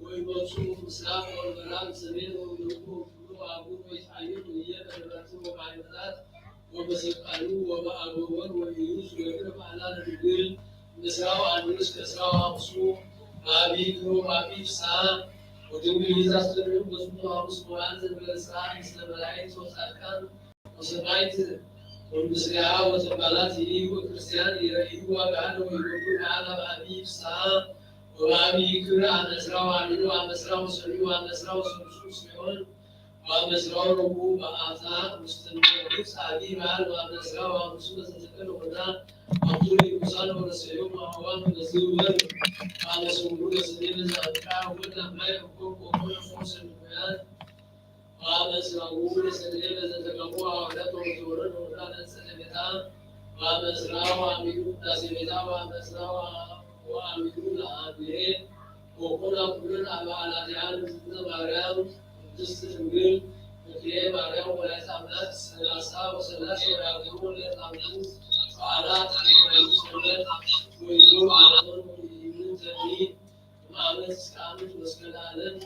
ወይመጹ ምስራቅ ወምዕራብ ሰሜን ወደቡብ ወኩሉ አህጉር ወይትዓየኑ ህዬ በነበርትን ወበዓይነታት ወበሰቃዩ ወበአጎበር ወኢዩ ዝገብር በዓላ ለድንግል ምስራው አንስ ከስራው አምሱ በአብይ ክብር ወበአብይ ፍስሐ ወድንግል ይዛ ስተርእዩ በዝንቱ ሐሙስ መዋዕል ዘንበለ ስርዓት ምስለ መላእክት ወጻድቃን ወሰማዕት ወምስሌሃ ወተባላት ይእዩ ክርስቲያን ይረእዩ ዋጋሃለ ወይወዱ በዓላ በአብይ ፍስሐ ወበአብይ ክብር አመስራ ወአሚኑ አመስራ ወሰሚዩ አመስራ ወሰሉሱ ሲሆን ወአመስራ ወረቡዕ በአታ ውስተ ግብፅ አብይ በዓል ወአመስራ ወአምሱ በዘተከለ ቦታ አብቱ ርኩሳን ወረሰዮም አበባ በዝህ ወር ወአመሰውሩ ለሰሜን ዘአፍቃ ወላ ማይ አኮብ ወኮነ ፈውሰ ምክንያት ወአመስራሁ ለሰኔ ለዘተቀቡ አውለት ወተወረድ ወዳነ ጸለቤታ ወአመስራ ወአሚኑ ቅዳሴ ቤታ ወአመስራ ወአሚኑ ለአብሄ ወኮና ኩለን አበዓላቲሃ ለእግዝእትነ ማርያም ቅድስት ድንግል ምክንያት ማርያም ወላዲተ አምላክ ሰላሳ ወሰላሳ ወያገቡ ለጣምቱ በዓላት ሰንበት ወይኑ አለቶን ወይኑ ተኒ ዓመት እስከ ዓመት ወስከ ለዓለም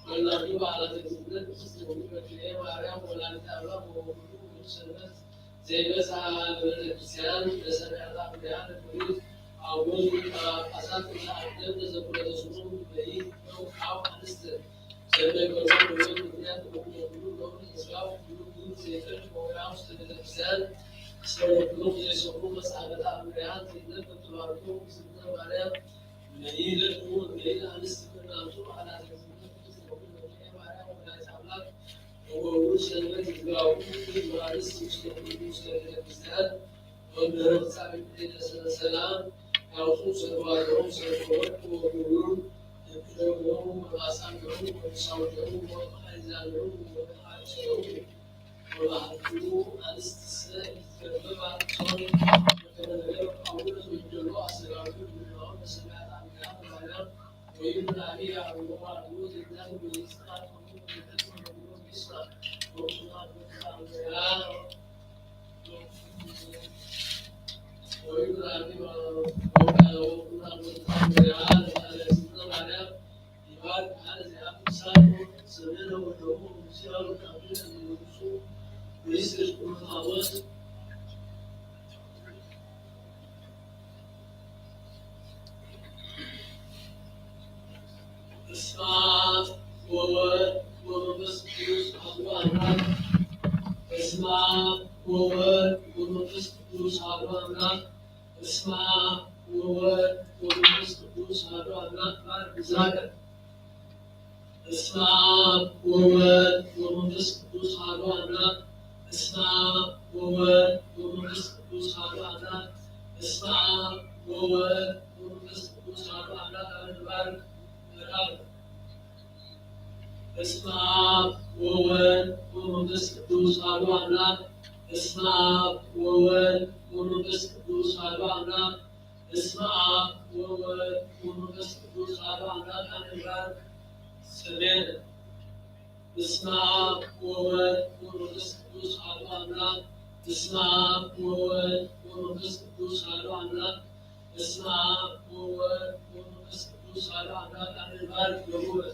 ወላዲተ በዓላተ ግዝእትነ ቅድስት ድንግል በክልኤ ማርያም ወላዲተ አምላክ ወወልዱ ቅዱስ ሰንበት ዘይበጽሐ ለቤተ ክርስቲያን ለሰማዕታት አብርሃ ለክብሪት አቡነ ሊቀ ጳጳሳት እንተ አቅደም ለዘኩለተ ስሙ በይ ነው አው አንስት ዘመገቡ ወይም ምክንያት ወይም ወይም ስራው ሁሉ ግን ዘይቀር ወይም ውስጥ ቤተ ክርስቲያን ስለወቅቱ ዘይሰሩ መጽሐፈት አብርሃ ዘይነት በተባርኮ ግዝእትነ ማርያም በስመ አብ ወወልድ ወመንፈስ ቅዱስ አሐዱ አምላክ። በስመ አብ ወወልድ ወመንፈስ ቅዱስ አሐዱ አምላክ። በስመ አብ ወወልድ ወመንፈስ ቅዱስ አሐዱ አምላክ። ባርክ ብዛተ። በስመ አብ ወወልድ ወመንፈስ ቅዱስ አሐዱ አምላክ። በስመ አብ ወወልድ ወመንፈስ ቅዱስ አሐዱ አምላክ። በስመ አብ ወወልድ ወመንፈስ ቅዱስ አሐዱ አምላክ። አሜን። ባርክ ምዕራፍ። በስመ አብ ወወልድ ወመንፈስ ቅዱስ አሐዱ አምላክ። በስመ አብ ወወልድ ወመንፈስ ቅዱስ አሐዱ አምላክ። በስመ አብ ወወልድ ወመንፈስ ቅዱስ አሐዱ አምላክ። አሜን። ባርክ። ሰሜን። በስመ አብ ወወልድ ወመንፈስ ቅዱስ አሐዱ አምላክ። በስመ አብ ወወልድ ወመንፈስ ቅዱስ አሐዱ አምላክ። በስመ አብ ወወልድ ወመንፈስ ቅዱስ አሐዱ አምላክ። አሜን። ባርክ። ደቡብ።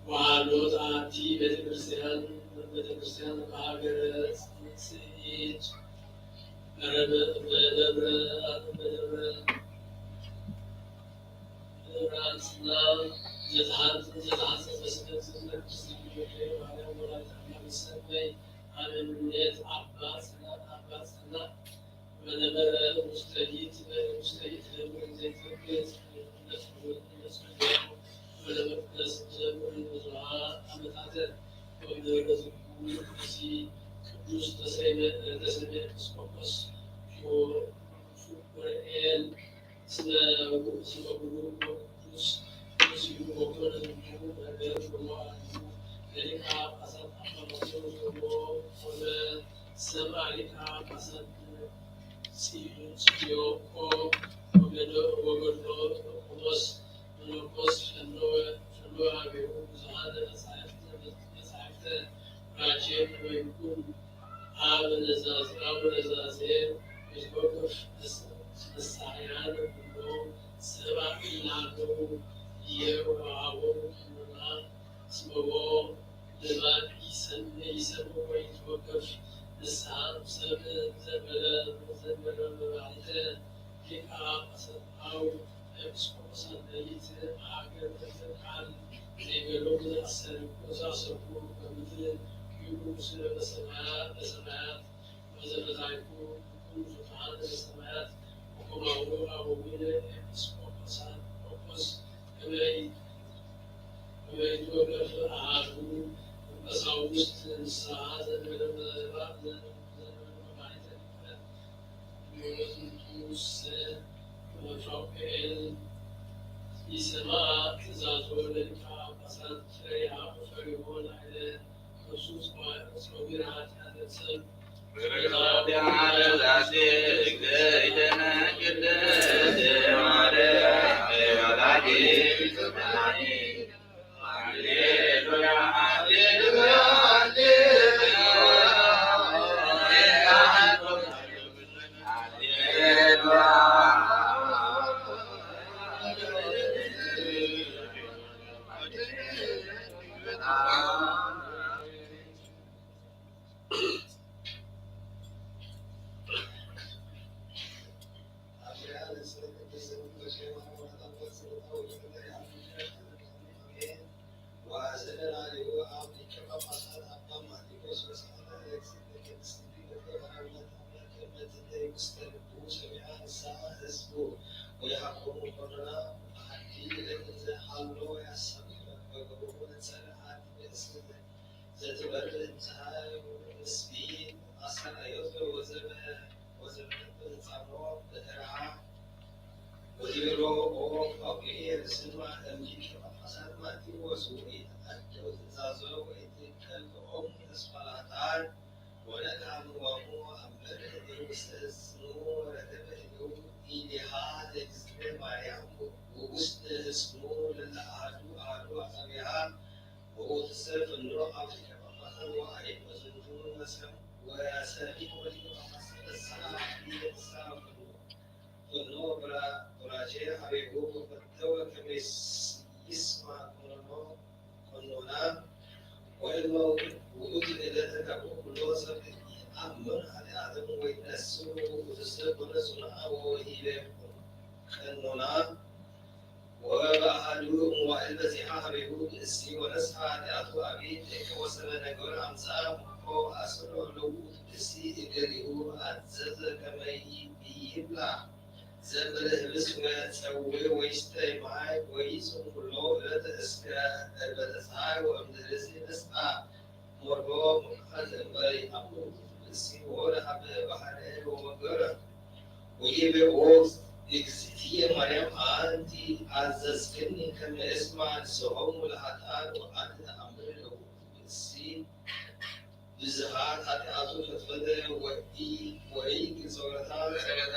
ወሃሎት ኣቲ ቤተክርስትያን ቤተክርስትያን በሃገረ ጽኢት በደብረ በደብረ በደብረ ኣጽና ዘተሃንጸ ዘተሃንጸ በስመ ቅድስት ድንግል ማርያም ወላዲተ ኣምላክ ሰማይ ኣበምኔት ኣባ ጽና ኣባ ጽና በነበረ ውስተ ይት ውስተ ይት ደብር ዘይትወገዝ ወለመቅደስ ዘብር ብዙሃ ዓመታተ ወምድረ ዝኩ እዚ ቅዱስ ተሰይመ ተሰይመ ኤጲስቆጶስ ኡራኤል ስለ ስለ ብሩክ ወቅዱስ ቅዱስ እዩ ወኮነ ዝኩ ነገር በመዋዕሉ ለሊቀ ጳጳሳት ኣባ መርቆሬዎስ ወኮነ ሰብአ ሊቀ ጳጳሳት ጽዮቆ ወገዶ ወገድሎ ቆሞስ መነኮስ ፈነወ ፈነወ ሀቤሁ ብዙኃነ መጻሕፍተ መጻሕፍተ ራቼ ከመ ይኩን አብ ነዛዝ አብ ነዛዜ ይትወከፍ መሳሕያን ኩሎ ሰብአ ኢላለው ይሄ ወአቦ ቀኖና ስመቦ ልማድ ይሰምዕ ይሰምዕ ወይ ይትወከፍ ንስሓ ሰብ ዘንበረ ዘንበረ መባሕተ ሊቃ ጳጳሳት አው ኤጲስቆጶሳት ለይት ሃገር ቃል ዘይገሎም ዝኣሰሩ ከምት ይብሉ ስለ በሰማያት በሰማያት ወዘበታይኩ ኩሉ ፍጡራን ዘሰማያት ወከማሁ አበዊነ ኤጲስቆጶሳት ቆጶስ ከመ ኢትወከፍ አሐዱ እምቀሳውስት ንስሐ ዘንበለ መባእዘ ዘንበለ መባይተ ሊቀ ሊቀ ፋቁኤል ኢሰመዐ ትእዛዞ ለሊቀ ጳጳሳት ፈሪሃ ወፈሪሆ ላዕለ ስማ እምኒ ጳጳሳት ማቴዎስ ወይ ተኣደው ትእዛዞ ወይ ትከልኦም ተስፋላታን ወለድ ሃምዋሙ ኣብ መድረኽ ውስተ ህስኑ ወረደበ ህልው ኢሊሃ ለእግዝእትነ ማርያም ውስተ ህስኑ ለለአሃዱ አሃዱ አጻብዕሃ ወውእቱሰ ፍኖ አብ ሊቀ ጳጳሳት ወአይቆ ዝንቱ ወሰም ወሰሚዕ ወሊቀ ጳጳሳት ተስዓ ሊቀ ጳጳሳት ፍኖ ፍኖ ብራ- ብራኬ ሀቤሁ ወፈተወ ከመ ይስ- ይስማ ቀኖኖ- ቀኖና ወእመ ውእቱ እለ ተጋብኡ ኩሎ ሰብ ይአምር ኃጢአቶም ወይነስኡ ውእቱሰ ኮነ ጽኑዓ ወወሂበ ቀኖና ወበአሐዱ መዋዕል በጺሐ ሀቤሁ ብእሲ ወነስሐ ኃጢአቱ አብይ ደቂቀ ወሰበ ነገር አምጽአ እምሆ አሰሮ ለውእቱ ብእሲ እገሊሁ አዘዘ ከመ ይብላዕ ዘንበለ ህብስት ወጸውዕ ወይስተይ ማይ ወይጹም ኩሎ ዕለት እስከ ዕርበተ ጸሓይ ወእምድህርዚ ነስአ ሞርሆ ሙርሃ ዘእምበረ ይአምሩ ብእሲ ወወደ ሀበ ባሕረ ወወገረ ወይቤ ኦ እግዝእትየ ማርያም አንቲ አዘዝክኒ ከመ እስማ ንስሆሙ ለኃጥኣን ወአንቲ ተአምሪ ለውእቱ ብእሲ ብዝሃት ኃጢአቱ ፈትፈተ ወኢ ወኢ ግንጸወረታ ጸሎታ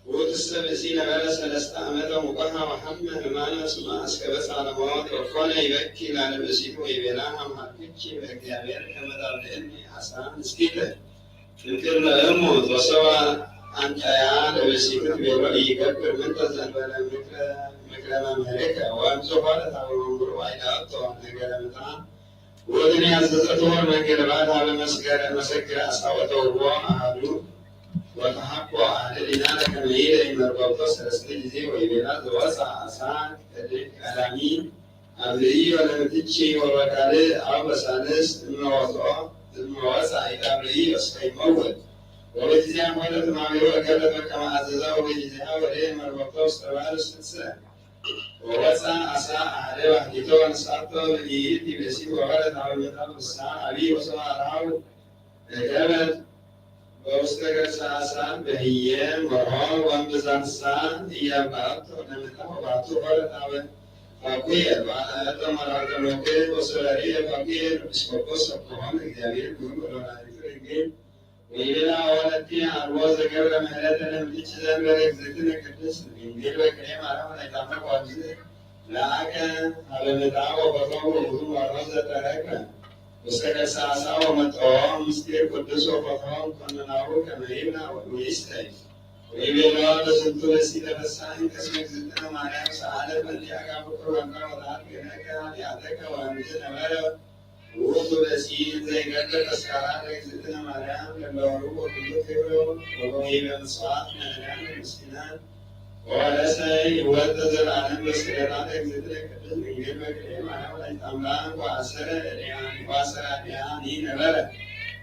ውእቱሰ ብእሲ ነበረ ሰለስተ ዓመተ ሙቀሃ ወሐመ ህማመ ጽኑዓ እስከ በጽሐ ለሞት ወኮነ ይበኪ ላለ ብእሲቱ ወይቤላ አምሃልኩኪ በእግዚአብሔር ከመ ታብልዕኒ አሳ ንስቲተ እምቅድመ እሙት ወሰባ አንጠያ ለብእሲቱ ትቤሎ ኢይገብር ምንተ ዘእንበለ ምክረ ምክረ መምህርየ ወእምዝኾነ ታበ መምህሩ አይዳቶ ነገረ ምታ ወእድን ያዘዘቶ መንገደ ባል ሀበ መስገረ መሰግረ አሳወተውዎ አሃዱ ወተሐኮ አሃደ ዲናነ ከመ ይእለ ኢመርበብቶ ሰለስተ ጊዜ ወይቤላ ዘወፃ አሳ ቀዳሚ አብልዕዮ ለምትቺ ወበካልእ አው በሳልስ እመወፅኦ እመወፃ ኢታብልዕዮ እስከ ይመውት ወበጊዜሃ ኮነት እማቤሁ እገለት በከመ አዘዛ ወበጊዜሃ ወደ ኢመርበብቶ ውስተ ባሕር ውስተ ወወፃ አሳ አሐደ ባሕቲቶ ወነስአቶ ለይእቲ ብእሲት ወበረት ሀበ ምዕራብ ፍስሓ አብይ ወሰብአ ረሃው እገበት በውስተ ገርሳ አሳ በህየ መርሆ ወእምብዛ ፍስሓ እያብአቶ ለምታ ወባቱ ሆረት ሀበ ፋኩየ በአለቶ መርሃተ ሞክር ወሰበርየ ፋኩየ ኤጲስቆጶስ ሰብኮሆም እግዚአብሔር ግሩም ወለወላዲቱ ድንግል ወይቤላ ወለቲ አልቦ ዘገብረ ምህረተ ለምትች ዘንበረ እግዝእትነ ቅድስት ድንግል በክሌ ማርያም ወላዲታመ ወአብዝ ለአከ ሀበ ምድራ ወፈቶ ውእቱ መርሆ ዘተረከ ውስተ ከርሰ አሳ ወመጠወ ምስጢር ቅዱስ ወፈቶ ኮነናሁ ከመ ይብላ ወይስተይ ወይቤላ ለዝንቱ ብእሲ ተፈሳሂ ከስመ እግዝእትነ ማርያም ሰአለት በእንቲአከ ፍቁር ወልዳ ወተአት ገነከ ኃጢአተከ ወእምዝ ነበረ ውእቱ ብእሲ ዘይገብር ተስካራ ለእግዝእትነ ማርያም ለለወሩ ወኩሉ ክብሩ ወበወይበ ምጽዋት ነዳያን ምስኪናን ወለሰ ይወት ዘላለም በስደታ ለእግዝእትነ ቅድስት ድንግል በክልኤ ማርያም ወላዲተ አምላክ ወአሰረ እዲያን ወአሰራ እዲያን ነበረ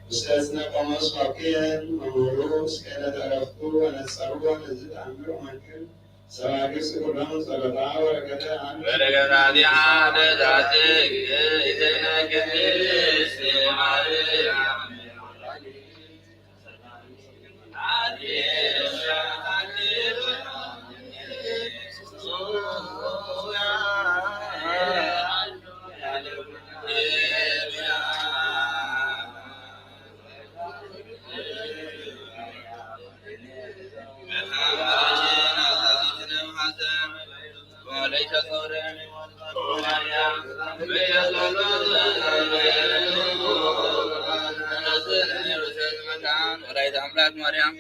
ውስተ እዝነ ቆሞስ ፋኩየን መምህሩ እስከ ለተረፍኩ ወነጸሩ ወለዝ ተአምር ወመንክር ሰባግስ ኩሎም ጸሎታ ወረከተ አብ በረከታቲሃ ለዛቲ ግእትነ ቅድስት ማርያም ወላዲተ አምላክ ማርያም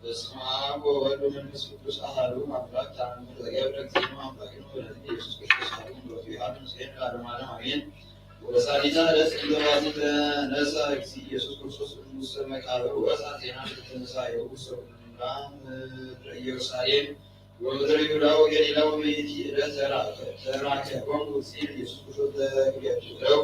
በስመ አብ ወወልድ ወመንፈስ ቅዱስ አሐዱ አምላክ። ተአምር ዘገብረ እግዚእነ አምላክነ ወመድኃኒነ ኢየሱስ ክርስቶስ አሐዱ ምሕረቱ ይሃሉ ምስሌነ ለዓለመ ዓለም አሜን። ወበሳሊታ ዕለት እንተ ባቲ ተነሳ እግዚእ ኢየሱስ ክርስቶስ እምውስተ መቃብር ወወፅአ ዜና ለትንሳኤሁ ውስተ ኩላ ምድረ ኢየሩሳሌም ወምድረ ይሁዳ ወገሊላ። ወበይእቲ ዕለት ተራከቦሙ እግዚእነ ኢየሱስ ክርስቶስ ለክልኤቱ እደው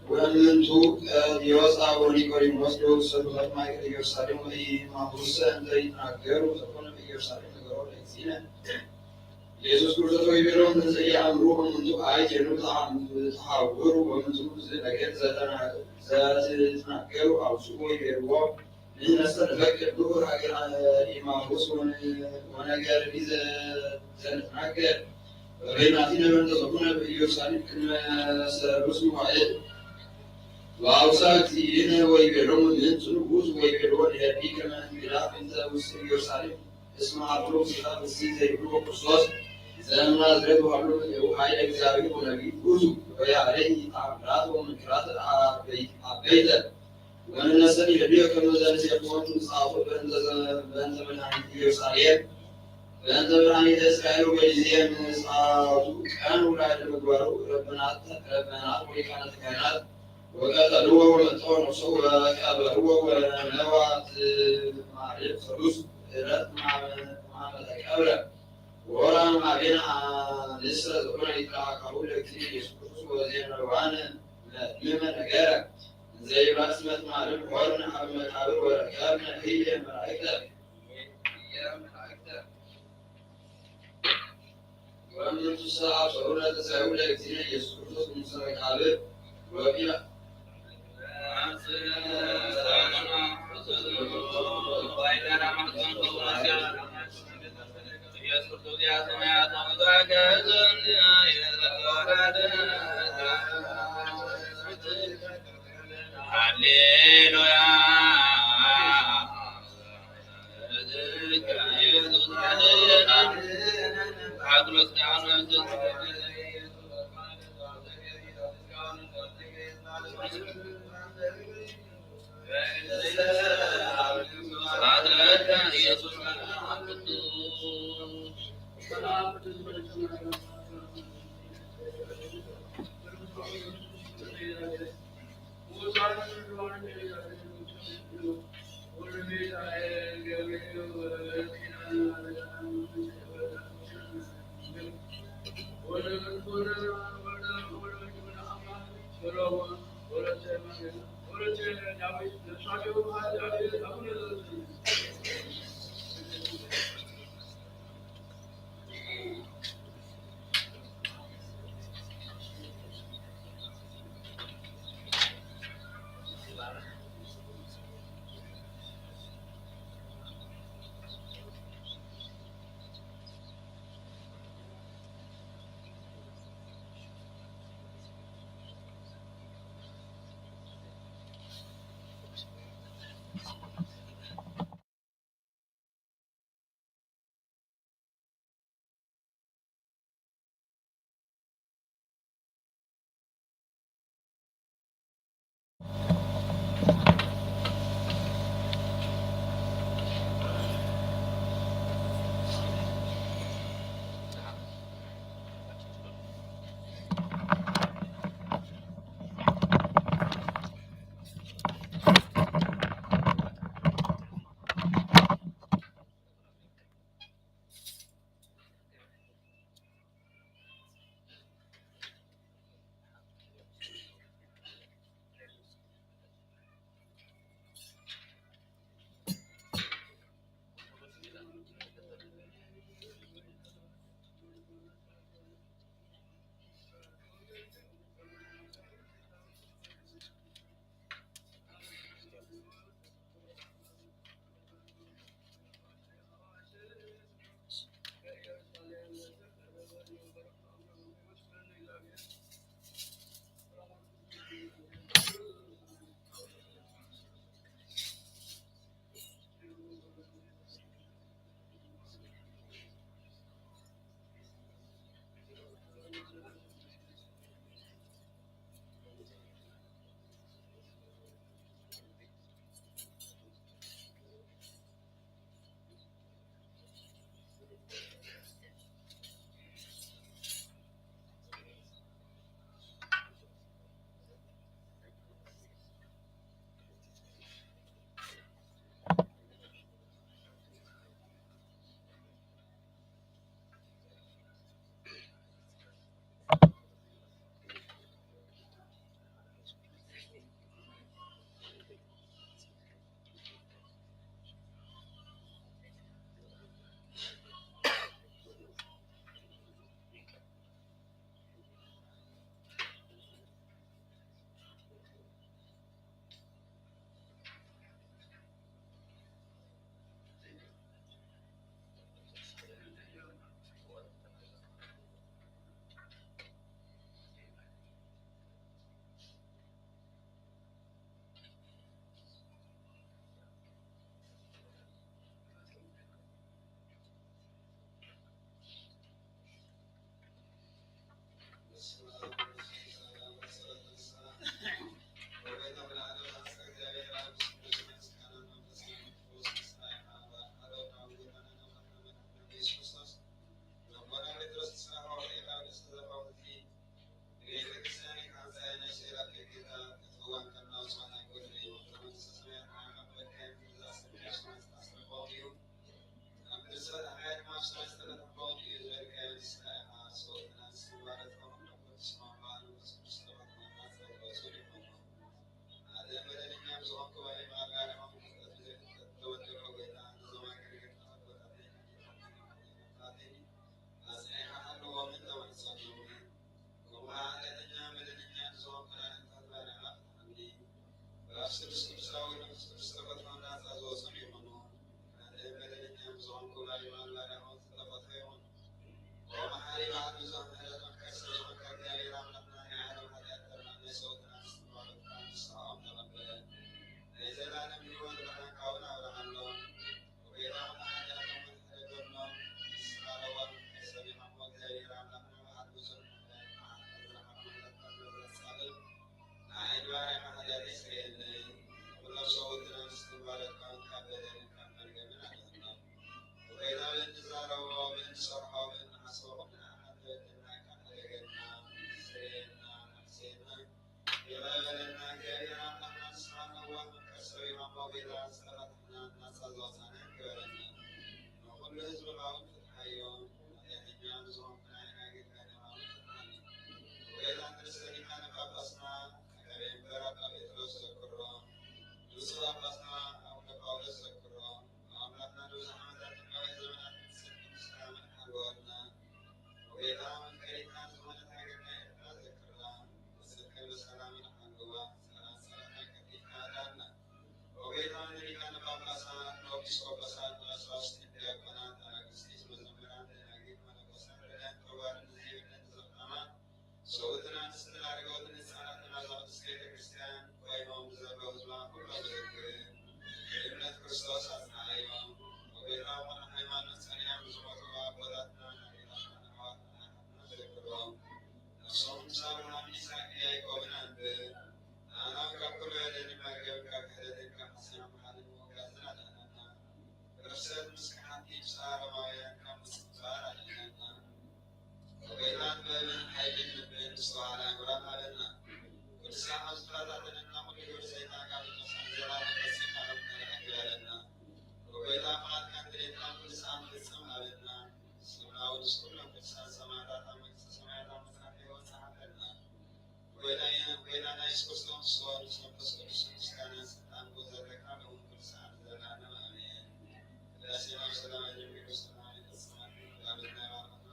ወእምንቱ ቀዲዮሳ ወኒቆዲሞስ ለውሰዱሃ ማእከለ ኢየሩሳሌም ወኢማሁሰ እንተ ይትናገሩ ዘኮነ በኢየሩሳሌም ነገሮ ለእግዚእነ ኢየሱስ ክርስቶስ ወይቤሎሙ እንዘ ኢየአምሩ እምንቱ አይቴኑ ተሐውሩ ወምንቱ ዝነገር ዘትትናገሩ አውስኡ ወይቤልዎ ንሕነሰ ንፈቅድ ንዑ ሀገረ ኢማሁስ ወነ- ወነገርኒ ዘ- ዘንትናገር። ወበይናቲነ በእንተ ዘኩነ በኢየሩሳሌም ቅድመ ሠሉስ መዋዕል። ወአውሳ እግዚእነ ወይቤሎሙ ምንቱ ንጉሥ ወይቤልዎ ንሄርኒ ከመ እንግዳ እንተ ውስተ ኢየሩሳሌም እስመ ሀብሎ ስጋ ብእሲ ዘይብሎ ክርስቶስ ዘእምናዝሬት ወሀብሎ ምድሩ ኃይለ እግዚአብሔር ወነቢይ ውእቱ ወያሬ ተአምራት ወመንክራት አበይተ። ወንነሰ ንሕልዮ ከመ ዘንሴፎን ምጽአቱ በእንተ ዘ- በእንተ መድኃኒት ኢየሩሳሌም በእንተ መድኃኒተ እስራኤል ወጊዜ ምጽአቱ ቀን ውላደ ምግባሩ ረበናት ረበናት ወሊቃነ ካህናት ወቀተልዎ ወመጠው ነፍሶ ወቀበርዎ ወነዋ ትማልእ ሰሉስ ዕለት ማመ ተቀብረ። ወራ ማቤና ንስረ ዝኾነ ይትረአካሁ ለእግዚእ ኢየሱስ ክርስቶስ ወዜነዋን መድምመ ነገረ። ዘይባስ መትማልን ሆርን ኣብ መቃብር ወረከብነ ህየ መላእክተ። ህየ መላእክተ። ወእምንቱሰ አብሰሩነ ትንሣኤሁ ለእግዚእነ ኢየሱስ ክርስቶስ እምውስተ መቃብር ወቢለ ሃሌሉያ። ሓይልን ልብን ምስትውዓል ኣእምሮን ሃበና። ቅዱስካ ካብ ዝፈታተነና ኩሉ ግብሪ ሰይጣን ካብ ዝነስእ ንዘላለም ፈጺምና ካብ ንርሕቅ ግበረና። ጎይታ ፍቓድካ እንድሌትና ኩሉ ሰዓት ፍጽም ሃበና። ስምና ውድስ ኩሎም ቅዱሳን ሰማዕታት ኣብ መንግስተ ሰማያት ኣብ መጽሓፍ ህይወት ጸሓፈልና። ጎይታና፣ ጎይታና የሱስ ክርስቶስ፣ ስጋኡ መንፈስ ቅዱስ ምስጋና ስልጣን ቦታ ዘረካ ለውን ኩሉ ሰዓት ዘለዓለም ኣሜን። ቅዳሴና ብሰላም ኣጀሚሩ ሰላም ይፈጽመና። ዳዊትና ይባርኸና።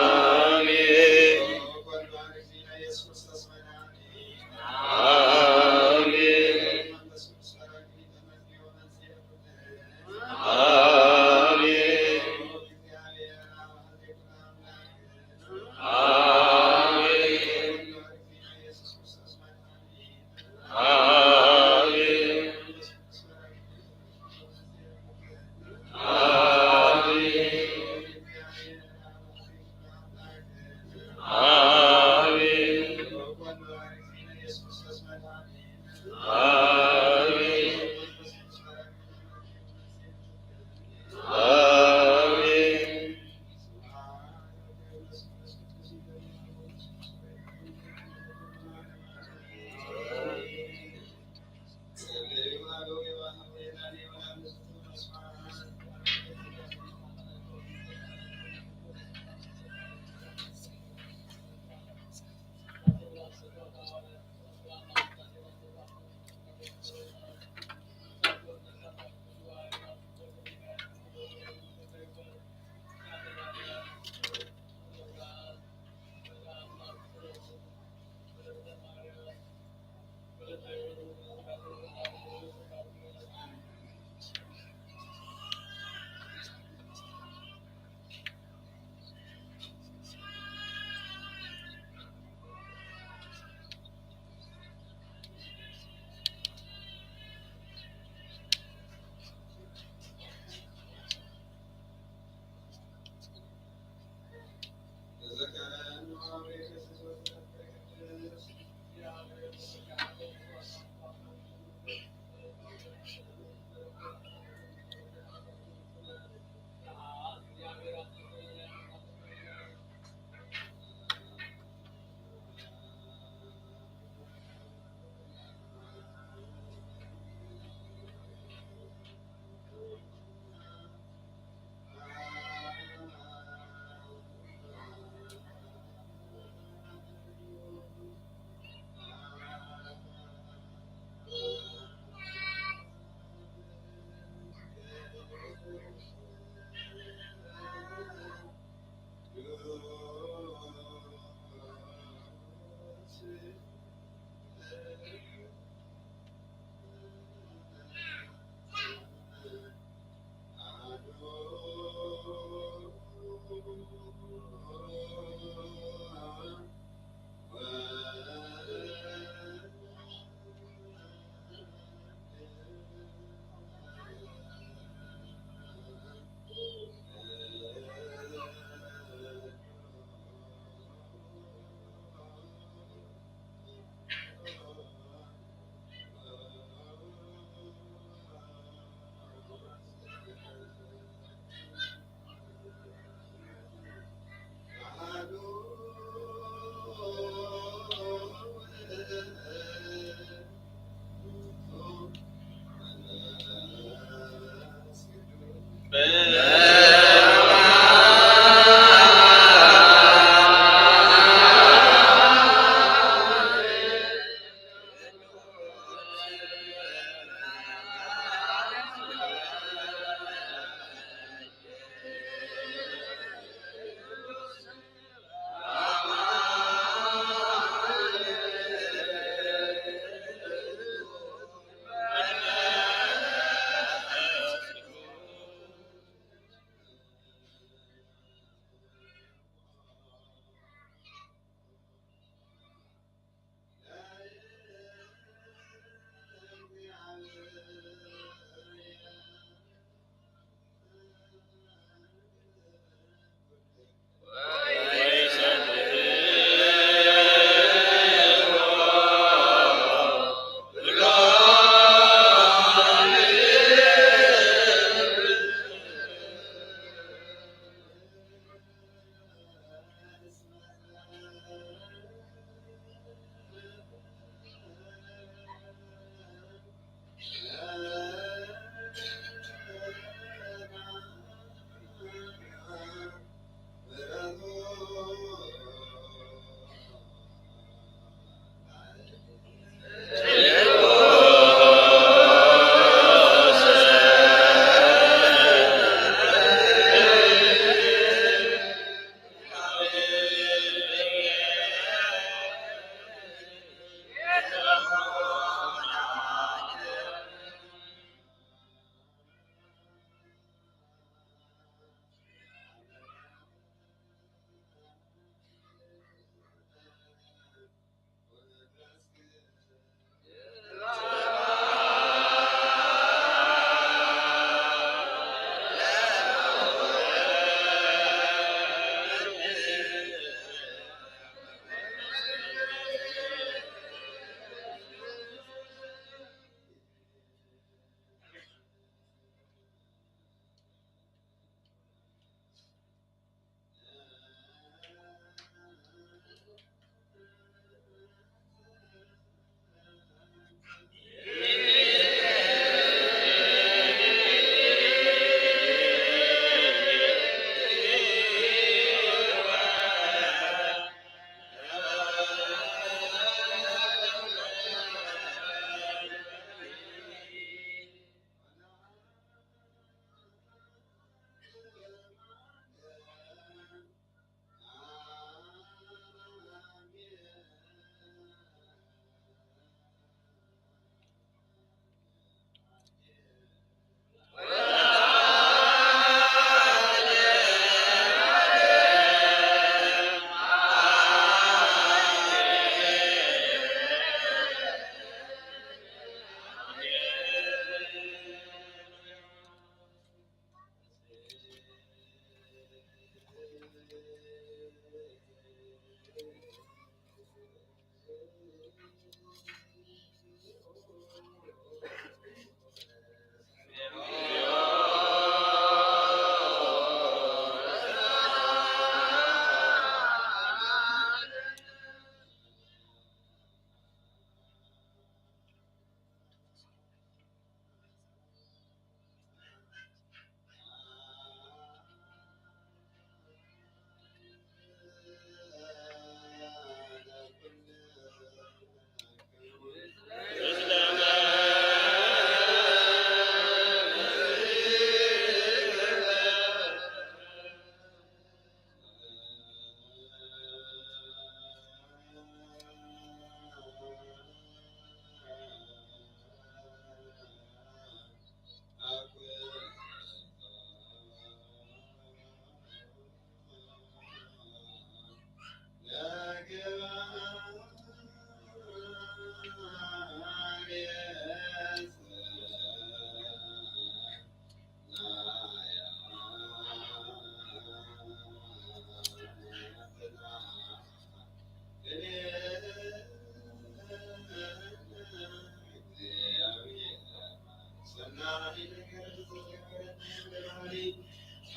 አሜን። አሜን። አሜን።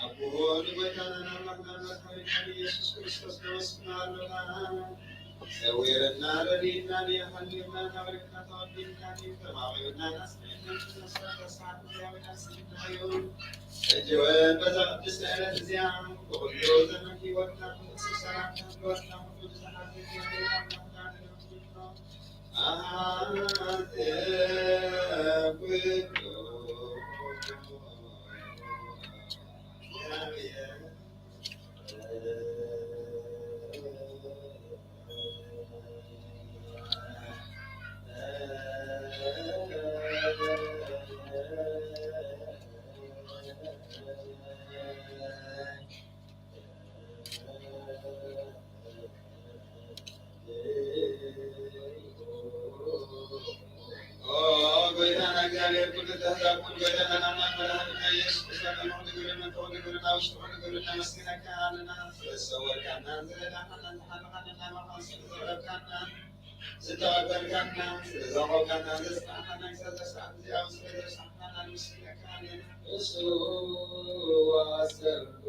ኣቦ ንጎይታናን ኣምላኽናን መድሓኒትናን ኢየሱስ ክርስቶስ ነመስግኖ ኣለና። ሰዊርና፣ ረዲእናን፣ የሃልየናን፣ ኣቕሪብና፣ ተቐቢልናን፣ ተማቒብናን፣ ኣስሚዕናን፣ ተስፋ ተስፋ እግዚኣብሔር ኣስሚዕና እዩ። ሕጂ እውን በዛ ቅድስቲ ዕለት እዚኣ ብኹሉ ዘመን ህይወትና ፍጹም ሰላም ክህልወና ኩሉ ዝሓፍር እግዚኣብሔር ኣምላኽና ንለምኖ። ኦ ጎይታና እግዚኣብሔር፣ ኩሉ ተዛኩን ጎይታና ናምና መድሓኒና ኢየሱስ ክርስቶስ፣ ቅድሚ ኩሉ ግብርን፣ መንፈስ ኩሉ ግብርን፣ ኣብ ውሽጢ ኩሉ ግብርን ነመስግነካ ኣለና። ስለ ዝሰወርካና፣ ዝረዳእካና፣ ዝሓለኻና፣ መኻን ስለ ዘቕረብካና፣ ዝተቐበልካና፣ ስለ ዘቕረብካና፣ ዘስጣዕካና፣ ክሳብ እዛ ሰዓት እዚኣ እውን ስለ ዘብጻሕካና ነመስግነካ ኣለና። እሱ ኣሰርኩ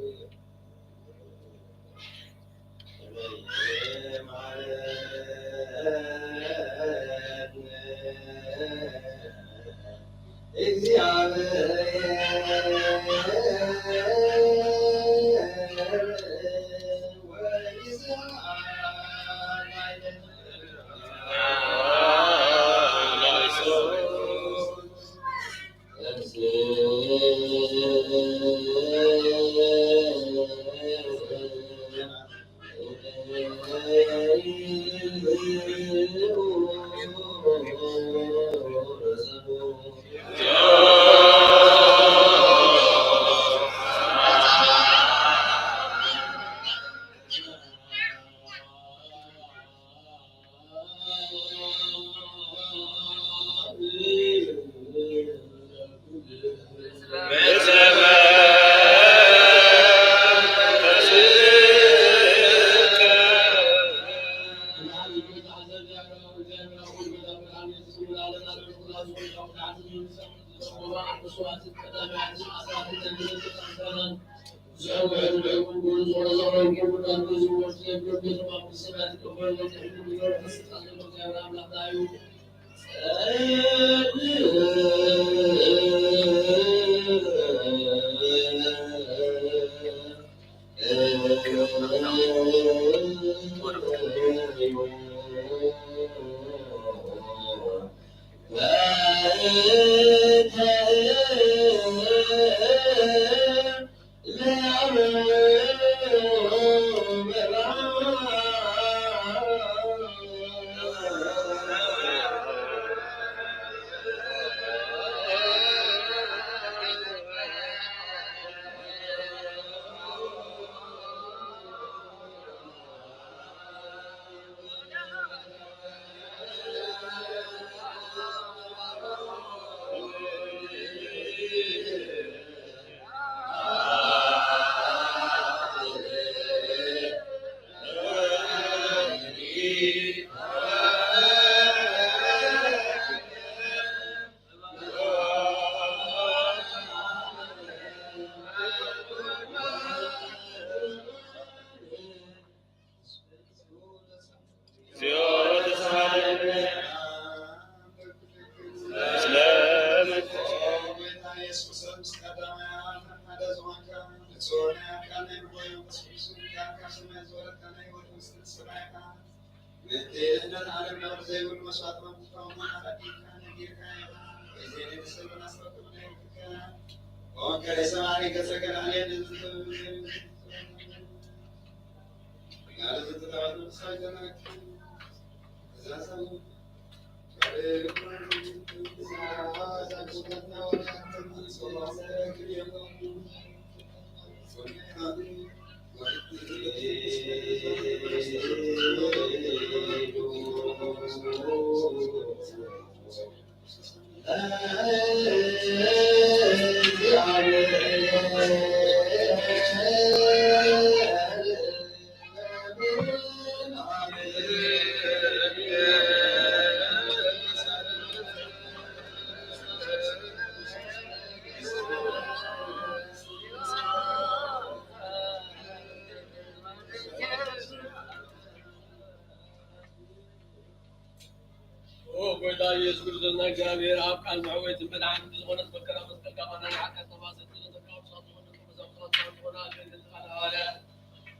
የሱስ ክርስቶስና እግዚኣብሔር ኣብ ቃል መዕወይትን መድሓኒትን ዝኾነት መከራ መስቀልካ ኻና ንሓጢኣትና ማእሰርቲ ነተካ ኣብ ሰዓት ዝኾነ መዛሙራት ዝኾነ ኣገኘት ቃል ሃዋርያት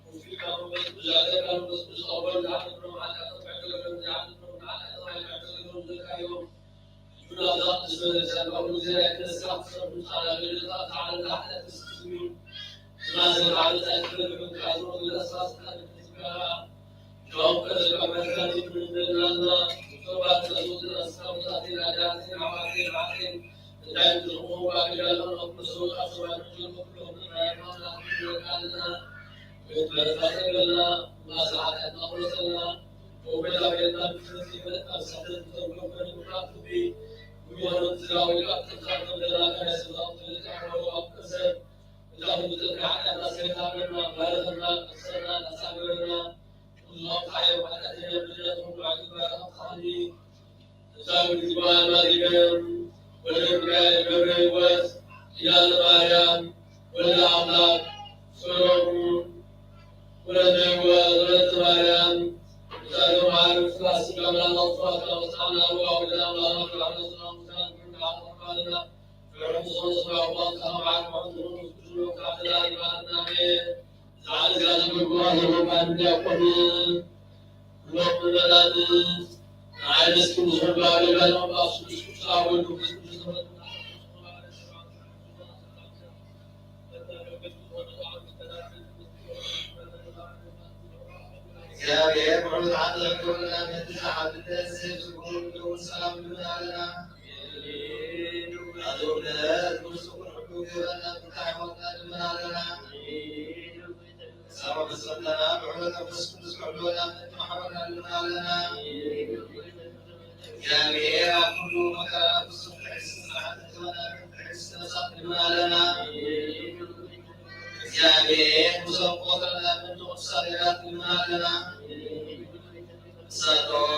ወፊልካ መንፈስ ቅዱስ ኣዘካ መንፈስ ቅዱስ ኣቦል ዝሓደግሎም ሓጢኣቶም ሕደገሎም ዝሓደግሎም ንሓጢኣቶም ኣይሕደገሎም ዘካዮም ጁዳ ዝሓድስ መለስያ ካብ እግዚኣብሔር ክነስካ ክሰብ ምጻና ገደልካ ዝሓለለ ሓጢኣት ክስስዩ ዝማሰል ዓመፃ ይትበል ሕንቃ ዝወግድ ኣስፋስካ ንክትዝጋራ ወልደ ሚካኤል ገብረ ሕይወት ኪዳነ ማርያም ወልደ ኣምላክ ሰሎሙን ወልደ ሕይወት ወለተ ማርያም ኪዳነ ማርያም ስላሴ ጋብላ ኣውጥፋት ካወጣና ወልደ ኣምላክ ብርሃነ ሰላም ሙሳን ብርሃነ እግዚኣብሔር ምሕረት ሓጥእ ክብርና ነቲ ዝሓልለ ሰብ ዝኩን ሰላም ንብለና። ኣቶ ምሕረት ክርስቶስ ኩሉ ገበና እንታይ ሞትና ንብለና። ሰበብ ዝጸለና ብሕዶ መንፈስ ቅዱስ ክሕልወና ምእንቲ ማሕበርና ንብለና። እግዚኣብሔር ኣብ ኩሉ መከራ ፍጹም ትዕግስቲ ጽንዓት ክህበና ምእንቲ ትዕግስቲ ነፍሳት ንብለና። እግዚኣብሔር ምስኦም ቆጸረና ምእንቲ ቅዱሳን ነቢያት ንብለና። ንሳቶም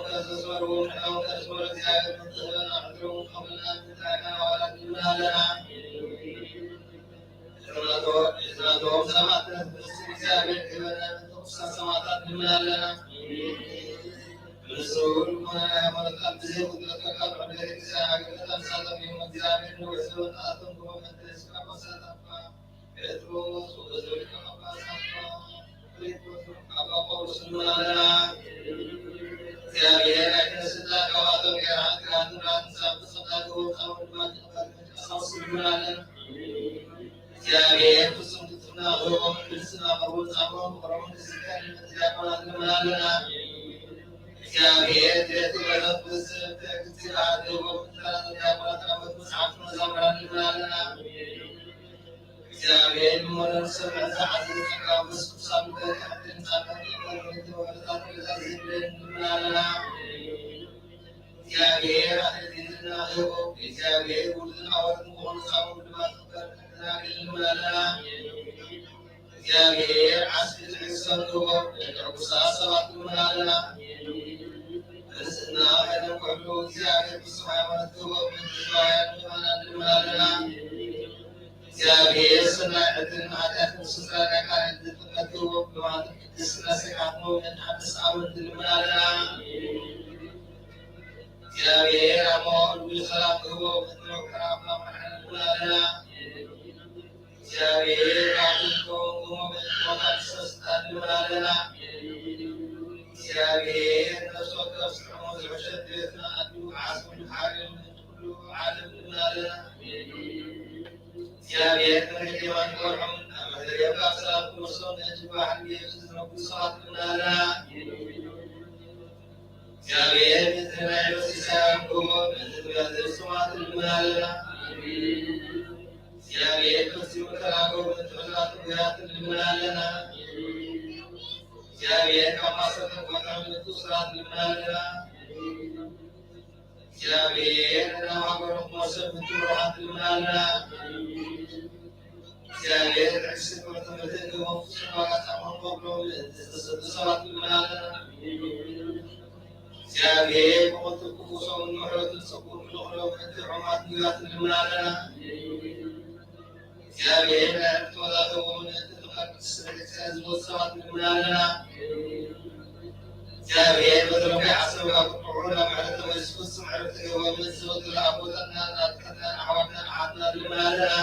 ከም ዘስመርዎ ንሕና እውን ከነስምሮ እግዚኣብሔር ምእንቲ ክህበና ሕድሪ እውን ክኸፍለና ምእንቲ ናይና ሃዋርያት ንብለና። ሕጽረቶም ሰማዕታት ንሱ እግዚኣብሔር ክህበና ምእንቲ ቅዱሳን ሰማዕታት ንብል ኣለና። ንሱ ልቦና ናይ ሃይማኖት ቃል ብዘይ ጉድለት ከካብ ዕብደት ክርስቲያን ኣገልግሎት ኣንሳቶም እዮም። እግዚኣብሔር ንውሕ ዝበል ኣቶም ክቦም እንተ ስጋ መሳት ኣባ ጴጥሮስ ወበዘወልቀ ኣባ ሳባ ኣባ ጳውሎስ ንብል ኣለና። እግዚኣብሔር ኣይትነስእ ካብኣቶም ጌራ ግራት ምራት ንሳብ ተጸብጣ ግቦም ካብ ወንድማት ንቕበል ቀሳውስት ንብል ኣለና። እግዚኣብሔር ፍጹም ትሕትና ክህቦም፣ ቅድስና ክህቦም፣ ጻምኦም ፍቕሮምን ክዝከር ንመንት ዲያቆናት ንብል ኣለና። እግዚኣብሔር ድሌት ይግበረሎም፣ ብስም ትዕግስቲ ይግበረሎም፣ ንተራ ዲያቆናት ኣመት መጽሓፍ መዛሙራን ንብል ኣለና። እግዚኣብሔር ልመኖን ሰምዕን ዝሓዘ ጸጋ መንፈስ ቅዱስ ኣብ ልበን ሕድርን ጻድቃን ይቕበል፣ ወለተ ወረታት ገዛ ዘይብለን ንብል ኣለና። እግዚኣብሔር ኣትሕት ትሕትና ክህቦም፣ እግዚኣብሔር ውሉድን ኣወልን ምዃኑ ሳቦም ድማ ክበር ክናገር ንብል ኣለና። እግዚኣብሔር ዓስቢ ትዕግስቲ ክህቦም፣ ንዕጉሳት ሰባት ንብል ኣለና። ክርስትና መድን ኩሉ እግዚኣብሔር ፍጹም ሃይማኖት ክህቦም፣ ንህዝባውያን ምእመናን ንብል ኣለና። እግዚኣብሔር ሰናይ ዕድልን ኃጢአትን ምስራን ያካልን ዝጥመት ክህቦም፣ ብማለት ቅድስት ሥላሴ ካህኑ ነድሓን ንስኣምን ንብል ኣለና። እግዚኣብሔር ኣብ መዋዕሉ ሰላም ክህቦም፣ ንመከራ ኣምላኽ መድሓኒ ንብል ኣለና። እግዚኣብሔር ኣፍልጦ ክህቦም፣ ንሞት ኣልሰስታን ንብል ኣለና። እግዚኣብሔር ነፍሲ ወከፍ ዝጥዕሞ ዝሕሸት ቤትና ኣድኡ ዓስቡ ሓርዮም፣ ንኩሉ ዓለም ንብል ኣለና። እግዚኣብሔር ንመንገድ የማን ይመርሖም፣ ኣብ ምድሪ የብቃዕ ሰላም ክመልሶም፣ ነቲ ባሕሪ ብየብስ ዝነብሩ ሰባት ንብል ኣለና። እግዚኣብሔር ምድሪ ናይ ዮሴፍ ሰላም ክህቦም፣ ነቲ ትእዛዝ ስማት ንብል ኣለና። እግዚኣብሔር ፈጺሙ ተናገሩ፣ ነቲ ሕዙናት ንጉያት ንብል ኣለና። እግዚኣብሔር ካብ ማሰረት ወጥዐ ምእንቲ እሱራት ንብል ኣለና። እግዚኣብሔር ናብ ሃገሮም ክመልሶም ምእንቲ ብሩኻት ንብል ኣለና። እግዚኣብሔር ትዕግስቲ ክብርትን ርትዕን ክህቦም፣ ፍጹም ዋጋ ጻምኦም ከብሎም ምእንቲ ዝተሰዱ ሰባት ንብል ኣለና። እግዚኣብሔር ብቕልጡፍ ክፍውሶምን ምሕረቱን ጸግኡን ክልእኽሎም ምእንቲ ሕሙማት ንጉያት ንብል ኣለና። እግዚኣብሔር ናይ ዕርፍቲ ዋጋ ክህቦም ምእንቲ ካብ ቅድስቲ ቤተክርስትያን ዝሞቱ ሰባት ንብል ኣለና። እግዚኣብሔር በቲ ረቡዕ ዓሰርተ ካብ ናብ ዕለተ ሞት የሱስ ክርስቶስ ዕረፍቲ ገቦም ንዝወክል ኣቦታትና፣ እናታትና፣ ኣሕዋትና፣ ኣሓትና ንልምን ኣለና።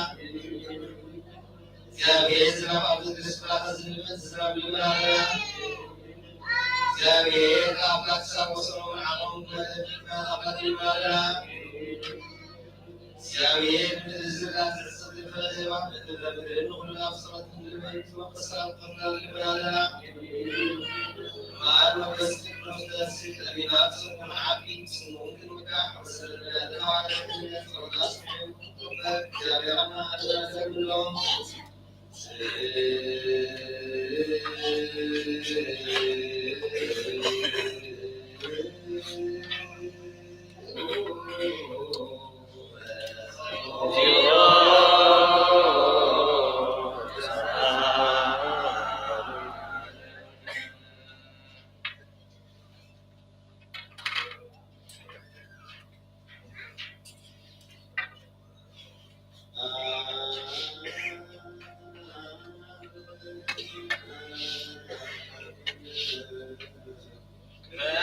እግዚኣብሔር ዝናብ ኣብ ዝግርስ ፍላጻ ዝልምን ዝናብ ንልምን ኣለና። እግዚኣብሔር ኣምላክ ክሳብ ወሰኖምን ዓቐሞምን ክመልእ ኣምላክ ንልምን ኣለና። እግዚኣብሔር ምድሪ ዝርኣ ዝሕሰብ ዝፈለገ የማን ምድሪ ምድሪ ንኹሉ ናብ ጸሎት ንልምን ዝመንፈስ ሰላም ክፍና ንልምን ኣለና። እምበኣር መንፈስ ቅዱስ ተስፊ ቀቢና ጽንኩን ዓቢ ጽንኩን ክንምካሕ መሰለና ተዋረድ ጸሎታ ስምዑ። እግዚኣብሔር ኣምላክ ኣደራ ዘምሎም።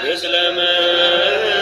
ምስለ መንፈስከ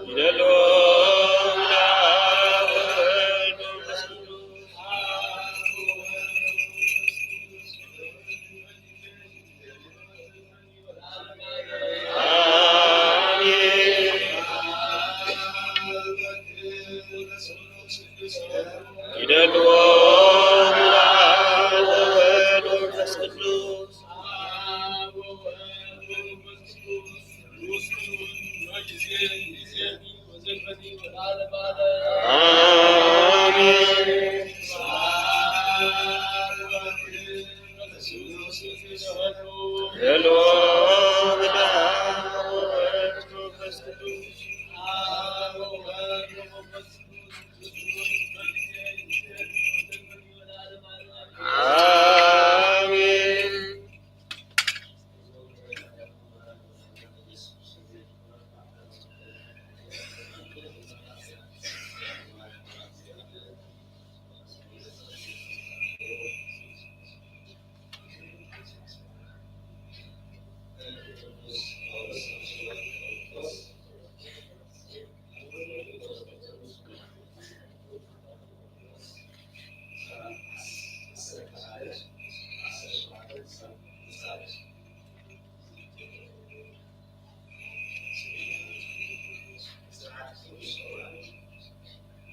ይደልዎ ለአብ ወወልድ ወመንፈስ ቅዱስ። አሜን። ይደልዎ ለአብ ወወልድ ወመንፈስ ቅዱስ። አሜን። ይደልዎ ለአብ ወወልድ ወመንፈስ ቅዱስ። አሜን።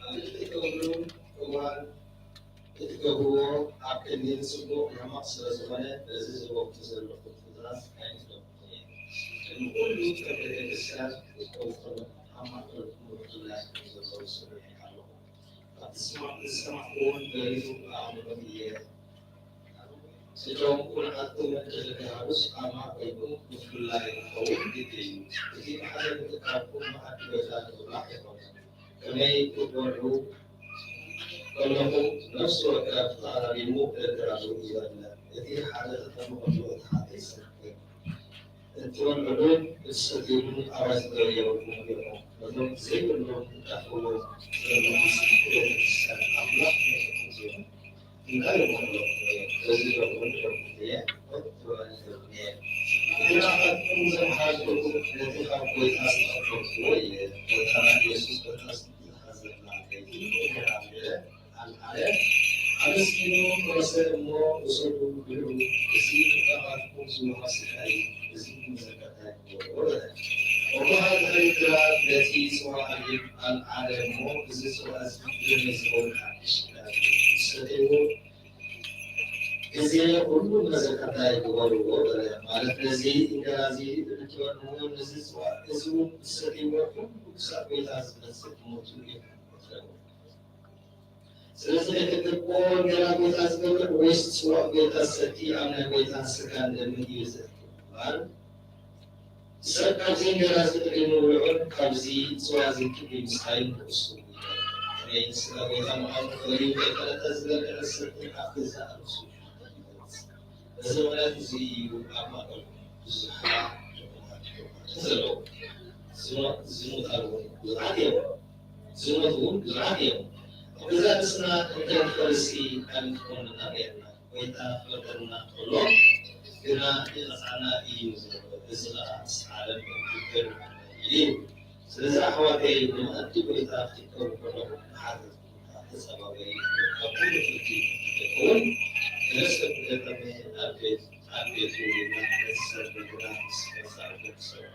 ኣብ እትገብሩ እዋን እትገብርዎ ኣብ ክንዲ ንጽቡቕ ንሕማቕ ስለ ዝኾነ፣ በዚ ዝህበኩም ዘለኹ ትእዛዝ ኣይትለውጥዎ። ቅድሚ ኩሉ ከም ቤተ ክርስቲያን ክትቀውሙ ከለኹም ኣብ ማእከልኩም ብፍላይ ከም ዘለዉ ሰሚዐ ኣለኹ። ኣብቲ ዝሰማ-፣ ዝሰማዕኩዎን በሊሑ ኣእምሮን እየ። ስድራኹም ንዓኹም እንድሕር ከይሃሉስ ኣብ ማእከልኩም ብፍላይ ክኸውን ግዲ እዩ። እቲ ብሓደ ምእካብኩም መኣዲ ጎይታ ንምብላዕ ኣይኮነን። ከመይ ክትበልዑ ከለኹም ነፍሲ ወከፍ ተቐራሪቡ ደድራሉ ይበልዕ። እቲ ሓደ ክጠሚ ከሎ እቲ ሓደ ይሰክር። እንትበልዑ ክትሰትዩሉ ኣባይ ዝገበየኩም ኢኹም። ነቶም ዘይብሎም ትካፍእዎም ዘለኹም ቤተክርስትያን ኣምላኽ ይባርኽኩም። እንታይ ይኾን? በዚ ደኹም ደኹም እየ፣ ወትዋል ደኹም እየ። እቲ ናባትኩም ዘምሓዝኩ ነቲ ካብ ጎይታ ዝተቐበልኩዎ እየ። ጎይታና ኢየሱስ በታ ዝሓዘና ለይቲ እንዲህ ኣለ፣ ኣልዓለ፣ ኣመስጊኑ ቆረሰ እሞ ውሰዱ፣ ብልዑ፣ እዚ ንባኻትኩም ዝወሃብ ስጋይ እዩ፣ እዚ መዘከርታይ ግበርዎ በለ። እሞ ድሕሪ ግራት ነቲ ጽዋ ኣልዒሉ ኣልዓለ እሞ፣ እዚ ጽዋ እዚ ደመይ ዝኸውን ሓድሽ ኪዳን እዩ፣ ዝሰተይዎ ግዜ ኩሉ መዘከርታየ ግበርዎ በለ። ማለት ነዚ እንጀራ እዚ እንትበልዕዎ፣ ነዚ ጽዋ እዚ እውን ዝሰትይዎ ኩሉ ክሳብ ጎይታ ዝመጽእ ሞቱ ኢኹም ትረኽቡ። ስለዚ ከይትግብኦ እንጀራ ጎይታ ዝበልዕ ወይስ ጽዋ ጎይታ ዝሰቲ ኣብ ናይ ጎይታ ስጋን ደምን እዩ ዘእቱ ምባል፣ ሰብ ካብዚ እንጀራ እዚ ቅድሚ ምብልዑን ካብዚ ጽዋ እዚ ቅድሚ ምስታዩን ንእሱ እዩ። ከመይ ስጋ ጎይታ ምዃኑ ተፈልዩ ከይፈለጠ ዝበልዕ ዝሰቲ ኣብ ገዛእ ርእሱ ይፈልጥ። በዚ ምኽንያት እዚ እዩ ኣብ ማእከልኩም ብዙሓት ድኹማት ሕቡራት ዘለዉ። ዝሞ-፣ ዝሙት ኣለዉ እውን ብዙሓት እዮም። ዝሞት እውን ብዙሓት እዮም። ኣብ ገዛእ ርእስና እንተንፈልሲ ኣይምትኾንና ነርና። ጎይታ ክፈርደና ከሎ ግና ይቐጽዓና እዩ ዘሎ። እዚ ኸኣ ምስ ዓለም ክግበር እዩ። ስለዚ ኣሕዋተይ፣ ንመኣዲ ጎይታ ክትቀርቡ ከለኹም ብሓተት ተጸባበዩ፣ ካብ ኩሉ ፍርዲ ክትከውን፣ ገለ ሰብ ክገጠመ ኣብ ቤት፣ ኣብ ቤቱ ይብላዕ፣ ነቲ ሰብ ግና ምስ መጻእኩ ክሰርሑ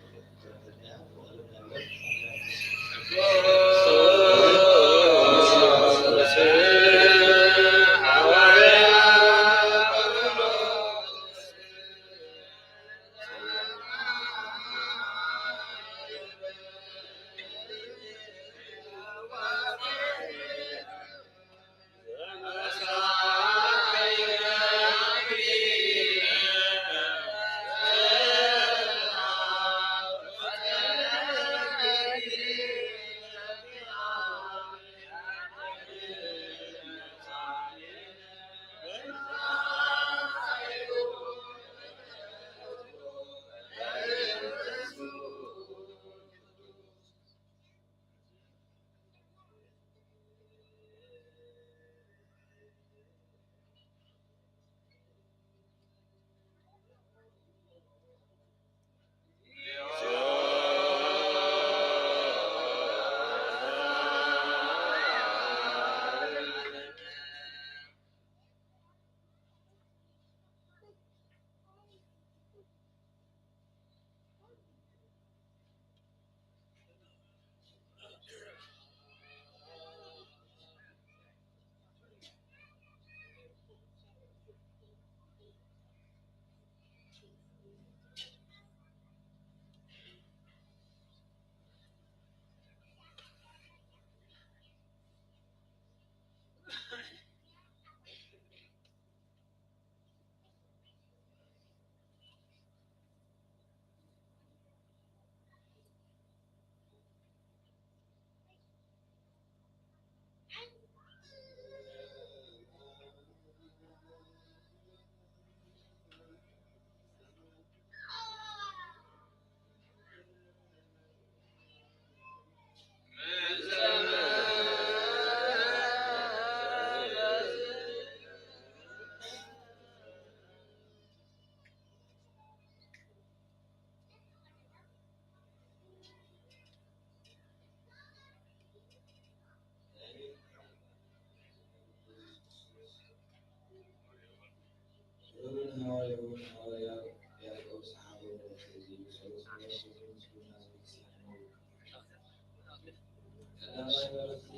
ቀዳማይ መልእኽቲ፣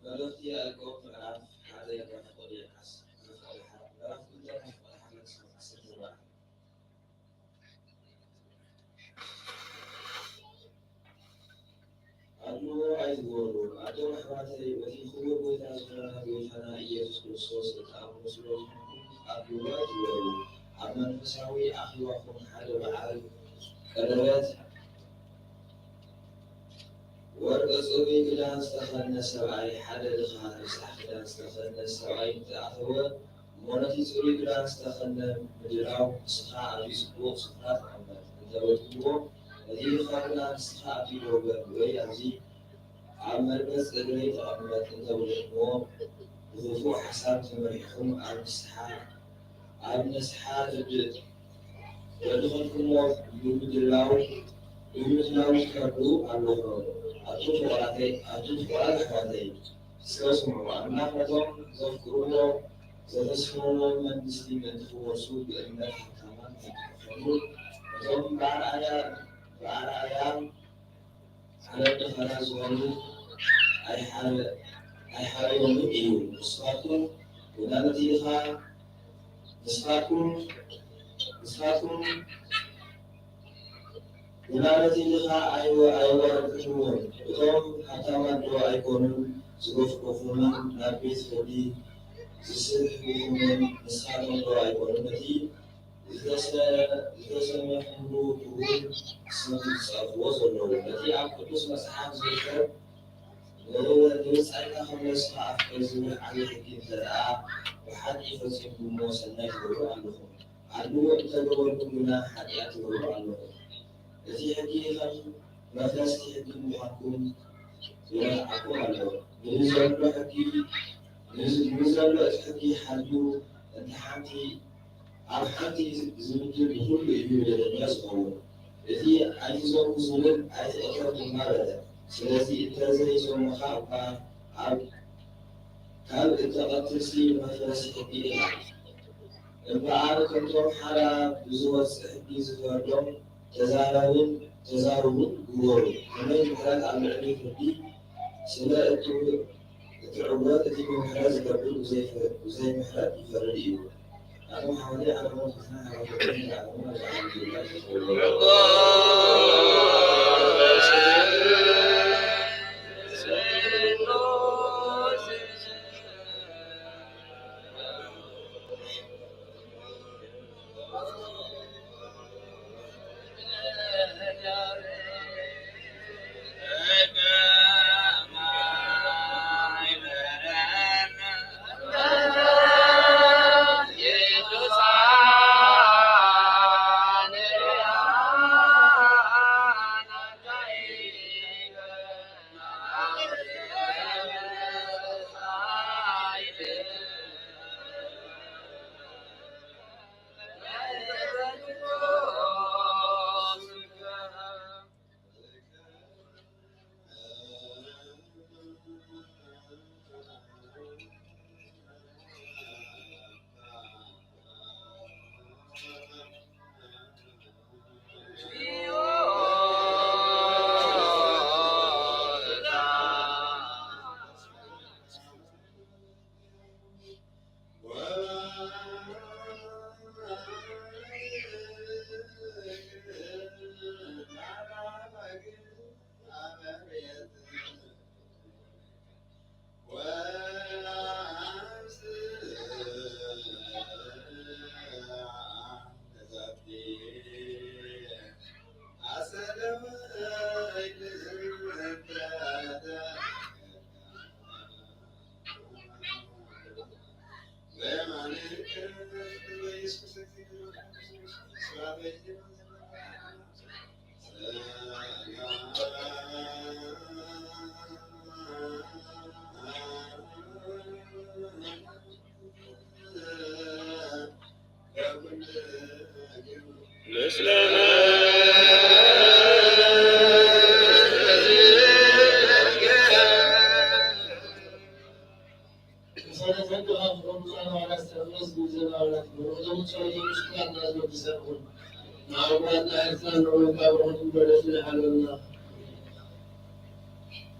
መልእኽቲ ያዕቆብ ምዕራፍ ሓደ ካብ ቁጥሪ ዓስ-፣ ካብ ቁጥሪ ሓደ፣ ምዕራፍ ክልተ ካብ ቁጥሪ ሓደ ክሳብ ዓሰርተ ኣርባዕተ። ኣድልዎ ኣይትግበሩ። ኣቶም ኣሕዋተይ፣ በቲ ክቡር ጎይታ ዝኾነ ጎይታና ኢየሱስ ክርስቶስ እትኣምኑ ስለ ዝኾንኩም ኣድልዎ ኣይትግበሩ። ኣብ መንፈሳዊ ኣኼባኹም ሓደ በዓል ቀለበት ወርቂ ጽሩይ ክዳን ዝተኸድነ ሰብኣይ፣ ሓደ ድኻ ረሳሕ ክዳን ዝተኸድነ ሰብኣይ እንተኣተወ፣ እሞ ነቲ ጽሩይ ክዳን ዝተኸድነ ምድላው፣ ንስኻ ኣብዚ ጽቡቕ ስፍራ ተቐመጥ እንተበልኩምዎ፣ ነቲ ድኻ ግና ንስኻ ኣብዚ ደው በል ወይ ኣብዚ ኣብ መርገጽ እግረይ ተቐመጥ እንተበልኩምዎ፣ ብኽፉእ ሓሳብ ተመሪሕኩም ኣብ ንስሓ ኣብ ንስሓ ትድ-፣ ዘድኸልኩሞ ብምድላው፣ ብምድላው ትኸዱ ኣለኹም። ኣቱም ፍቑራተይ፣ ኣቱም ፍቑራት ኣሕዋተይ፣ እስከ ስምዑ። ኣምላኽ ነቶም ዘፍቅርዎ፣ ዘተስፈዎ መንግስቲ ምእንቲ ክወርሱ ብእምነት ሃብታማት ምእንቲ ክኾኑ፣ ነቶም ብኣርኣያ፣ ብኣርኣያ ዓለም ድኻታት ዝኾኑ ኣይሓረ-፣ ኣይሓረዮምን እዩ። ንስኻትኩም ግና ነቲ ድኻ፣ ንስኻትኩም፣ ንስኻትኩም ግና ነቲ ድኻ ኣይወ-፣ ኣይዋርድኩምዎን። እቶም ሃብታማት ዶ ኣይኮኑን ዝገፍዑኹምን ናብ ቤት ፍርዲ ዝስሕቡኹምን? ንስኻትኩም ዶ ኣይኮኑን ነቲ ዝተሰ-፣ ዝተሰመኽምሉ ክቡር ስም ዝጸርፍዎ ዘለዉ? ነቲ ኣብ ቅዱስ መጽሓፍ ዝርከብ ን-፣ ንብጻይካ ከም ነፍስኻ ኣፍቅር ዝብል ዓቢ ሕጊ እንተ ደኣ ብሓቂ ፈጺምኩምዎ ሰናይ ትገብሩ ኣለኹም። ኣድልዎ እንተ ገበርኩም ግና ሓጢኣት ትገብሩ ኣለኹም። እቲ ሕጊ ከም መፍለስቲ ሕጊ ምዃንኩም ይረድኣኩም ኣሎ። ንዘሎ ሕጊ፣ ንዝ-፣ ንዘሎ እቲ ሕጊ ሓልዩ እንተ ሓንቲ፣ ኣብ ሓንቲ ዝብድል ብኹሉ እዩ በደለኛ ዝኸውን። እቲ ኣይትዘሙ ዝብል ኣይትቕተል ድማ በለ። ስለዚ እንተ ዘይዘሙኻ እኳ ኣብ፣ ካብ እተቐትልሲ መፍለሲ ሕጊ ኢኻ። እምበኣር ከምቶም ሓራ ብዝወጽእ ሕጊ ዝፈርዶም ተዛረብን ተዛረቡን ግበሩ። ከመይ ምሕረት ኣብ ልዕሊ ፍርዲ ስለ እትው-፣ እትዕወት፣ እቲ ብምሕረት ዝገብር ብዘይ-፣ ብዘይምሕረት ይፈርድ እዩ። ኣቶም ሓወተይ፣ ዓለሞም ትሕትና ሃይማኖቶም ንዓለሞም ኣብ ዝዓለም ጌጋ ይፈርዱ።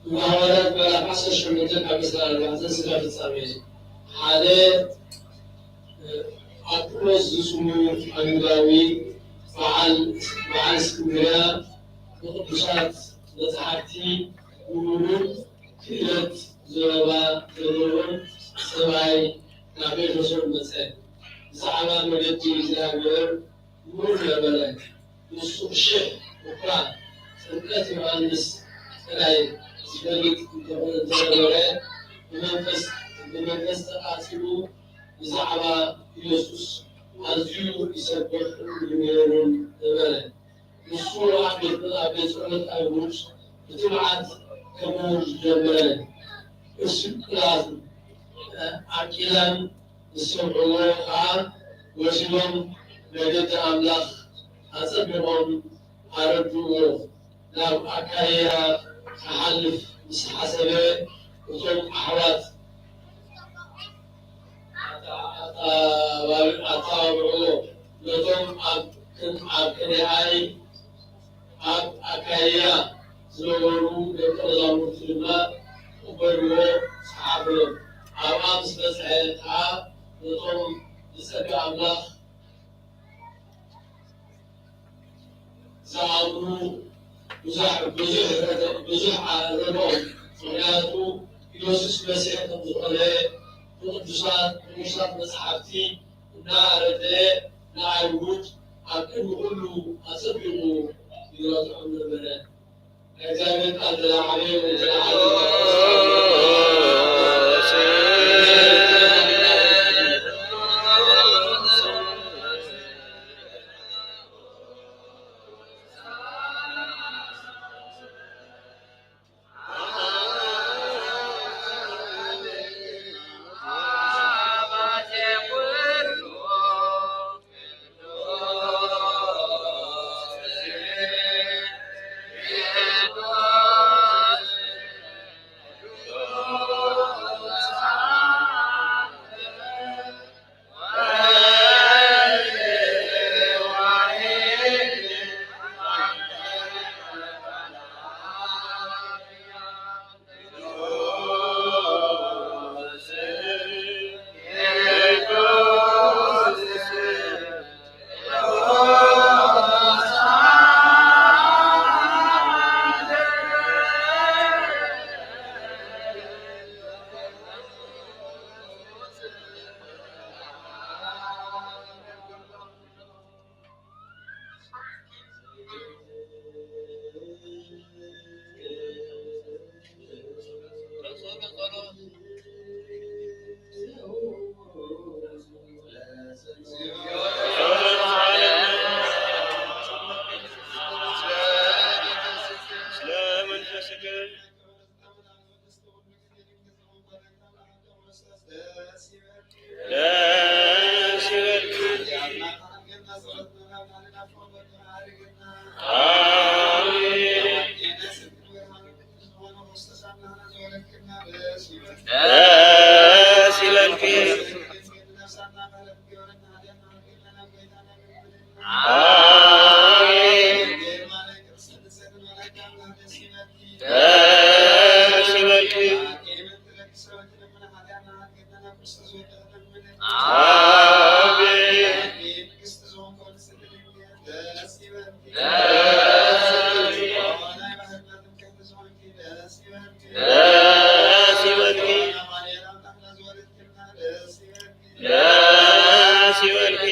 ንሃዋርያት ምዕራፍ ዓሰርተ ሸሞንተ ካብ ዕስራን ኣርባዕተን ስጋ ፍጻሜ ሓደ ኣጵሎስ ዝስሙ ኣይሁዳዊ በዓል በዓል እስክንድርያ ንቅዱሳት መጻሕፍቲ ምሁርን ክእለት ዘረባ ዘለዎን ሰብኣይ ናብ ኤፌሶን መጸ። ብዛዕባ መገዲ እግዚኣብሔር ምሁር ነበረ። ንሱ ሽሕ እኳ ጥምቀት ዮሃንስ ጥራይ ዝፈልጥ እንተነበረ ብመንፈስ ብመንፈስ ተቃጺሉ ብዛዕባ ኢየሱስ ኣዝዩ ይሰብኽን ይምህርን ነበረ። ንሱ ኣብ ቤት ኣብ ቤት ጸሎት ኣይሁድ ብትብዓት ክምህር ጀመረ። ፕርስቅላን ኣቂላን ዝሰምዕዎ ኸኣ ወሲዶም መገዲ ኣምላኽ ኣጸቢቖም ኣረድእዎ። ናብ ኣካይያ ክሓልፍ ምስ ሓሰበ እቶም ኣሕዋት ኣተባብዕዎ። ነቶም ኣብ ኣብ ክንደኣይ ኣብ ኣካይያ ዝነበሩ ደቀ መዛሙርቲ ድማ ክቕበልዎ ጸሓፈሎም። ኣብኣ ምስ በጽሐ ከኣ ነቶም ብጸጋ ኣምላኽ ዝኣምኑ ብዙሕ ብዙሕ ብዙሕ ረድኦም። ምኽንያቱ ኢየሱስ መሲሕ ከም ዝኾነ ብቅዱሳት ቅዱሳት መጽሓፍቲ እናኣረደአ ንኣይሁድ ኣብ ቅድሚ ኩሉ ኣጸቢቑ ይረድዖም ነበረ። ናይ እግዚኣብሔር ቃል ዘለዓለ ዘለዓለ ደስ ይበልኪ። ኣሜን። ደስ ይበልኪ። ኣሜን። ደስ ይበልኪ። ኣሜን። ደስ ይበልኪ። ደስ ይበልኪ። ደስ ይበልኪ።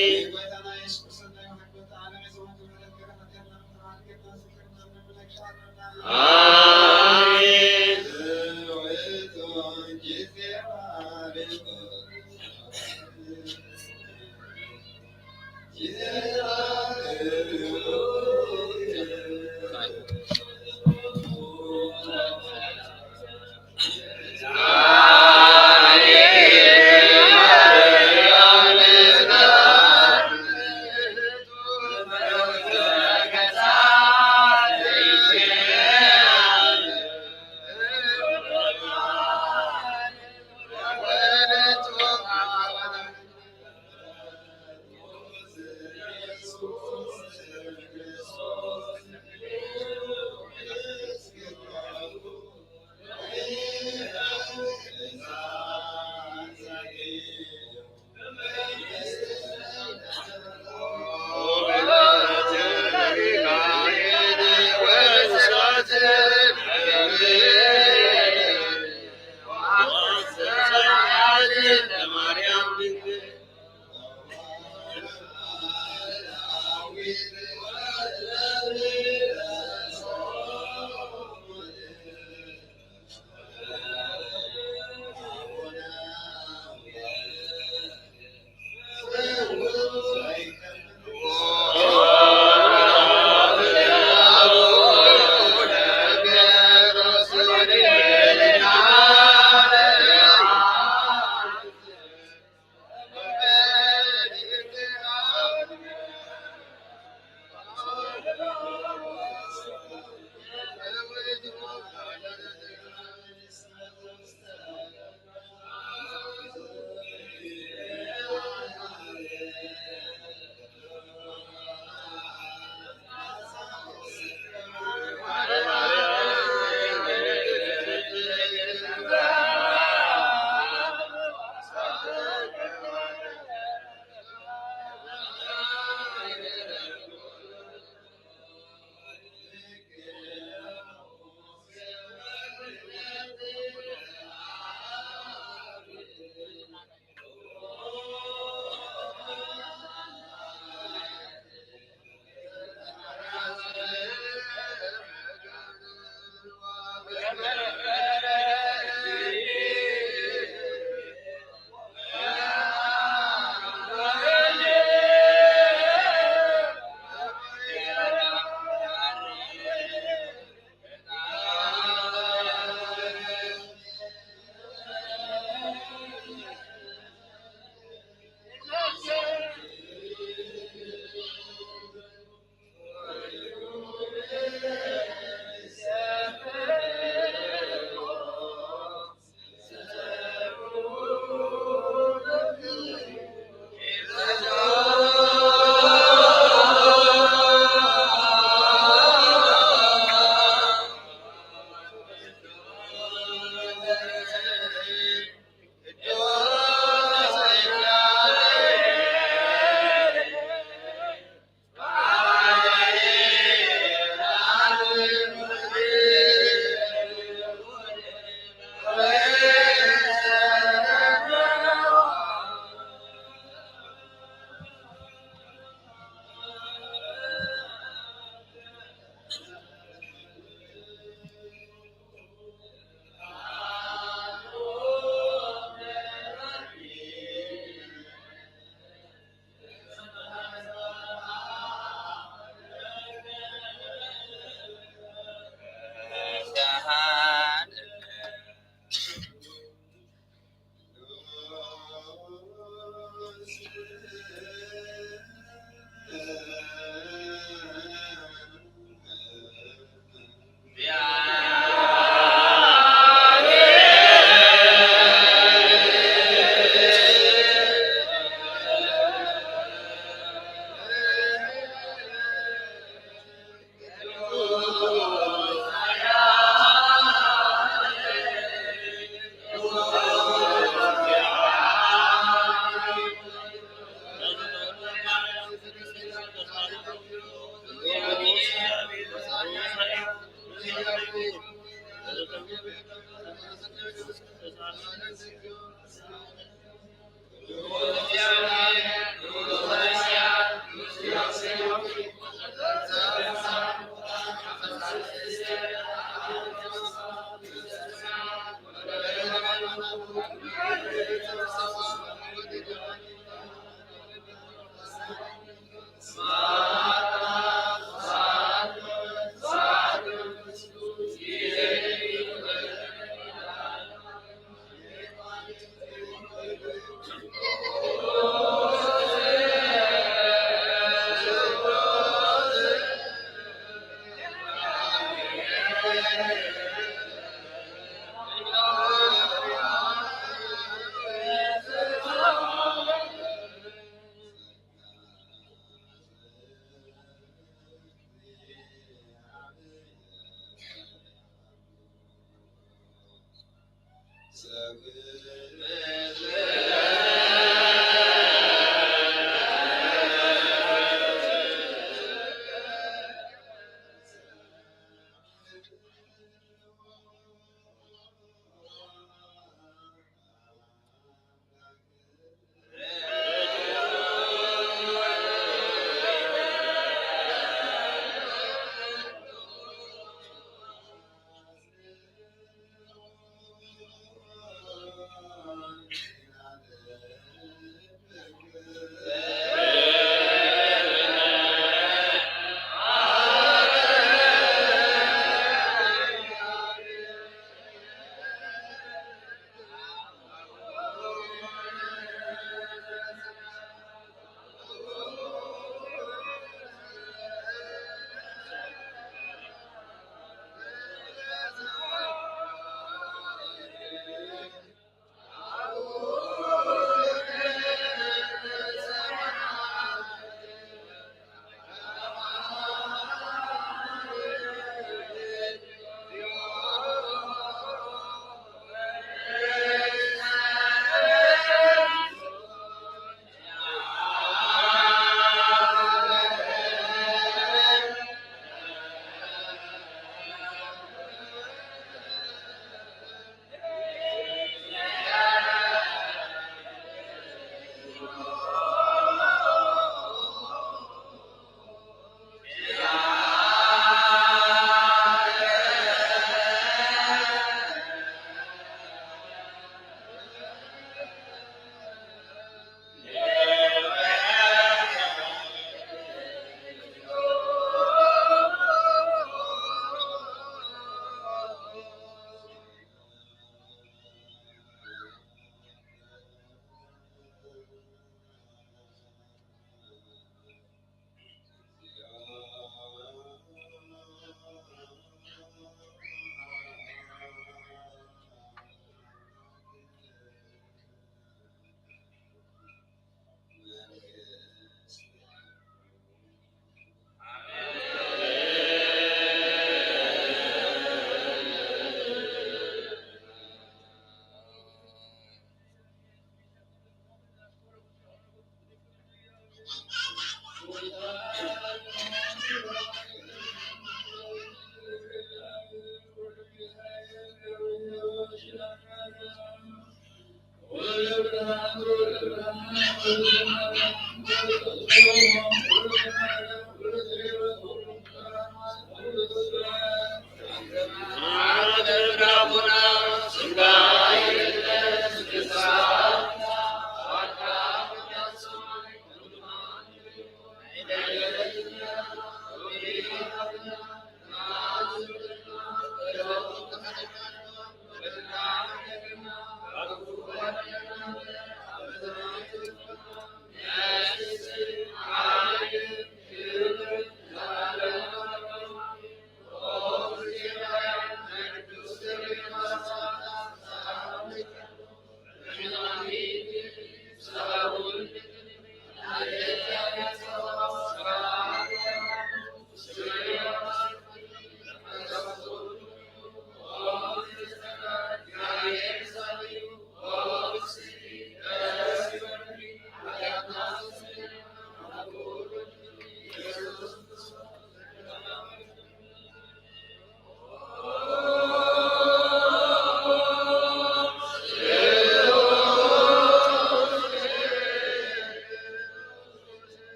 ኣሜን።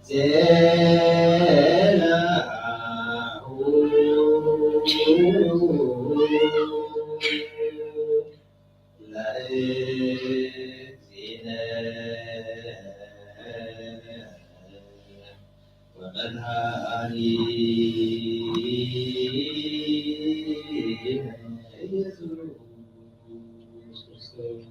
ዜናሁ ለእግዚእነ ወመድኃኒነ ኢየሱስ ክርስቶስ።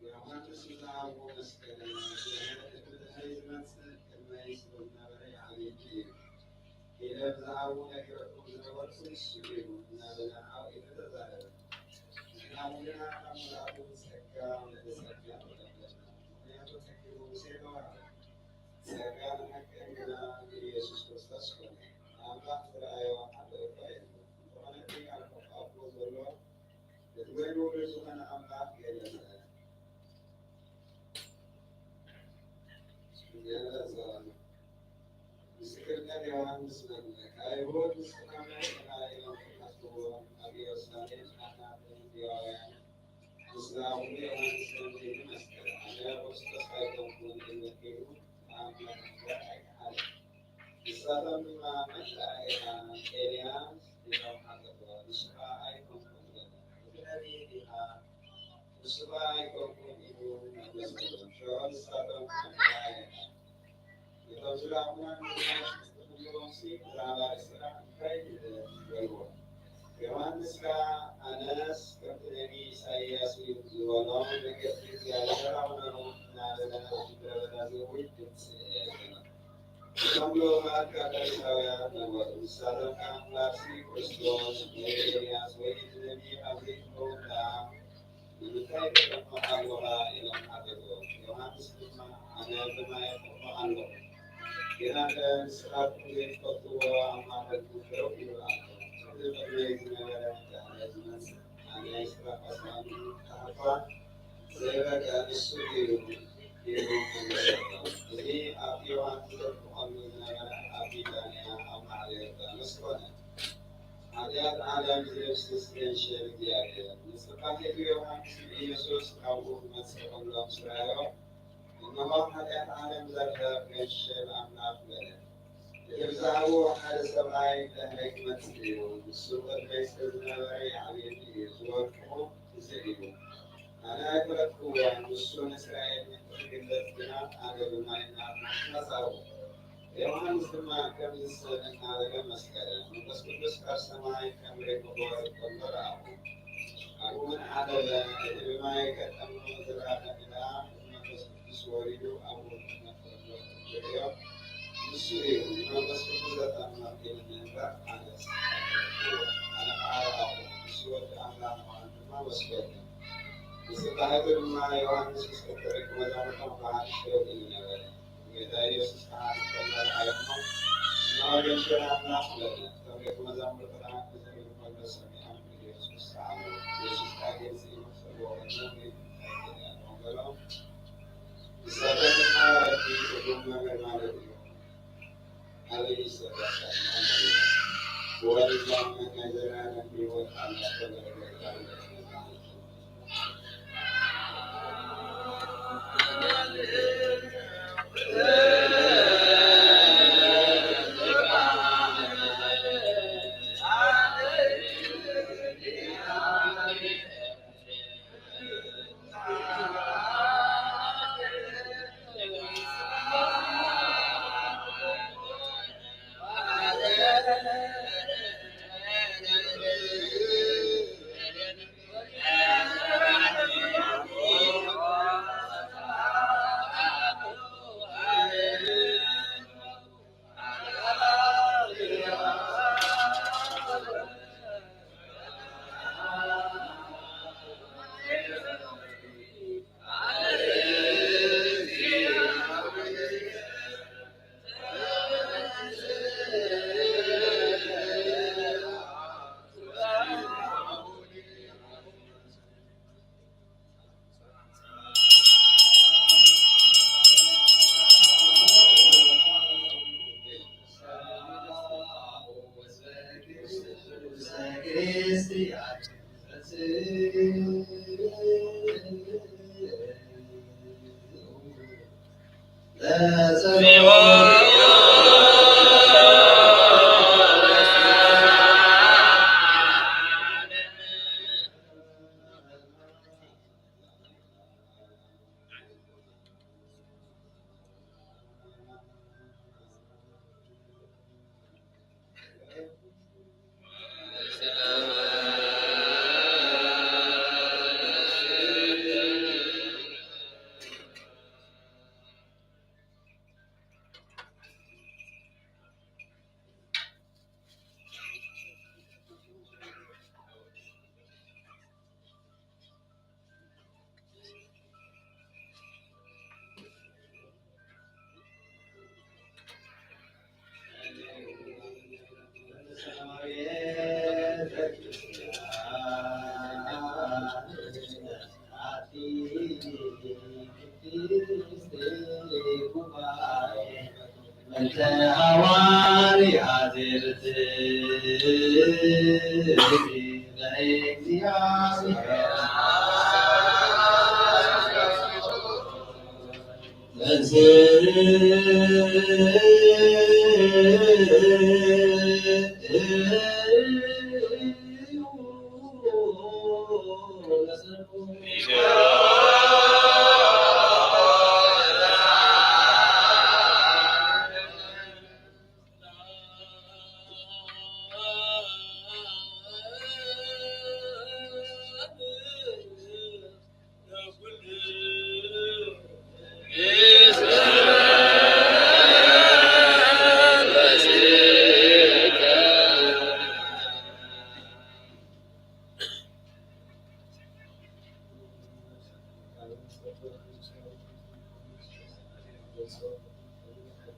ዮሃንስ ብዝሃቦ መስቀል፣ እቲ ብድሕረይ ዝመጽእ ቅድመይ ስሩዕ ዝነበረ ይዓብየኒ እዩ ኢለ ብዝሃቦ ነጊረኩም ዝነበርኩ ንሱ እዩ እናበለ ሓቒፉ ተዛረበ። ንሕና ኩልና ካብ ሙሉእ ጸጋ ንጸጋ ንቕበል ኣለና። ምኽንያቱ ጸጊቡ ሙሴ ተዋህበ። ጸጋን ሓቅን ግና ብኢየሱስ ክርስቶስ ኮነ። ንኣምላኽ ዝረኣዮ ሓደ እኳ የለን። እንተኾነ እቲ ኣብ ሕቖ ኣቦ ዘሎ እቲ ወይን ውሉድ ዝኾነ ኣምላኽ ገለጸ። ገለጸ። ምስክርነት ዮሃንስ መጥምቅ። ኣይሁድ ንስኻ መን ኢኻ ኢሎም ክሓትዎ ኣብ ኢየሩሳሌም ኣትናተን ሌዋውያን ንስኻ ኩሉ ዮሃንስ ተንቤን መስቀል ኣነ ክርስቶስ ኣይኮንኩን ኢሉ ነጊሩ ንኣምላኽ እምበር ኣይከሓደን። ንሳቶም ድማ መን ደኣ ኢኻ? ኤልያስ ኢሎም ሓተትዎ። ንሱ ኸኣ ኣይኮንኩን በለ። እቲ ነብዪ ዲኻ? ንሱ ኸኣ ኣይኮንኩን ኢሉ መለሰሎም። ሽዑ ንሳቶም መን ደኣ ኢኻ? ነቶም ዝለኣኹና ንምምላስ ክትብልዎምሲ ብዛዕባ ርእስኻ እንታይ ንደል? በልዎ። ዮሃንስ ከኣ ኣነስ ከምቲ ነብዪ ኢሳይያስ እዩ ዝበሎ መገዲ እግዚኣብሔር ኣውነኑ እናበለ ኣብ ምድረ በዳ ኩሎም ኣካል ፈሪሳውያን ነበሩ። ንሳቶም ከኣ፣ ኣምላኽሲ ክርስቶስ ወይ ኤልያስ ወይ እቲ ነብዪ ካብ ዘይትኸውን ደኣ ንምንታይ ትጠምቕ ኣለኻ? ኢሎም ሓተትዎ። ዮሃንስ ድማ፣ ኣነ ብማይ ኣጥምቕ ኣለኹ፣ ግና ንስኻትኩም ዘይትፈልጥዎ ኣብ ማእከልኩም ደው ይብል ኣሎ። እቲ ቅድመይ ዝነበረ እቲ ኣነ ዝመጽእ፣ ኣነ ስራሕ ኣስማሚ እኳ ዘይበቅዕ ንሱ እዩ ኢሉ መለሰሎም። እዚ ኣብ ዮሃንስ ዘጥምቐሉ ዝነበረ ኣብ ቢታንያ ኣብ ማዕዶ ዮርዳኖስ ኮነ። ሓጢኣት ዓለም ዝደምስስ ገንሸል እግዚኣብሔር። ንጽባሒቱ ዮሃንስ ንኢየሱስ ካብኡ ክመጽእ ከሎ ምስ ረኣዮ፣ እንሆ፣ ሓጢኣት ዓለም ዘርሕቕ ገንሸል ኣምላኽ በለ። እቲ ብዛዕባኡ ሓደ ሰብኣይ ድሕረይ ክመጽእ እዩ፣ ንሱ ቅድመይ ስለ ዝነበረ ይዓብየኒ እዩ፣ ዝበልኩኹም እዚ እዩ። ኣነ ኣይፈለጥኩዎን፣ ንሱ ንእስራኤል ምእንቲ ክግለጽ ግና ኣነ ብማይን ብመንፈስ መጻእኩ። ዮሃንስ ድማ ከምዚ ዝሰምዕ እናበለ መስከረ፣ መንፈስ ቅዱስ ካብ ሰማይ ከም ርግኦ ዝወርድ ከሎ ረኣኹ። ኣብኡ እውን ዓለበ፣ እቲ ብማይ ከጠምቕ ዝለኣኸኒ ደኣ እቲ መንፈስ ቅዱስ ወሪዱ ኣብኡ ክነብር ከሎ ክርእዮ ንሱ እዩ። ብመንፈስ ቅዱስ ዘጠምቕ ኢሉኒ እምበር ኣነስ ኣይፈለጥኩዎን። ኣነ ኸዓ ረኣኹ፣ ንሱ ወዲ ኣምላኽ ምዃኑ ድማ መስከርኩ። ንጽባሒቱ ድማ ዮሃንስ ምስ ክልተ ደቂ መዛሙርቶም ብሓድሽ ደው ኢሉ ነበረ። ጌታ ኢየሱስ ከዓ ምስ ተመልአ ኣየሞ፣ እንሆ ገንሸል ኣምላኽ በለ። እቶም ደቂ መዛሙርቲ ከዓ እዚ ክብል ከሎ ሰሚዖም ኢየሱስ ሰኣሉ። ኢየሱስ ከዓ ግልጺ ይመስልዎ ከሎ፣ እንታይ ትደሊ ኣለኹም በሎም። ንሳቶም ድማ ረቢ ትርጉም መምህር ማለት እዩ። ኣበይ ይሰራዕ? ብወልድ ናይ ዘላለም ህይወት ኣምላኽ ተመረቀ።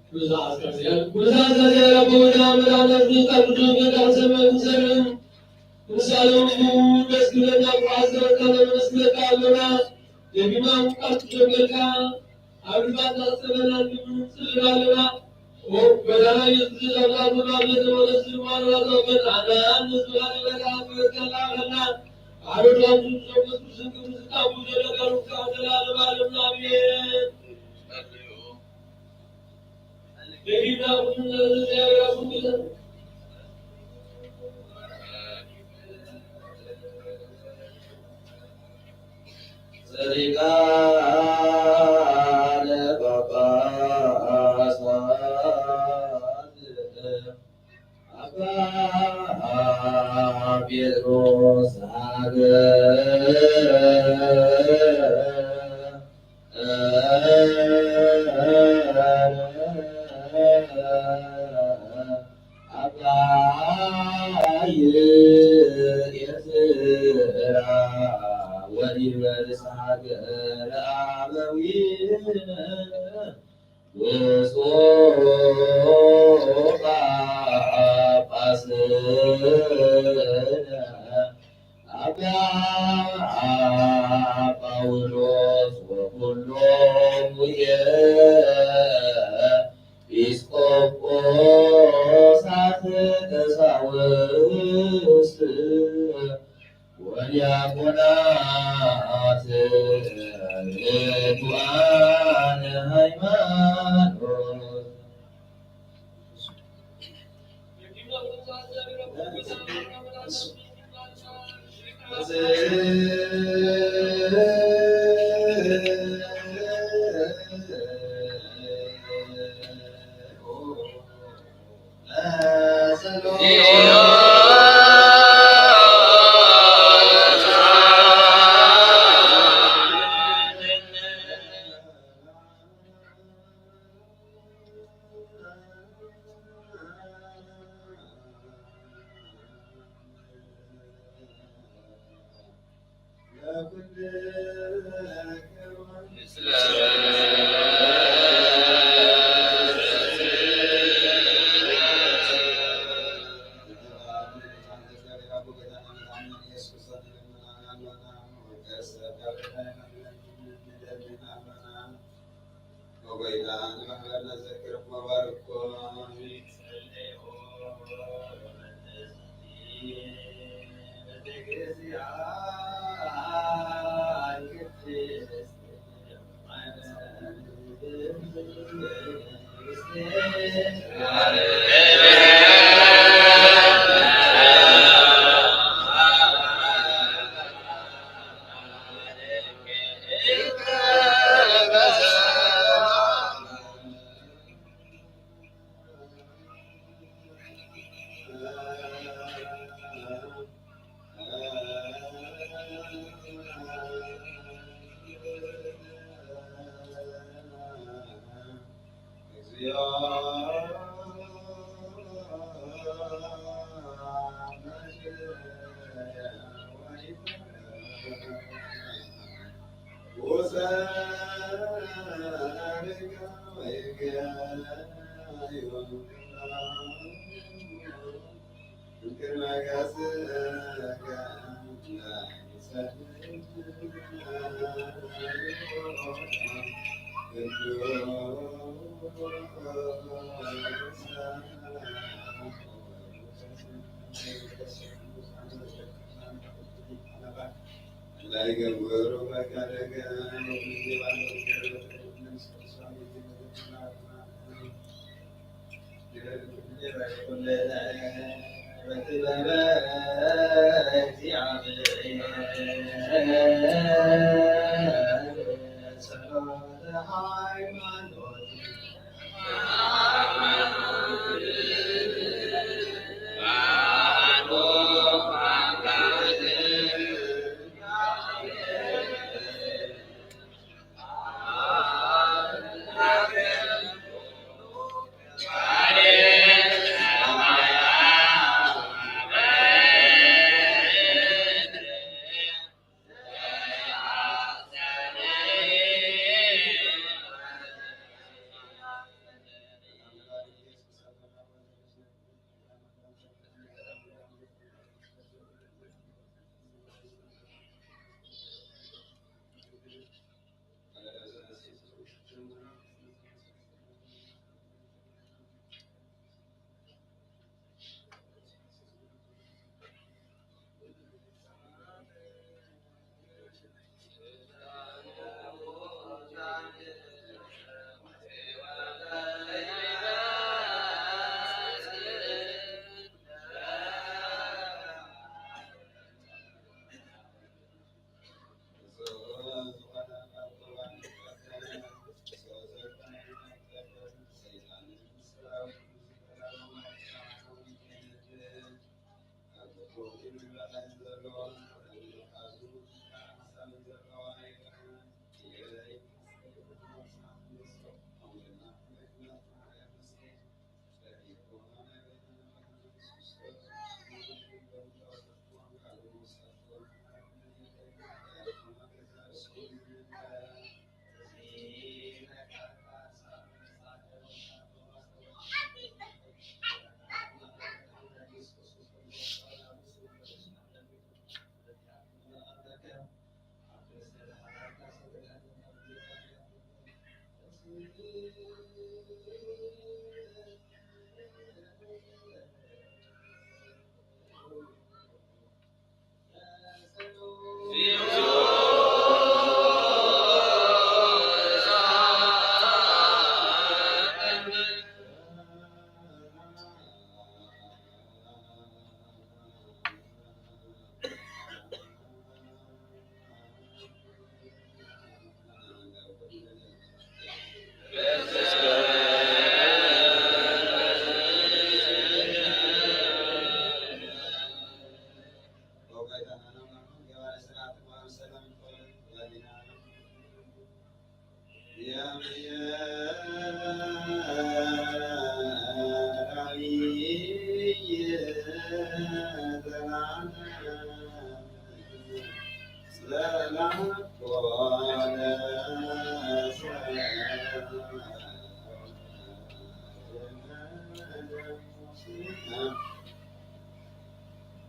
ኩሉ ሰዓት እስካብ እዚኣ፣ ኩሉ ሰዓት እስካብ እዚኣ፣ ኣቦ ወልደ ኣምላኽ ነፍሲ ካብ ቅዱስ ወንጌል ካብ ሰማይ ንሰርም። ንሳሎም ደስ ክብለና፣ ብዓል ዘረካ ነመስግነካ ኣለና። ደጊምና ቃል ቅዱስ ወንጌልካ ኣብ ልባትና ጸበል ኣድርግ ንጽልእ ኣለና። ኦ ጎይታና ኢየሱስ ክርስቶስ፣ ኣብ ልባና ኣብ ዘተመለስ ልባና ራሳው በል፣ ኣና ንዝብላ ንበላ ክብርካ ላዕለና። ዓረዳቱ ዘመቱ ስንክም ዝቃቡ ዘለጋሩ ክሳዕ ዘላለም ዓለምና። ኣሜን። ሊቃነ ጳጳሳት ኣባ ጴጥሮስ ዘሀገረ አባይ ኤርትራ ወሊበርስ ሀገረ አበዊነ ብፁዕ ጳጳስነ አባ ጳውሎስ ወኩሎሙ ኤጲስቆጶሳት ቀሳውስት ወዲያቆናት ርቱዓነ ሃይማኖት። ወጎይታ ንማሕበርና ዘክር መባርኮ።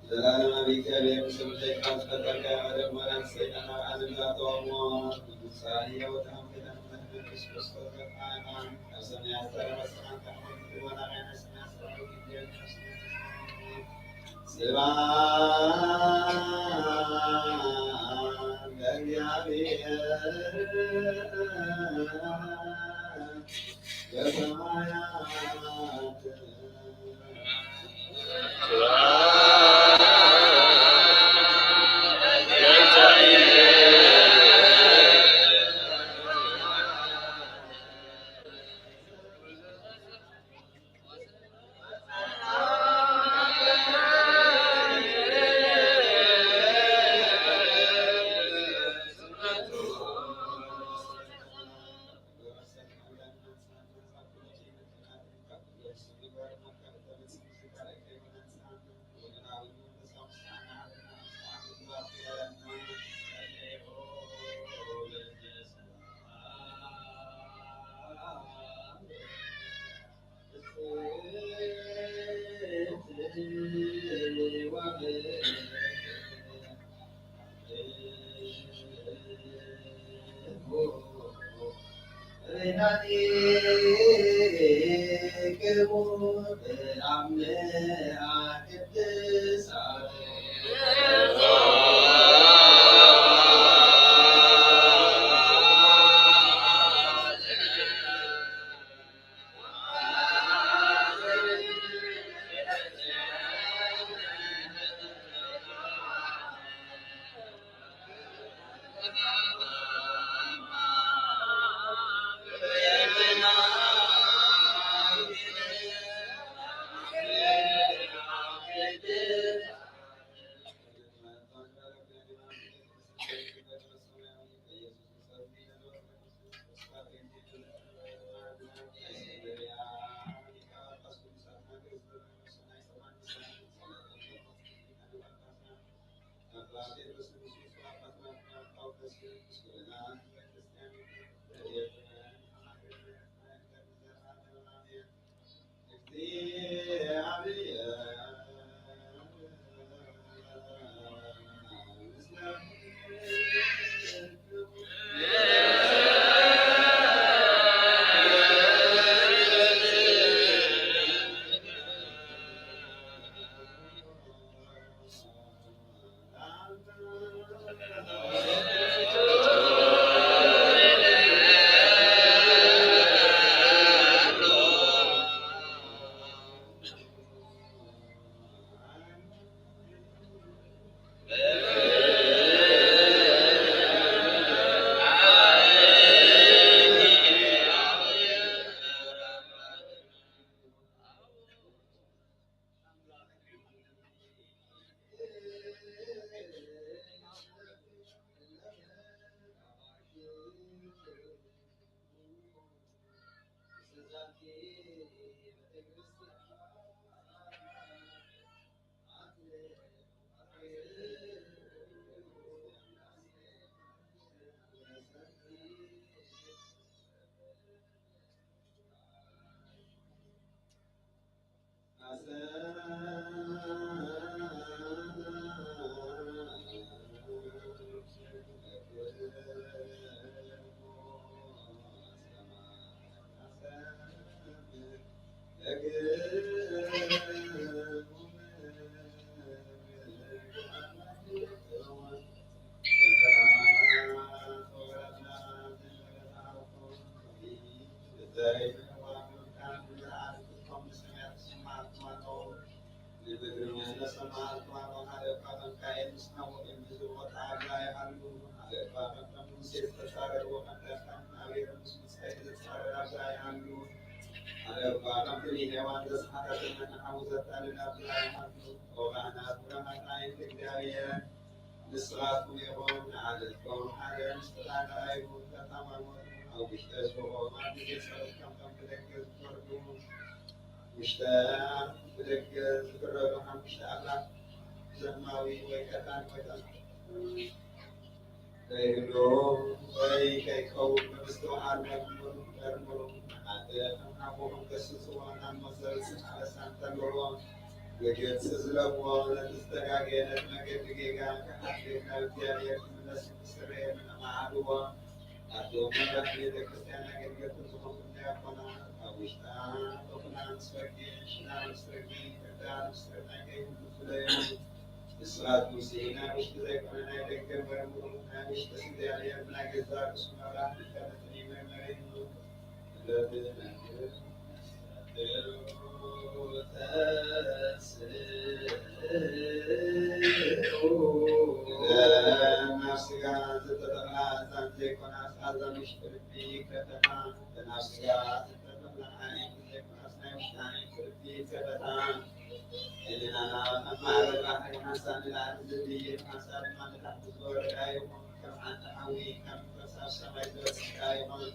ዘላለማዊ እግዚኣብሔር፣ ብስም ደቂኻ ዝፈጠርካ፣ ኣደም ወላድ ሰይጣን ኣብ ዓለም ዘእተወ ሞት፣ ንትንሳኤ ህይወት ኣምላኽና መንፈስ ክርስቶስ ዘርኣየና፣ ካብ ሰማያት ዝተረፈ ሰላምታ ንኹን፣ ወላዲተ ሰማያት ሰራዊት እግዚኣብሔር፣ ስብሐት ለእግዚኣብሔር። ንስኻትኩም ኢኹም ንዓለትኩም ሓደ ምስ ተጣመሙ ኣብ ውሽጠ ህዝብኹም ኣብ ግዜ ጸሎት ከምቶም ብደገ ዝፈርዱ ውሽጠ ብደገ ዝፍረዱ ሓሙሽተ ኣምላኽ ዘማዊ ወይ ቀታሊ ወይ ጠንቂ ከይህሉ ወይ ከይከውን ብምስትውዓል መርምሩ። መርምሩ። ንሓደ ከም ሓውኹም ገስጽዎ፣ ናብ ሞት ዘብጽሕ ኣበሳ እንተለዎ ብግልጺ ዝለምዎ፣ ነቲ ዝተጋገየ ነቲ መገዲ ጌጋ ክሓድግ ናብ እግዚኣብሔር ክምለስ ክስረየሉ ተመሃርዎ። ኣቱም መራሕቲ ቤተ ክርስቲያን ኣገልገልቲ ዝኾንኩም ዲያቆናት፣ ኣብ ውሽጣ ቶኽና ምስ ፈቂ፣ ሽና ምስ ረጊ፣ ክዳን ምስ ረናይ ከይህሉ ፍለዩ። ንስኻትኩም ሲ ናይ ውሽጢ ዘይኮነ ናይ ደገ መርምሩ፣ ናይ ውሽጢ እግዚኣብሔር ናይ ገዛእ ርእሱ መብራህቲ ከመጽእ ይመርምር እዩ። ናብ ስጋ ዝተተኽላ ህጻን ዘይኮናስ ኣዛ ውሽጢ ልቢ ይከፈታ። ናብ ስጋ ዝተተኽላ ዓይኒ ዘይኮናስ ናይ ውሽጢ ዓይኒ ልቢ ይከፈታ። ሕሊናና ኣብ ማዕበል ባሕሪ ሓንሳብ ንላዕሊ ዝድይብ፣ ሓንሳብ ድማ ንታሕቲ ዝወርድ ኣይኹን። ከም ሓንቲ ሓዊ፣ ከም ንፋስ ኣብ ሰማይ ዝበጽሕ ኣይኹን።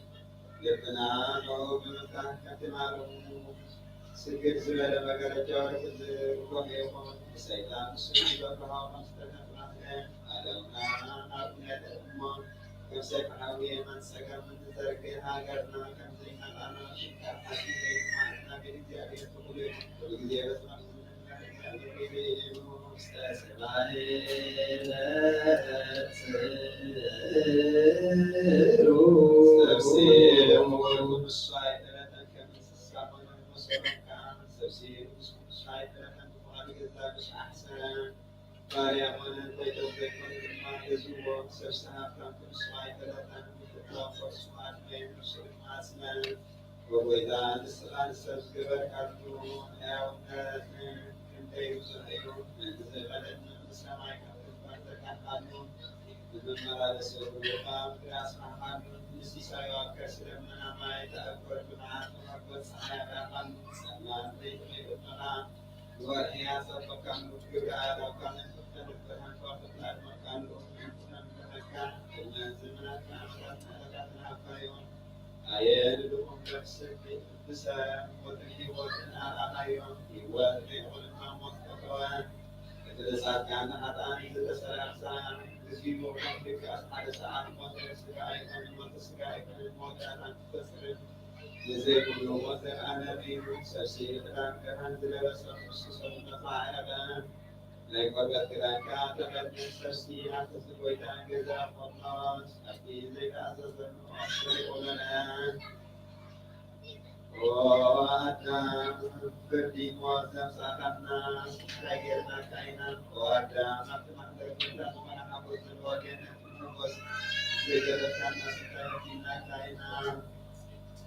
ልብና ንዕኡ ብምፍታሕ፣ ከምቲ ማረሙ ስግድ ዝበለ መጋረጃ ወርቂ ዝርጎሕ ይኹን። ብሰይጣን ንሱ ዝበርሆ ከም ዝተነፍናፍነ፣ ዓለምና ኣብ ኩነተ እሞ ከም ሰይፊ ሓዊ የማን ጸጋምን ዝዘርግሕ፣ ሃገርና ከም ዘይናጻና ሽቃ ሓጺን ዘይማዕድና ብእግዚኣብሔር ትኹል እዩ። ኩሉ ግዜ በዚ ባርያ ኮነ፣ ጎይታ ዘይኮነ ድማ ገዝእዎ። ሰብሲ ሃብታም ክንሱ ኣይፈለጠን፣ ብፍትዋ ፈርሱ ኣድመ፣ ንሱ ድማ ኣጽመ። ወጎይታ ንስኻ ንሰብ ዝገበርካሉ ሕያውነት ክንደይ ብዙሕ እዩ። ነቲ ዝኸለኒ ብሰማይ ካብ ተግባር ዘርጋሕካሉ፣ ንመመላለስሉ ካብ ምድሪ ኣስማዕካሉ፣ ንሲሳዩ ኣብ ከርሲ ደመና ማይ ተኣኮሉ፣ ንዓርቢ ካብ ጸሓይ ኣብራኻሉ፣ ጸልማት ለይቲ ከይበተኻ፣ ንወርሒ ኣጸበካሉ፣ ግብሪ ኣእዳውካ መንፈስ ብርሃን ከዋኽብቲ ኣድመቕካሉ፣ ምሕረትካ ቅድሚ ዘመናት ዓመታት ምሕረታት ዝሃብካዮ፣ ኣየ ንድኹም ነፍሲ ብሰብ ሞትን ህይወትን ኣርኣኻዮ፣ ህይወት ናይ ቁልማ ሞት ፈተወ። እቲ ንጻድቃን ንኃጥኣን ዝተሰርዐ ክሳራ፣ ግዚኡ ከም ድቃስ ሓደ ሰዓት ሞተ። ስጋ ኣይኮነን ሞተ፣ ስጋ ኣይኮነን ሞተ፣ ኣጣን ትፈስርን ንዘይብሉ ሞት ዘልኣለም እዩ። ሰብሲ ክዳን ብርሃን ዝለበሰ፣ ንሱ ሰብነቱ ኣዕረቐ። ናይ ቆርበት ክዳንካ ተኸድን፣ ሰብሲ ኣብ ትሕቲ ጐይታ ገዛ ቆሞስ፣ ኣብቲ ዘይተኣዘዘሉ ሞት ሰሪቑ በልዐ። ኦ ኣዳም፣ ፍርዲ ሞት ዘምጻእካና እንታይ ጌርናካ ኢና? ኦ ኣዳም፣ ኣብቲ ማእከል ጐይታ ዝኾነ ሓጎስ ዘለዎ ገነት ንሕጎስ ዘይገበርካናስ እንታይ በዲልናካ ኢና?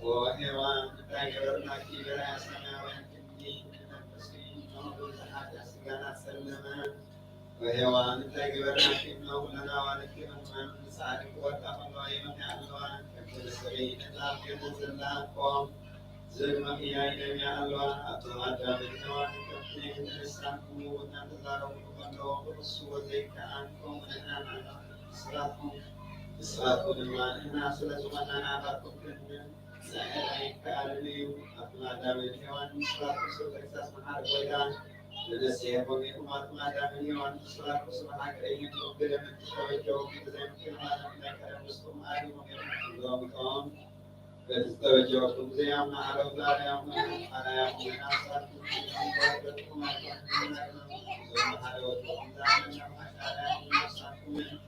ኦ ሄዋን፣ እንታይ ገበርናኪ? በራያ ሰማያውያን ክንዲ ንመንፈስኪ እነሆ ብብዙሕ ኃጢኣት ስጋና ጸለመ። ኦ ሄዋን፣ እንታይ ገበርናኪ? እነሆ ኩለን ኣዋልድኪ ብሕማም ንጻዕሪ ክወድቃ ከለዋ የመን ኣለዋ። ከምቲ ንስኺ ነታ ኣብ ገነት ዘላ ቆም ዘድመቕያ ኢለምያ ኣለዋ። ኣቶም ኣዳምን ሄዋንን ከምቲ ንሳን ክምውትና ተዛረቡሉ ከለዉ፣ ክኽስዎ ዘይከኣል፣ ከምኡ ንሕና ንኣምላኽ ንስኻትኩም፣ ንስኻትኩም ድማ ንሕና ስለ ዝኾና ንኣኻትኩም ክንምን ንስዕር ኣይከኣልን እዩ። ኣቱም ኣዳምን ሄዋን ንስኻትኩም ስለ ተግሳጽ መሓሪ ጐይታ ተነሲሕኩም ኢኹም። ኣቱም ኣዳምን ሄዋን ንስኻትኩም ስለ ሓቂ ደይንኩም፣ ብደም እተበጀኹም ብዘይ ምክልኻል ናይ ቀደም ርስኹም ኣሪኹም ኢኹም። ሎሚ እቶም በቲ ዝተበጀወኩም ብዘይ ኣምና ሓለውቲ ኣርኣያኹም፣ ኣርኣያኹም ኢና። ንስኻትኩም ኢኹም፣ ተወለድኩም ኣይኮንኩም፣ እዞም ሓለውትኹም ዝኣመንኩም ሓቂ ኣርኣያኹም ንስኻትኩም ኢኹም።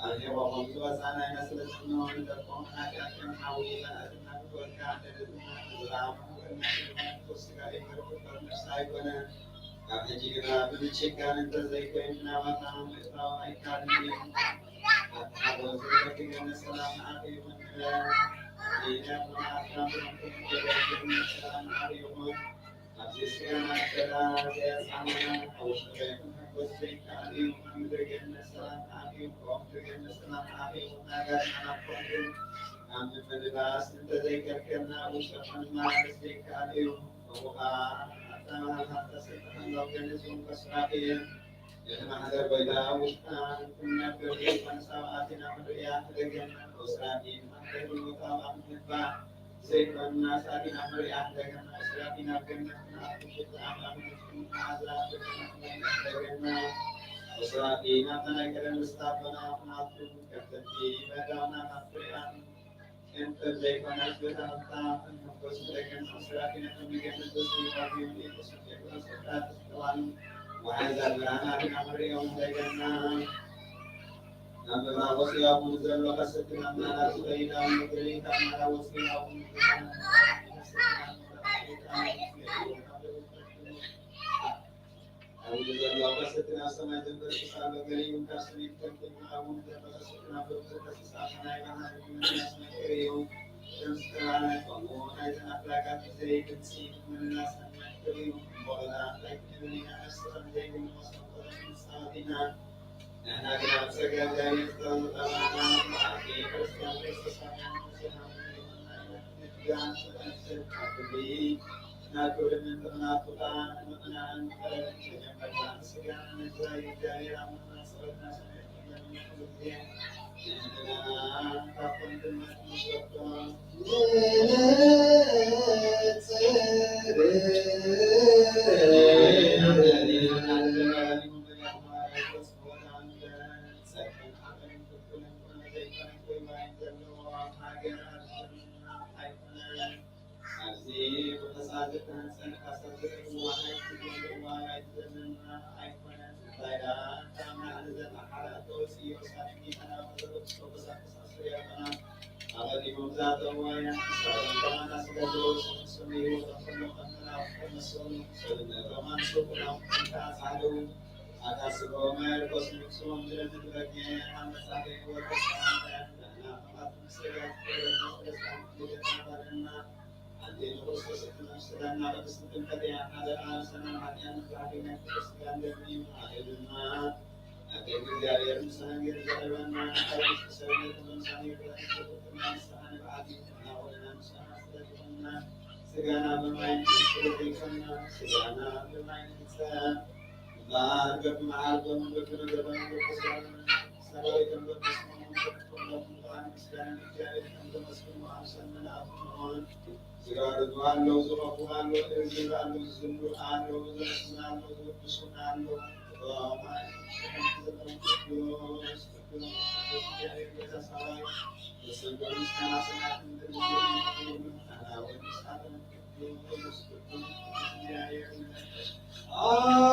ኣርሒቖም ዝወጻና ኢና፣ ስለዚ እንሆ ንደቆም ሓጢኣት ከም ሓዊ ይበልዓ፣ ዝናፍቕ ወድካ እንደ ደድና፣ ንዝረኣኹም ቅድሚ ስጋ ይመርቁ ነፍሲ ኣይኮነ። ካብ ሕጂ ግና ብምችካል እንተዘይኮይኑ ናባታ ምእታው ኣይካልን እዩ። ኣታ ሓጎስ ዝረክብ ሰላም ንዓኺ ይኹን ንበል። እዚ ናይ ኣቦና ኣዳም ብረንኩ ገበል ሰላም ንዓኺ ይኹን። ኣብዚ ስጋና እከላ ዘያጻምና ኣብ ውሽጢ ቤትኩም ሕጎስ ዘይከኣል እዩ። ኣብ ምድሪ ገነት ሰላም ንዓኺ ይኹን። ኣብ ምድሪ ገነት ሰላም ንዓኺ ይኹን። ናጋድና ናብ ኮንኩም ኣብ ምምልላስ እንተዘይከልከልና ኣብ ውሽጢ ኮንና ዘይከኣል እዩ። ከምኡ ኸኣ ኣታ መሃር ሃብታ ስልጣን ሎገን ህዝቡን ከስራቂ እቲ ማሕደር ጎይታ ኣብ ውሽጥና ንክንነብር ዘይኮነስ ኣብ ኣቲና ክንርእያ ክደገና ወስራቂ ንማሕደር ህይወት ኣብ ኣምንባ ዘይኮንና ሳዲና መሪኣ ደገና ስራፊና ገነት ንኣብ ሽት ኣምላኽ ንስም መዓዛ ደገና ስራፊ ናብታ ናይ ቀደም ርስታ ኣቦና ናቱ ከብተቲ በዳውና ናብ ፍሪኣን እንተ ዘይኮነ ስበታታ እንመጎስ ደገና ስራፊና ንገነት ስራፊ ንስም ጀግና ስራት ስተዋን ወሓዛ ብርሃና ድና መሪኦም ደገና ናብ ምብራቕ ወፂኡ ኣብ ዘሎ ከስክና ምዕራብ ዝኸይድ ኣብ ምድሪ ካብ ምዕራብ ወፂኡ ኣብ ኣብ ዘሎ ከስክና ሰማይ ዘንበርክስ ኣሎ። ገሊኡ ካብ ሰሜን ተንኮል ኣብ ዘሎ ከስክና ብርቱ ከስስ ኣሎ። ናይ ባህሪ ምምላስ መቀር እዩ። ከም ዝተባለ ከምኡ ናይዘን ኣፍላጋት ብዘይ ድምፂ ምምላስ መቀር እዩ። እሞ ኸኣ እንታይ ክንብል ኢና? ነፍሲ ከም ዘይብሉ መሰንቆ ክንፃወት ኢና። ንሕና ግና ብጸጋ እግዚኣብሔር ዝተቐመጠ ኣምላኽና ንመዓልቲ ክርስቲያን ክርስቶስ ኣምላኽና ንስኻ ንድጋም ስለ ንስብ ካብ ክብሪ ናብ ክብሪ ምንጥቕና ቁጣ ንምቕናዕን ቀረብን መጀመርታ ንስጋ ንእግዚኣብሔር ኣምላኽና ጸሎትና ሰሚዕኩም ለምንኩሉ ግዜ ንሕና ካብቶም ድመት ንሸፍቶ ኣቐዲሞም ዛተው ዋያ ሰበን ከማና ስጋ ዝለበሱ ንስም ህይወቶም ኩሎም ከም መላእኽቲ ተመስሉ። ሰብነቶም ኣንስኩሎም ከም ተኣሳህሉ ኣታ ስግኦም ኣየልበሱ ስሞም ዝለምድ በጊዕ ኣብ መጻኢ ህይወት ተሰማምዐ። ንሕና ከማቱ ንስጋ ዝገበረና ሰለስተ ክፍሊ ገጽና ባርና። ሓንቲ ንክርስቶስ እትመስለና ቅድስቲ ጥምቀት እያ። ሓደ ኣብ ሰማይ ሓጢኣት ንፍታሕ ናይ ክርስቶስ ስጋን ደምን እዩ። ሓደ ድማ ኣብ ደገ እግዚኣብሔር ምሳን ገር ዘረበና። ኣብ ውሽጢ ሰብነት መንሳን ይብረት ዝፍትና ንስሓ ንብዓት ይፍትና ወለና ንስሓ ስለ ዝኾንና ስጋና ብማይ ንስለ ዘይኮንና ስጋና ብማይ ንሕጸብ። እምበኣር በብመዓልቶም በብነገሮም በብስራን ሰራዊቶም በብስሞም በብፍቕዶም ብርሃን ምስጋና ንእግዚኣብሔር ከም ዘመስግኑ ኣብ ሰብ መልኣኹ ንኾን። ዝራርዱ ኣለዉ፣ ዝኸፉ ኣለዉ፣ ዝእዝዙ ኣለዉ፣ ዝዝምሩ ኣለዉ፣ ዘመስግኑ ኣለዉ፣ ዝውድሱ ኣለዉ። እቶም ኣእዱግ ቅዱስ፣ ቅዱስ፣ ቅዱስ እግዚኣብሔር ቤተ ሰማይ፣ መሰንቆ ምስጋና ሰማያት ምድርን ይኹን። ኣናብር ምስጋና ቅዱስ፣ ቅዱስ፣ ቅዱስ እግዚኣብሔር ይመስገን።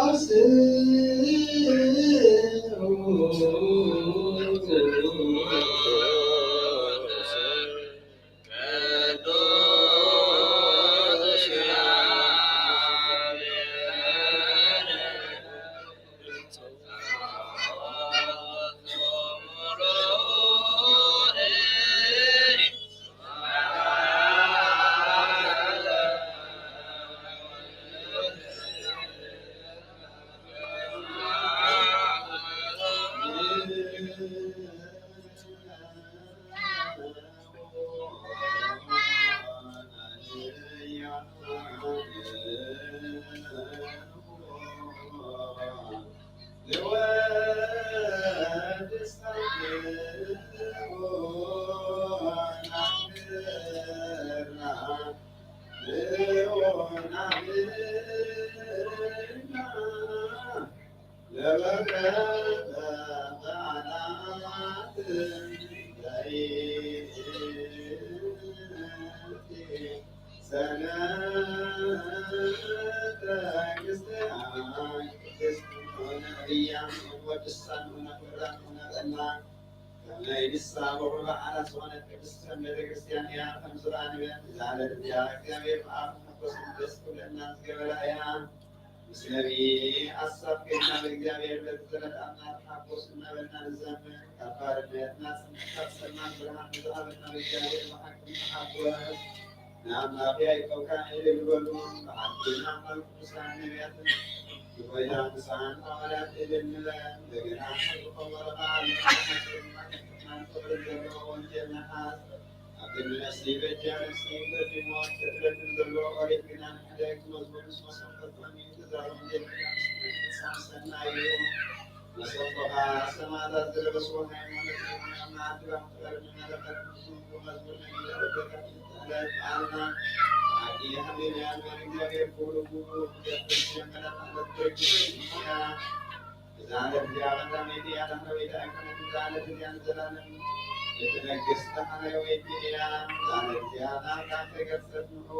ናይ ንሳ በኹሪ በዓላት ዝኾነት ቅድስቲ ሰንበት ቤተ ክርስቲያን እያ። ከም ዝረኣ ንብለን እዛ ዕለት እዚኣ እግዚኣብሔር ብኣብ መንፈስ ቅዱስ ክብለና ዝገበራ እያ። ምስ ነቢ ኣሳብ ኮይንና ብእግዚኣብሔር በቲ ዝረድኣና ተሓጎስ እናበልና ንዘምር። ካብ ባርነት ናጽነት፣ ካብ ጸልማት ብርሃን ንዝሃበና ብእግዚኣብሔር ብሓቂ ንተሓጎስ። ንኣምላኽ ያዕቆብ ከኣ እልል በሉ፣ ብሓቂ ንኣምላኽ ቅዱሳን ነቢያትን ንጎይታ ቅዱሳን ሃዋርያት እልል ንበል። እንደገና ዝኸበረ በዓል ክብርን ዘለዎ ወንጌል ነሓስ ኣብ ቅድሚ ነፍሲ በጃ ነፍሲ ፈዲሞ ተትረክብ ዘሎ ኦሪት ግና ንሕደግ መዝሙር ምስ መሰንቆ ተዛረቡ ሰናይ እዩ። መሰንቆኻ ሰማዕታት ዝለበስዎ ሃይማኖት መዓልቲ ባሕቲ በርኒ መለኸት ዝስንቁ መዝሙር ነጊረ በዓልና ብሓቂ ሃሌሉያ ንበል። እግዚኣብሔር ክብሩ ክብሩ ክገብር ዝጀመረ ማለት ድርጅት እያ። እዛ ዕለት እዚኣ ቀዳመይቲ እያ፣ ዳሕረወይቲ ኣይኮነትን። እዛ ዕለት እዚኣ ንዘላለም እትነግስ ዳሕረወይቲ እያ። እዛ ዕለት እዚኣ ናብታ ተገጸት ንዑ።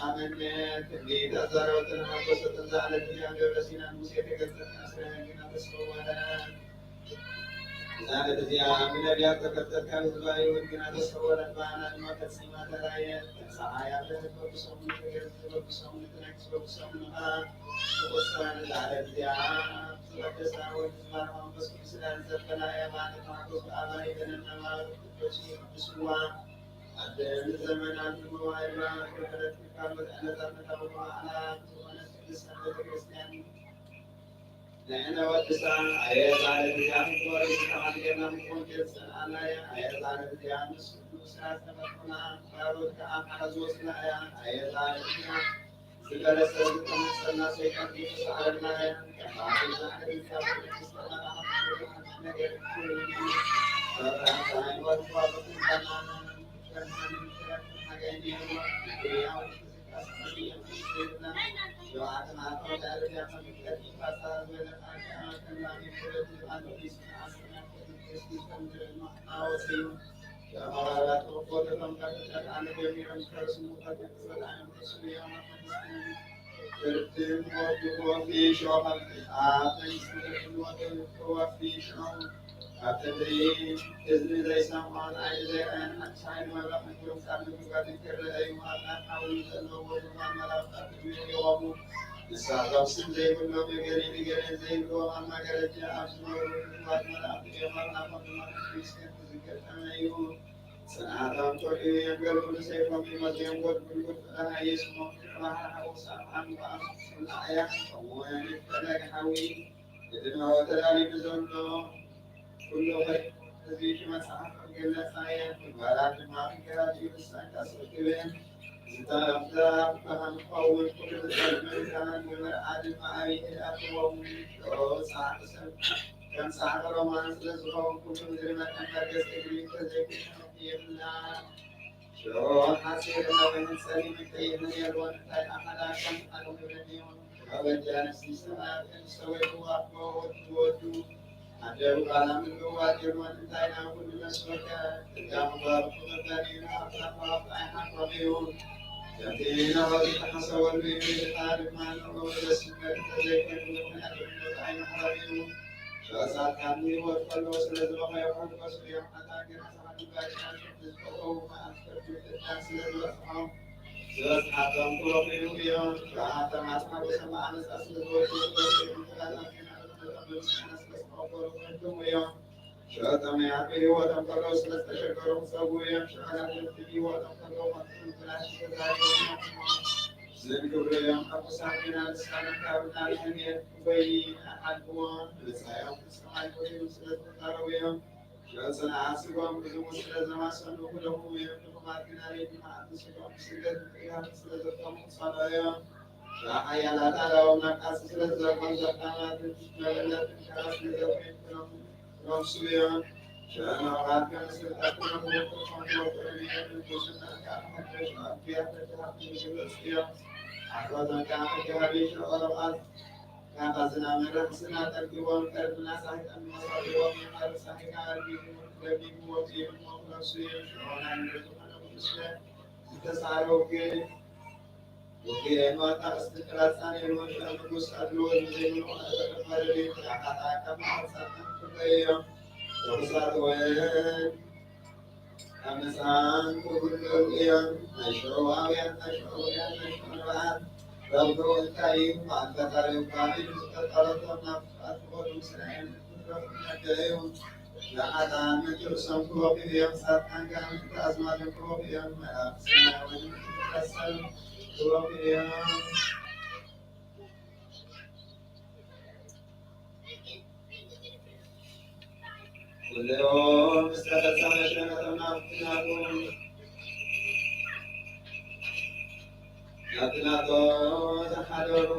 ኣመነ ትንቢት ኣዛረበትን ሓጎሰትን እዛ ዕለት እዚኣ ደብረ ሲና ንሙሴ ተገልጸት፣ ኣስረ ግና ተሰወረ። እዛ ዕለት እዚኣ ብነቢያት ተገልጸት፣ ካብ ህዝባ ይሁድ ግና ተሰወረት፣ ብኣና ድማ ፈጺማ ተራእየት። ተንሥኣ እያ ብለህት በብሰሙኑ ትገልጽ፣ በብሰሙኑ ትነግስ፣ በብሰሙኑ ኸዓ ትቑጸር። እዛ ዕለት እዚኣ ዝተቐደሳ ወዲ ዝባርኻ መንፈስ ቅዱስ እያ ዘበላ እያ፣ ብኣና ተሓጎስ፣ ብኣባ ይበለና፣ ብኣባ ቅዱስ ይቕድስዋ። ኣብተን ዘመናት ንመዋዕል ብርሃን ዝፈጠረት ካልኦት ዕለታት መታወቂ በዓላት ዝኾነት ቅድስት ሰንበት ቤተክርስትያን ንሕነ ወድሳ ኣየ ጻድቅ እዚኣ ክትወርድ ዝተሓደገና ምኮን ገጽ ኣላየ ኣየ ጻድቅ እዚኣ ምስ ቅዱስ ስራ ዝተፈጥሩና ባሮት ከኣ መሓዝ ወስና እያ ኣየ ጻድቅ እዚኣ ዝፈለሰ ዝተመሰልና ሰይጣን ዝተሳዕረና እያ። ከማዕበል ዛዕሪ ካብ ቅድስተ መላእክት ነገር ኩሉ ሰብራን ፀሓይ ወርቋ በኩንታና ኣብቲ ዘይሰምዖን ዓይኒ ዘይረኣየን ሓድሽ ሓይሊ መብረቕ ምድሪ ውጻእ ምድርጋትን ክረአ እዩ። ኣብ ናይ ሓዊ ዘለዎ ዙፋን መላእኽት ኣብ ቅድሚኡ ይቖሙ። ንሳቶም ስም ዘይብሎም እገሌ እገሌ ዘይብልዎም ኣብ መጋረጃ ኣብ ዝነበሩ ፍጡራት መላእኽቲ እዮም። ኣብ ናቶም ድማ ቅዱስ ክንዲ ዝገጠመ እዩ። ጽንዓቶም ኮርዩ እዮም። ገለ ኩሉ ሰይፎም ይመዝዮም። ጎድጉድ ጎድጉድ ፍረ ሃየ ስሞም ክጥራሕ ሓዊ ሳብ ዓሚቑ ኣብ ዝፍላዕ እያ። ከምኡ ይፈለግ ሓዊ እቲ ንዕኡ ተዳሊሉ ዘሎ ኩሉ ህዝቢ እቲ መጽሓፍ ክግለጻ እየን። ምግባራት ድማ ክገሃድ እዩ። ንሳን ካስርክብን ዝተረፍተ ብርሃን ክኸውን ኩሉ ዝጠልምን ካህን ብምርዓ ድማ ኣብይ ህድኣትዎም። ጸሓፊ ሰብ ከም ጸሓፊ ሮማን ስለ ዝኸውን ኩሉ ምድሪ መጠን መርገጽ እግሪ እንተዘይኮነ የብላን። ሽዑ ሓጺር ነዊሕን ጸሊምን ቀይሕን የልቦን። እንታይ ደኣ ሓዳር ከም ሓደ ይብለኒ ይኹን። ሽዑ በጃ ነፍሲ ሰማያት እንሰወይቱ ኣቦ ወዱ ወዱ ኣደሩ ቃላ ምልውዋጥ የልቦን። እንታይ ናብ ኩሉ መስወከ እዳ ምግባሩ ክመዳኒ ንኣፍታ መዋፍት ኣይሓቆም እዩ። ከምቲ ናባዚ ተሓሰበሉ እዩ። ድኻ ድማ ንዑ ደስ ይበል እንተዘይኮይኑ ምኽንያት ምሞት ኣይምሕረም እዩ። ሽዑ ጻድቃን ብህይወት ከለዉ ስለ ዝበኸዩ ሕጎሱ እዮም። ሓጥኣን ግን ዝበጽሓቶም ክረኽቡ እዮም። ብኣቶም ኣስሓቦ ሰማዕ መጻ ስለ ዝበሉ ሽዑ ጥሙያት ብህይወቶም ከለዉ ስለ ዝተሸገሩ ክጸግቡ እዮም። ሽዑ ኣጋንንቲ ብህይወቶም ከለዉ ከምቲ ብላሽ ዝተዛረቡ እዮም። ዝንክብሉ እዮም። ሕጉሳት ግና ልሳኖም ካብ ናብ ሕሜት ወይ ኣሓልፍዎ ንብጻዮም ፍጹም ኣይኮኑን ስለ ዝተዛረቡ እዮም። ሽዑ ጽንዓት ስጋኦም ብዙ ስለ ዘማሰኑ ክደኽሙ እዮም። ድኹማት ግና ለይቲ መዓልቲ ስጋኦም ብስደት ምጥያት ስለ ዘፍቀሙ ክጸንዑ እዮም። ሽዑ ሓያላት ኣእዳዎም ናብ ቃልሲ ስለ ዝዘርግሑ፣ ለባማትን መበለትን ከኣ ስለ ዘፍቅሮም ክነፍሱ እዮም። ሽዑ ንዑቓት ከም ስልጣን ክነኽቡ፣ ክነኽቡ እዮም። ንጉስና ከኣ ሕጊ ሽዑ ኣንብያት በቲ ሃብቲ ዝግለጹ እዮም። ኣሕዋቶም ከኣ ሕጊ ሃቢ ሽዑ ርቓት ናታ ዝናመረ ስና ጠልቅዎም፣ ከርብና ሳሕጠን መሳልዎም፣ የማር ሳሕካ ኣርቢቡ፣ ደቢቡ ወፂኡ እሞ ክነፍሱ እዮም። ሽዑ ናይ ምድሪ ዝኾነ ኩሉ ስለ ዝተሳዕረ ውግእ ውግእ የማታ እስቲ ክላፃን የልቦን። ሽዑ ንጉስ ኣድልዎ ንዘይብሉ ክነተቀበለ ቤት ያካታ ካብ ማሕፀን እዮም። ርኹሳት እውን ኣብ መጽሓፍ ክብሉ እዮም። ናይ ሽዑ ኣውያን፣ ናይ ሽዑ ኣውያን፣ ናይ ሽዑ ንብዓት ረብሑ እንታይ እዩ? በዓል ፈጣሪ እኳ ኢሉ ዝፈጠረቶም ናብ ጥፍኣት ክኸዱ ምስራኤል ክረኽቡ መገ እዩ። ንሓጥኣን ምእንቲ ርእሶም ክወፍዩ እዮም፣ ጻድቃን ከኣ ምእንቲ ኣዝማዶም ክወፍዩ እዮም። መላእኽቲ ሰማይ እውን ምእንቲ ፍጥረት ሰብ ክወፍዩ እዮም። ኩሎም ዝተፈጸመ ሸነቶም ናብቲ ናቱ ናብቲ ናቶ ዝሓደሩ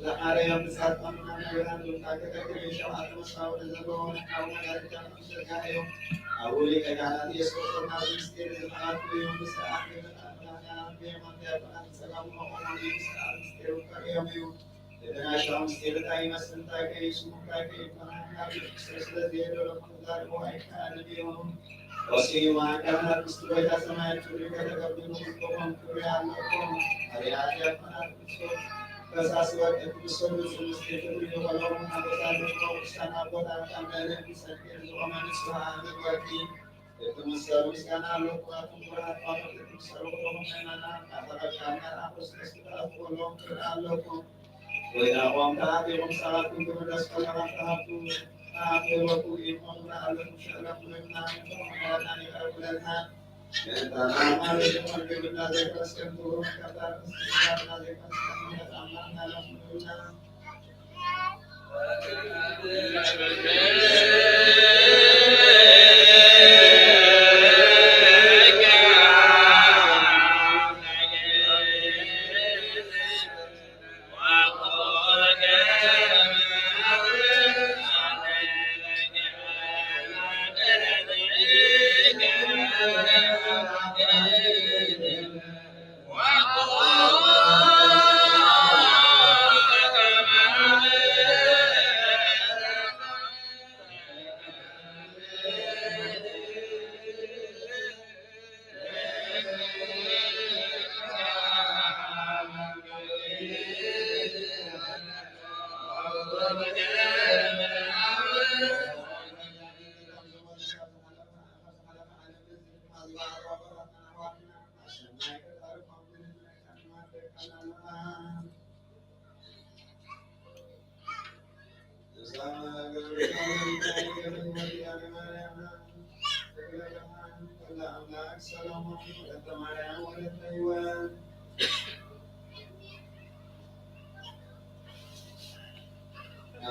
ዝሓረዮም ብጻድቃን ናብ ነቢያት ሉቃ ከተክል ሸውዓተ መሳውሪ ዘለዎ ናይ ሓው መድኃኒትና ቅዱስ ጸጋ እዮም። ኣብኡ ሊቀ ካህናት ኢየሱስ ክርስቶስ ናብዚ ምስጢር እዚ መዓልቲ እዩ። ንስርዓት ቤተ ክርስቲያን ብየማን ዲያቆናት ብጸጋም መቆሞም እዩ። ስርዓት ምስጢር ውቀር እዮም እዩ። እቲ ናይ ሻው ምስጢር እንታይ ይመስል? እንታይ ከ እዩ ስሙ? እንታይ ከ ይበሃል? ናብ ቤተ ክርስቲያን ስለዚ የደረኹም ዛሬ ኣይከኣልን እዩ። ወሲኑ ማዕከናት ምስቲ ጎይታ ሰማያት ክብሪ ከተቀብሉ ክልክኹም ክብሪ ኣለኩም። ኣርያ ዲያቆናት ክርስቶስ ፈሳሲ ወርቂ ትምሰሉ ጽንስቲ ክብሪ ይኾኖም። ኣቦታት ክርስቲያን ኣቦታት ኣብ ልዕሊ ሰፊር ዝኾነ ንስዋ ምግበርኪ ክትምሰሉ ምስጋና ኣለኩም። ኣቱም ክቡራት ኣባላት ክትምሰሉ ክልኹም ምእመናን ኣተቐብካና ኣብ ክርስቶስ ክትኣትዉ ክብሪ ኣለኩም። ወይናኦም ተኣቲኹም ሰባትኩም ክምለስ ከለኹም ተሃቱ ተኣትወኩ ኢልኩም ኣለኩም። ሸለኩም ምእመናን ምሕረትና ይቕረ ብለና። ምእንታና ማለት ይኹን ግብና ዘይፈስከም ክብሩ ከብታ ክርስቶስና ዘይፈስከም ምሕረት ኣምላኽና ለኩሉና።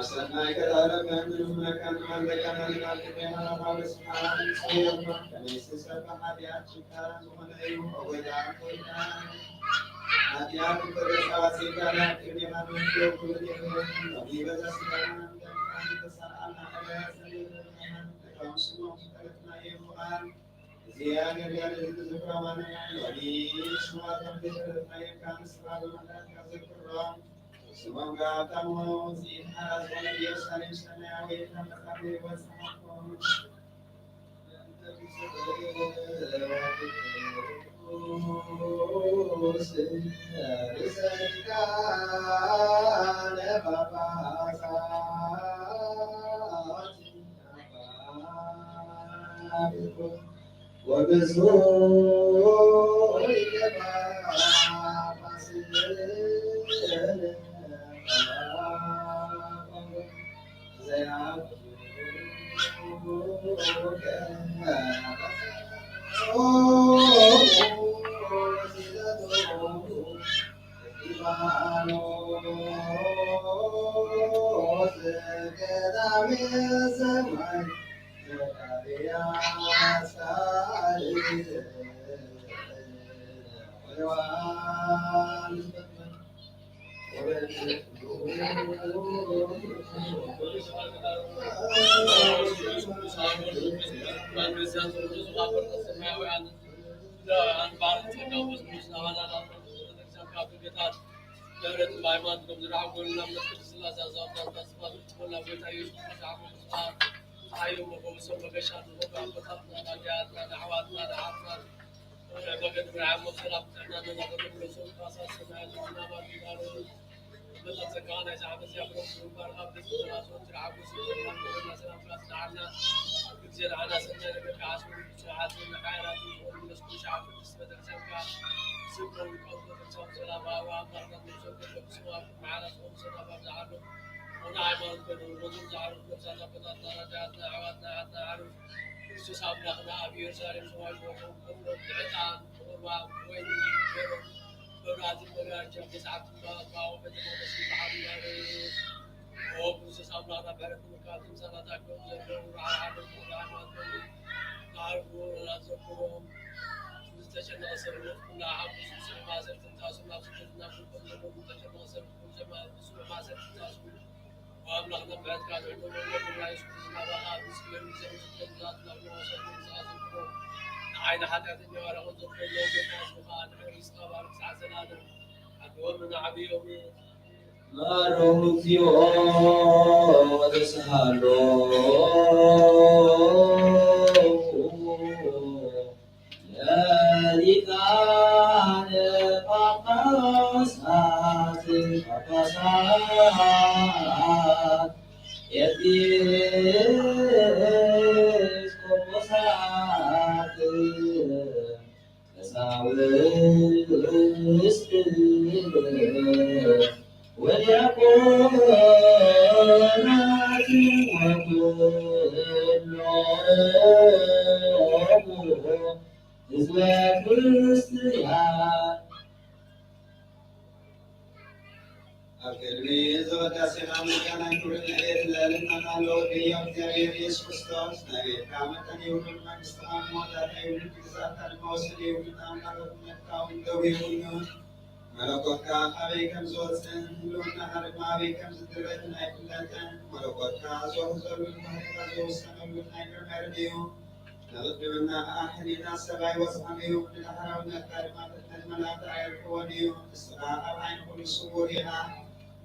ሰናይ ከዳረከ ምንም መካን ማለካ መልካ ርስሓን ጽዮን ከመይሲ ሰብ ኃጢአት ችካን ዝኾነ እዩ። ኦ ጎይታ ሆይ፣ ኃጢአት እንተተጻዋሲካ ናብ ቅድሜኻ ምንዶ ክብል ይኽእል። ሎሚ በዛ ስጋና ደምካ ዝተሰኣልና ዕለት ዘየብርሃን ነቶም ስሞም ዝጠረፍናዮም ምዃን እዚኣ ገሊላ ነዚ ዝዝክራ ማንና ሎሚ ስማቶም ዘይፈለጥናዮም ካብ ንስኻ ብምሕረትካ ዘክሮም። ስሞም ከኣ ኣብታ ውፅኢት ሓራ ዝኾነ ኢየሩሳሌም ሰማያዊት ኣብ መጽሓፍ ሕይወት ጸሓፎም። መጠን ጸጋኻ ናይዚ ዓመት እዚኣ ብረኽቡ ምግባርካ ብደስ ዝበለካ ሰዎች ዝረሓቡ ስብሰባ ሰላምካ ዝደዓና ግዜ ደዓና ሰናይ ነገር ከዓስቡ ስርዓት ሓያላት ዝኾኑ መስኩ ሸዓብ ቅድስቲ ቤተክርስትያንካ ስም ከውን ቀውቶ ተንሳው ሰላም ኣዋ ኣምላኽና ንሰብ ተሸብስዋ መዓላት ኦም ሰላም ኣብዝሓሉ ሆነ ሃይማኖት ገዱ ሞትን ዝዓረፉ ነብሳት ኣቦታትና ኣዳያትና ኣሕዋትና ኣትና ዓርፍ ክርስቶስ ኣምላኽና ኣብ ኢየሩሳሌም ሰማይ ዝኾኑ ዕጣን ቁርባን ወይኒ ገይሮም መብራህቲ መጋረጃ መጽሓፍቲ ባባ ቤተ መቅደስ በዓል ይባርክ። ኦ ክርስቶስ ኣምላኽና ምሕረት ንምልካት ምሳና ተኣኪቦም ዘለዉ ረሓሓሎም ተባዕማቶም ተዓርፉ ኣዘክሮም ዝተጨነቐ ሰብ ሞት ኩላ ሓሙስ ስዑ ማእሰር ትንታሱ ናብ ስደትና ምልኮም ዘለዉ ዝተጨነቐ ሰብ ኩሉ ዘማ ስዑ ማእሰር ትንታሱ ኣምላኽና ምሕረትካ ትሕቶ መንገድና የሱስ ክርስቶስ ናባኻ ኣብ ምስክርን ዘምስክርን ዛትና ብወሰን ዝኣዘክሮ ንዓይኒ ሓጢኣተኛ ባርኾ ዘክረሎ ጌታ ስኻ ንሕር ይስኻ ባርክ ሰዓት ዘላለም ኣድወምን ዓብዮምን ማረው እግዚኦ ወተስሃሎ ለሊቃነ ጳጳሳት ጳጳሳት ኤጲስቆጶሳት ቀሳውስት ወዲያቆናት ወኩሎሙ ህዝበ ክርስቲያን ኣብ ቅድሚ እዚ ቅዳሴኻ ምስጋናን ክብርን ዕቤትን ልዕልናን ኣሎ። ወዲ ህያው እግዚኣብሔር ኢየሱስ ክርስቶስ ናይ ቤትካ መጠን የብሉን፣ መንግስትኻ መወዳእታ የብሉን፣ ግዝኣትካ ድማ ወሰን የብሉን። ኣምላኽነትካ እውን ደው የብሉን። መለኮትካ ካበይ ከም ዝወፅእን ህልውናኻ ድማ ኣበይ ከም ዝድረትን ኣይፍለጥን። መለኮትካ ዝውሕዘሉን ባህርካ ዝውሰነሉን ኣይምርመርን እዩ። ንቕድምና ኸዓ ሕሊና ሰብ ኣይወጽኣን እዩ፣ ንዳሕራውነትካ ድማ ፍጥነት መላእኽቲ ኣየርክቦን እዩ። ንስኻ ኣብ ዓይኒ ኩሉ ስዉር ኢኻ፣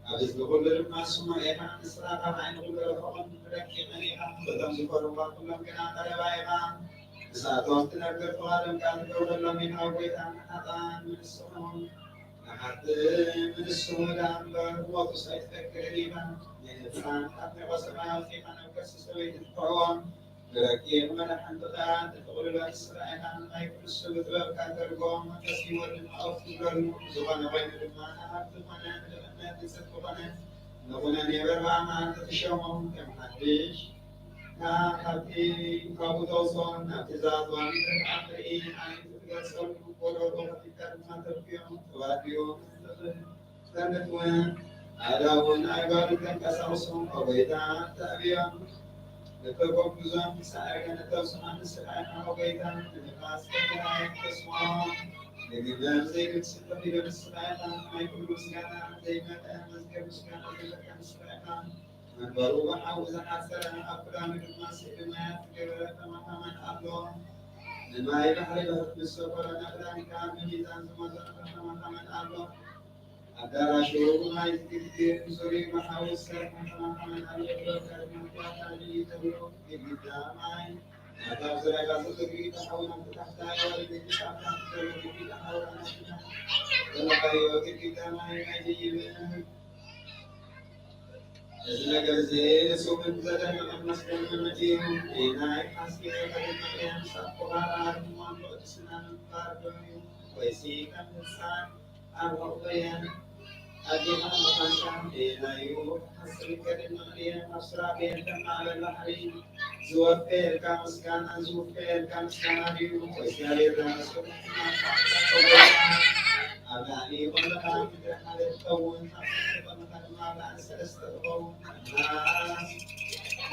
ኣብ እዝኒ ኩሉ ድማ ስሙዕ ኢኻ። ንስኻ ካብ ዓይኒ ኩሉ ርሑቕን ረቂቕን ኢኻ። በቶም ዝፈርሁኻ ኩሎም ግና ቀረባ ኢኻ። ንሳቶም ትነግር፣ ፍቓዶም ከኣ ትገብረሎም ኢኻ። ጐይታ፣ ንሓጥኣን ምንስኹም ንሓጥእ ምንስኹም ደኣ እምበር፣ ሞቱስ ኣይትፈቅድን ኢኻ። ንህጻን ካብ ሕቖ ሰማይ ኣውጺእካ ናብ ከርሲ ሰበይቲ ትጥዕዎ። ብረቂቕ መዳሕንትኻ ትጥቕልሎ ንስኻ ኢኻ። ንማይ ኩሉ ብጥበብካ ተርጎም፣ መንፈስ ህይወት ድማ ኡፍ ትብለሉ። ዝኾነ ኮይኑ ድማ ንሃብቲ ኮነ ንድኽነት ንጽድቂ ኮነ ንኹነኔ በርብዓ መዓልቲ ትሸሞ። ከም ሓድሽ ካብ ሃብቲ ካብኡ ተውፅኦ፣ ናብ ትእዛዝ ዋኒት ርትዓት ትርኢ፣ ዓይኒ ትገልጸሉ፣ ጎዶሎ ከፊትካ ድማ ተርክዮ። ተዋዲኡ ትኽእል። ሰንበት እውን ኣእዳውን ኣእጋሩን ተንቀሳቕሶም፣ ኦ ጐይታ፣ ተዕብዮም። ንክጎብዙም ክሳዕ ዕርገ ነተብስዖም ንስኻ ኢኻ፣ ኦ ጐይታ። ንንፋስ ከከራየት ተስምዖ፣ ንግመል ዘይግብሲ ከፊሉ ንስኻ ኢኻ። ናይ ኩሉ ምስጋና ዘይመልአ መዝገብ ምስጋና ዘለካ ንስኻ ኢኻ። መንበሩ ብሓዊ ዝሓጸረ፣ ኣብ ክዳኑ ድማ ስእሊ ማያት ዝገበረ ከማኻ መን ኣሎ? ንማይ ባሕሪ ብሕልፊ ዝሰፈሮ፣ ንኣእዳንካ ብሚዛን ዝመዘኖ ከማኻ መን ኣሎ? ኣዳራሹ ብማይ ዝግድግድ፣ ዙርይኡ ብሓዊ ዝሰርሕ ከማኻ መን ኣሎ? ጥበብካ ድማ ክዋታ ልዕሊ ተብሎ ግድግዳ ማይ። ናብታ ኣብ ዙርያኻ ዘሎ ግድግዳ ሓዊ ናብቲ ታሕታይ ኣዋርድ፣ እቲ ኣብ ታሕቲ ዘሎ ግድግዳ ሓዊ ኣናፊሕካ ዘለኻዮ ግድግዳ ማይ ኣይደይብን። እዚ ነገር እዚ እጹብን ዘደንቕን መስደምምን እዩ። ናይ ሓስቲ ከተመቕርያ ምስ ኣቦኻራ ድማ ቅድስና ምግባር ዶ እዩ? ወይሲ ከም ህጻን ኣብ ሕቑፈያ ኣዴኻ ምዃንካ ርኤናዮ። ሓስቲ ከተመቕርያ ኣብ ሱራፌል ከም ማዕበል ባሕሪ ዝወፈየልካ ምስጋና፣ ዝውፈየልካ ምስጋና ድዩ? ወይሲ ኣብ ኤርትራ መስቀል ኣብ ላዕሊ ቆመኻ ምድሪ ሓደ ትኸውን፣ ኣብ ታሕቲ ቆመኻ ድማ ኣብ ላዕሊ ሰለስተ ትኸውን። ኣምላኽ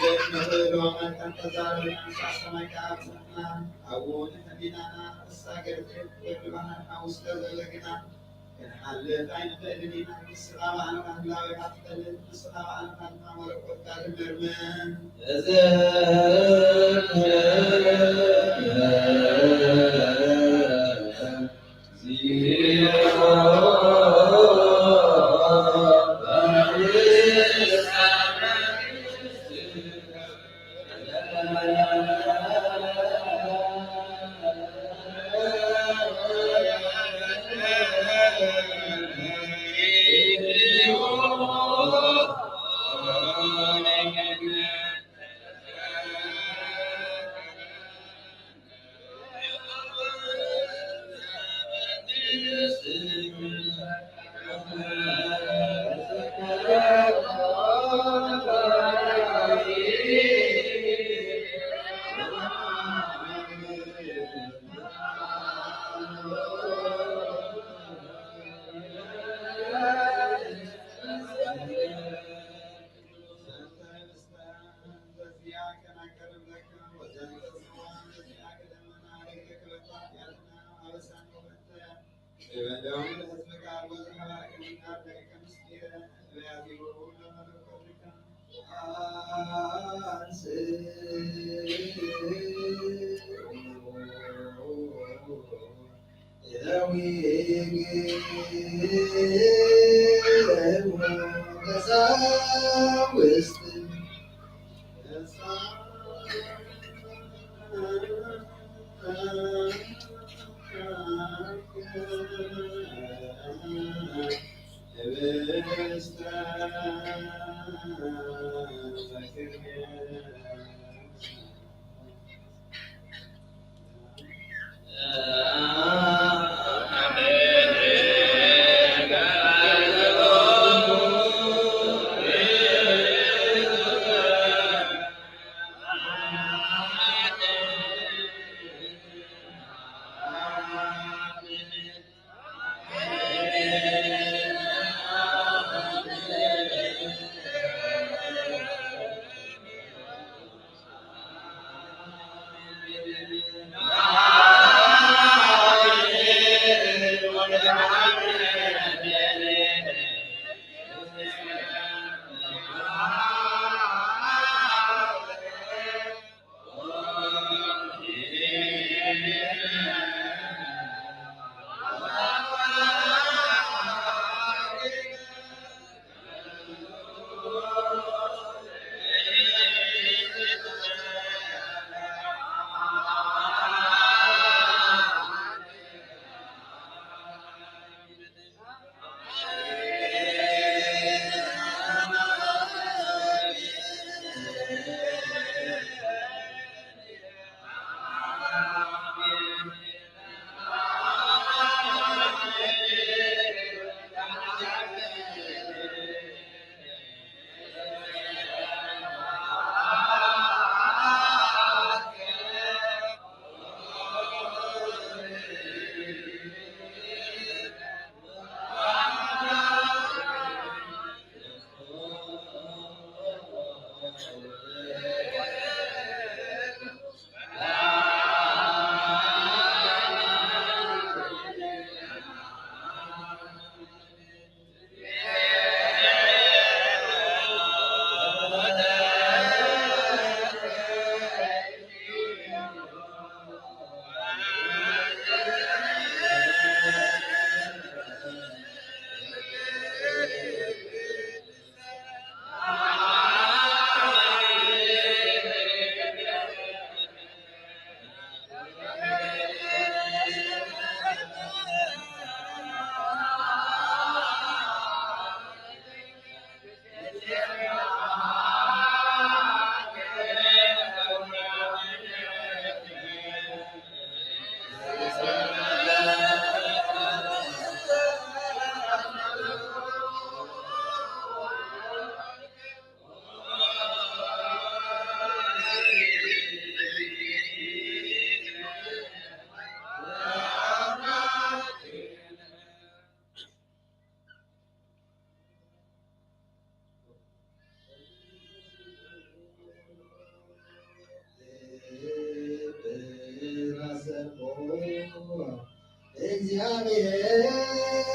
ዘይንኽእሎ መጠን ተዛረብና፣ ንሳዕ ሰማይ ከኣ ኣብጽሓና። ኣብኡ ንሕሊናና ክሳገር ዘይክእል ባሕሪ ሓዊ ስለ ዘሎ ግና፣ ክንሓልፍ ኣይንኽእልን ኢና። ንስኻ ባዕልኻ ህላዌኻ ትፈልጥ፣ ንስኻ ባዕልኻ ድማ መለኮትካ ትምርምር።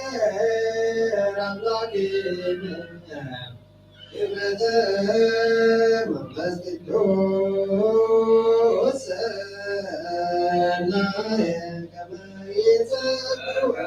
እግዚኣብሔር ኣምላክነ ክብረተ መንፈስ ቅዱስ ሰናየ ከመ ይጸውዕ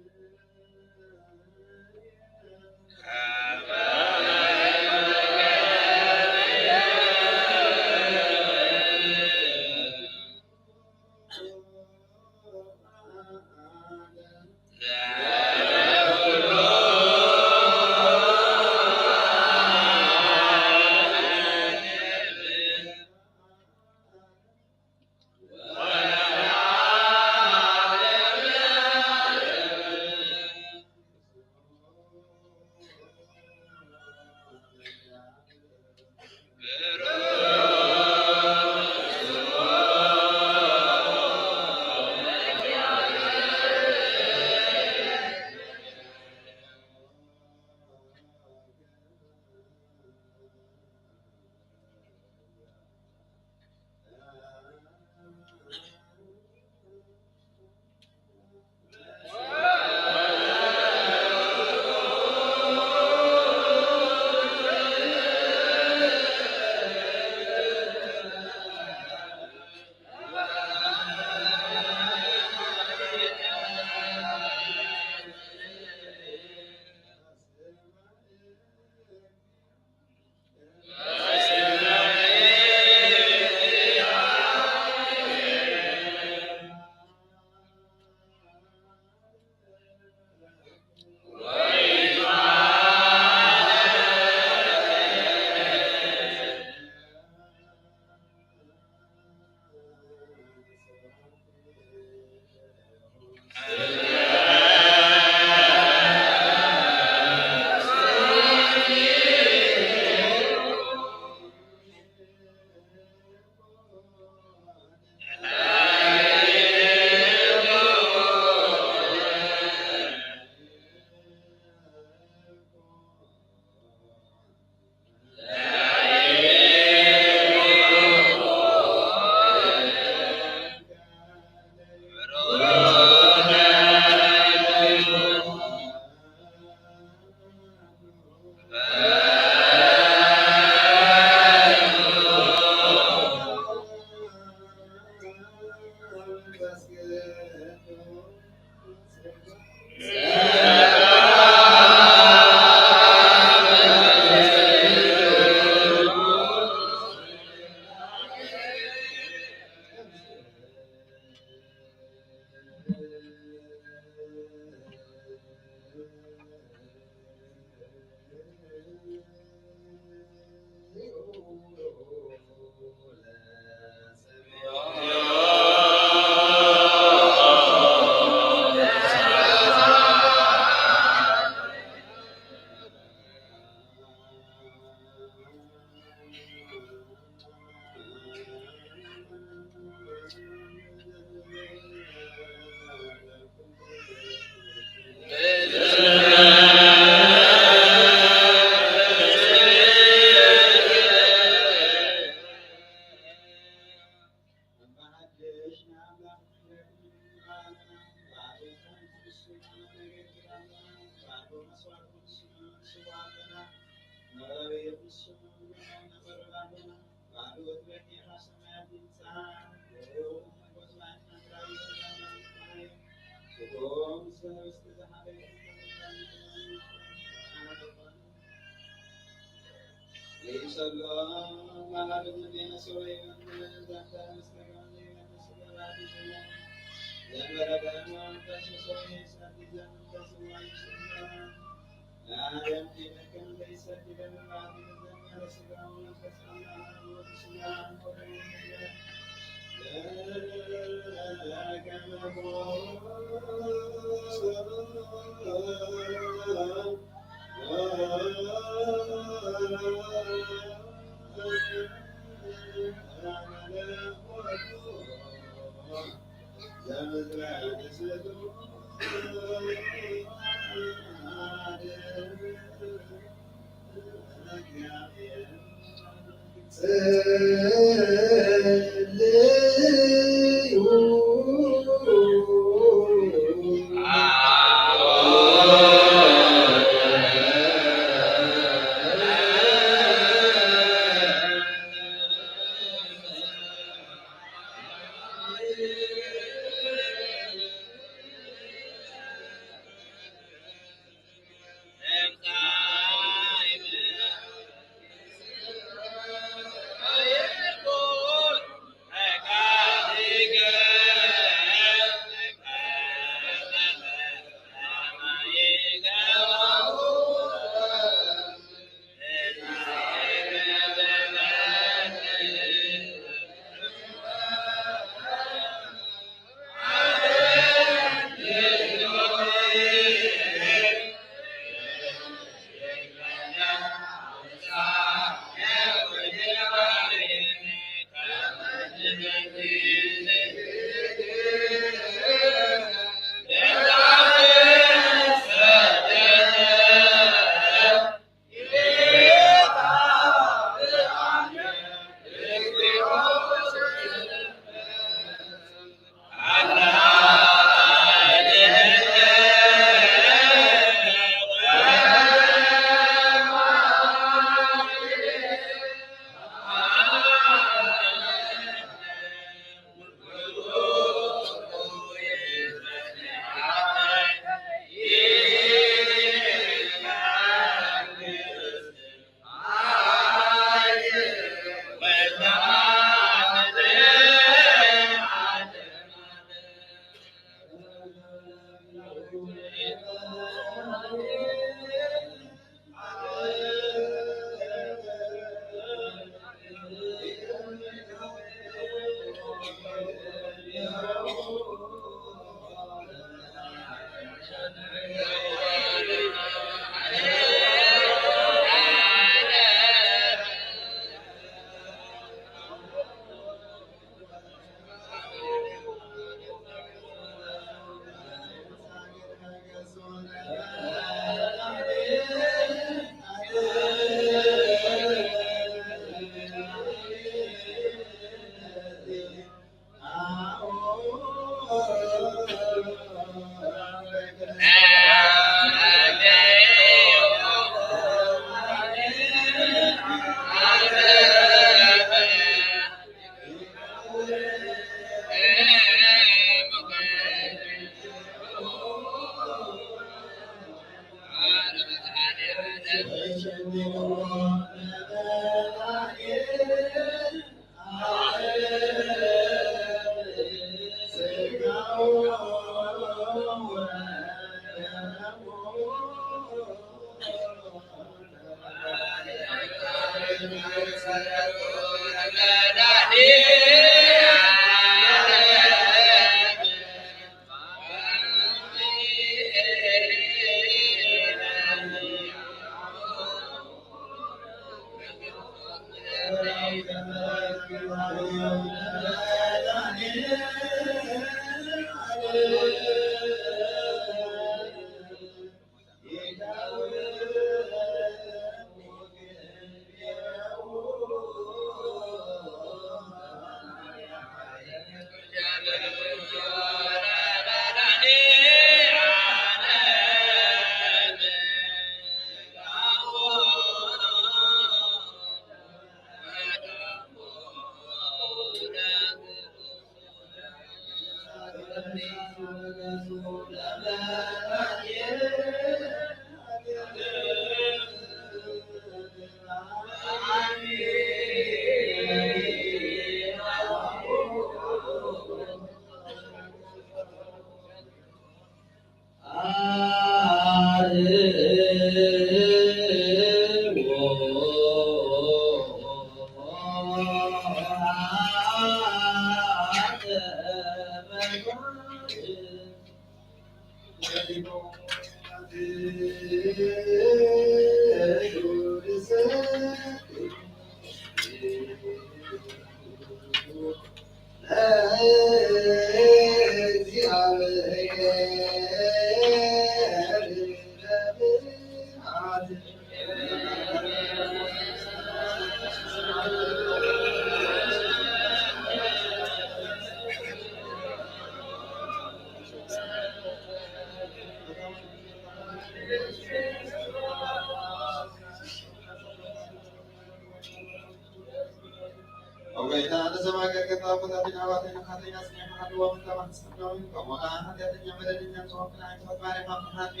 ኦ ጎይታ፣ ነዞም ኣገልገልቲ ኣቦታትና ኣሕዋትና ሓጢኣተኛ ጽኒዕካ ሓልዎም፣ ተባህስሎም። ከምኡ ኸዓ ሓጢኣተኛ በደለኛ ዝኾንኩ ንዓይ ትሑት ባርያኻ ምሓልኒ።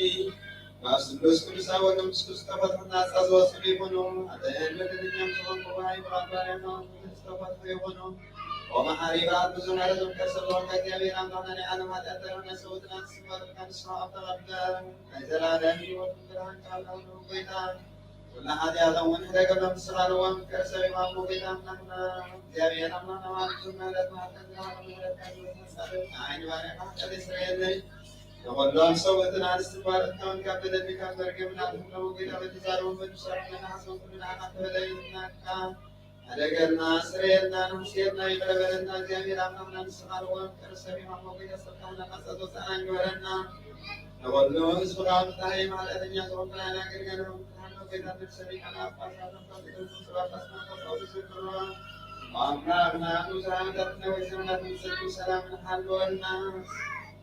ብኣብ ስሉስ ቅዱስ ኣብ ወልድ መንፈስ ቅዱስ ተፈትሑ ናጻ ዝወጽኡ ይኹኑ። ሓጥእን በደለኛን ዝኾንኩ ብሃይ ብቓል ባርያኻ ዝተፈትሑ ይኹኑ። ኦ መሓሪ በዓል ብዙሕ ምሕረት፣ ምሕረት ሰብ ዝኾንካ እግዚኣብሔር ኣምላኽና፣ ናይ ዓለም ሓጢኣት ተረፈ፣ ናይ ሰውትና ንስኻ ንስኻ ኣብ ተቐበል። ናይ ዘላለም ህይወት ብርሃን ቃል ኣምላኽ ጎይታ፣ ኩላ ሓጢኣቶም እውን ሕደገሎም፣ ንስኻ ንዎም፣ ምሕረት ሰብ ይሃቦም። ጎይታ ኣምላኽና እግዚኣብሔር ኣምላኽና፣ ማለት ምሕረት መሓልካ ዝረሃበ ምሕረትካ ዝበዝሐ ጻድቕ ንዓይ ንባርያኻ ሓጢኣተይ ስረየለይ። ንኹሎም ሰብኡትን ኣንስትን ባርኽቶም፣ ካብ በደልን ካብ መርገምን ኣድሕኖም። ጎይታ በቲ ዛረቦም በቲ ዝሰርሖም ንሓስቦም ኩሉ ንዓኻ ተበደልና። ሕደገልና፣ ስረየልና፣ ንሕስየትና፣ ይቕረ በለልና። እግዚኣብሔር ኣምላኽና ንስኻ ንዎም፣ ምሕረት ሰብ ይሃቦም። ጎይታ ሰብ ካህናት ናጻ ዘውፅኣና ግበረና። ንኹሉ ህዝብኻ ፍትሓ፣ ሓጢኣተኛ ዝኾንኩ ንዓና ኣገልግለና። ጎይታ ነፍሰ ሊቃነ ጳጳሳት ኣባ ፊሊጶስ ጳጳስና ቀጸሉ ዝክሮ ኣምላኽና ብዙሕ ዓመታት ነዊሕ ዘመናት ንሰኪ ሰላም ንሓልወልና።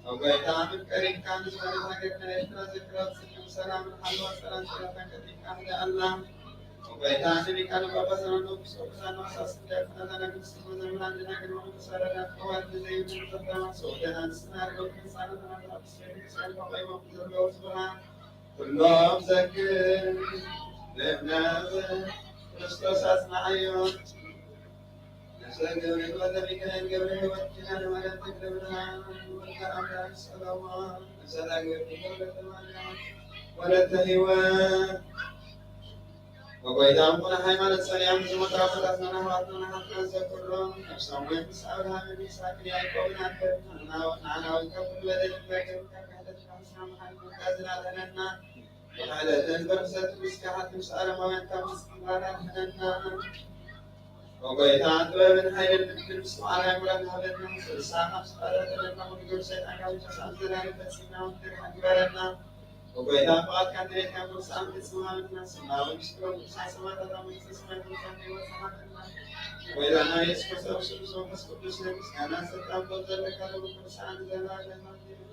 ኦ ጎይታ መፍቀሪካ ንዝኾነ ሃገርና ኤርትራ ዝክራ ዝሰኪ ሰላም ንሓልዋ። ሰላም ሰላም ከቲካ ህዳኣልና። ኦ ጎይታ ንሊቃነ ጳጳሳት ንኤጲስቆጶሳት ንቆሳስት ዲያቆናት ኣናግስቲ መዘምራን ደናግል ወመንፈሳውያን ኣሕዋት ንዘይብሉ ተፈታዊ ሰውደና ንስና ርገብ ህንፃና ተናግራ ብስሌት ሰልፈ ቆይሞም ዘለዉ ስብሃት ኩሎም ዘክር ብእምነት ክርስቶስ ኣጽንዓዮ። ነፍሰ ገብርኤል ወልደ ሚካኤል ገብረ ሕይወት ኪዳነ ማርያም ተክለ ብርሃን ወልደ ኣምላክ ሰሎሞን ነፍሰ ገብርኤል ወለተ ማርያም ወለተ ሕይወት። ወጎይታ እምቁነ ሃይማኖት ጸኒዖም ዝሞቱ ኣቦታትናን ኣሕዋትናን ኣሓትናን ዘክሮም። ነፍሶም እውን ምስ ኣብርሃምን ይስሐቅን ያዕቆብን ኣንበብና። ንዓና እውን ካብ ኩሉ በደል ንበክር ካብ ክሕደት ካብ ዝናም ሓይል ምንቃዝን ኣድሕነና። ብሓለትን ብርክሰትን ምስጋናትን ምስ ኣረማውያን ካብ ምጽንባር ኣድሕነና። ኦ ጎይታ፣ ጥበብን ሓይልን ልብን ምስትውዓል ኣእምሮን ሃበና። ስልሳ ካብ ዝፈረደለና ኩሉ ግብሪ ሰይጣን ካብ ምንቅስቃስ ዘላለም ፈጺምና እውን ንድሕን ግበረና። ኦ ጎይታ፣ ፍቓድካን ድሌትካን ብርትዓን ፍጽም ሃበና። ስማዊ ምስጢሮም ቅዱሳን ሰማዕታት ኣብ መንግስተ ሰማያት ምሳና ይወጽእ ሃበና። ጎይታና ኢየሱስ ክርስቶስ፣ ስሉስ መንፈስ ቅዱስ፣ ናይ ምስጋና ስልጣን ዘለካ፣ ልዑል ቅዱሳን ዘላለም ኣሜን።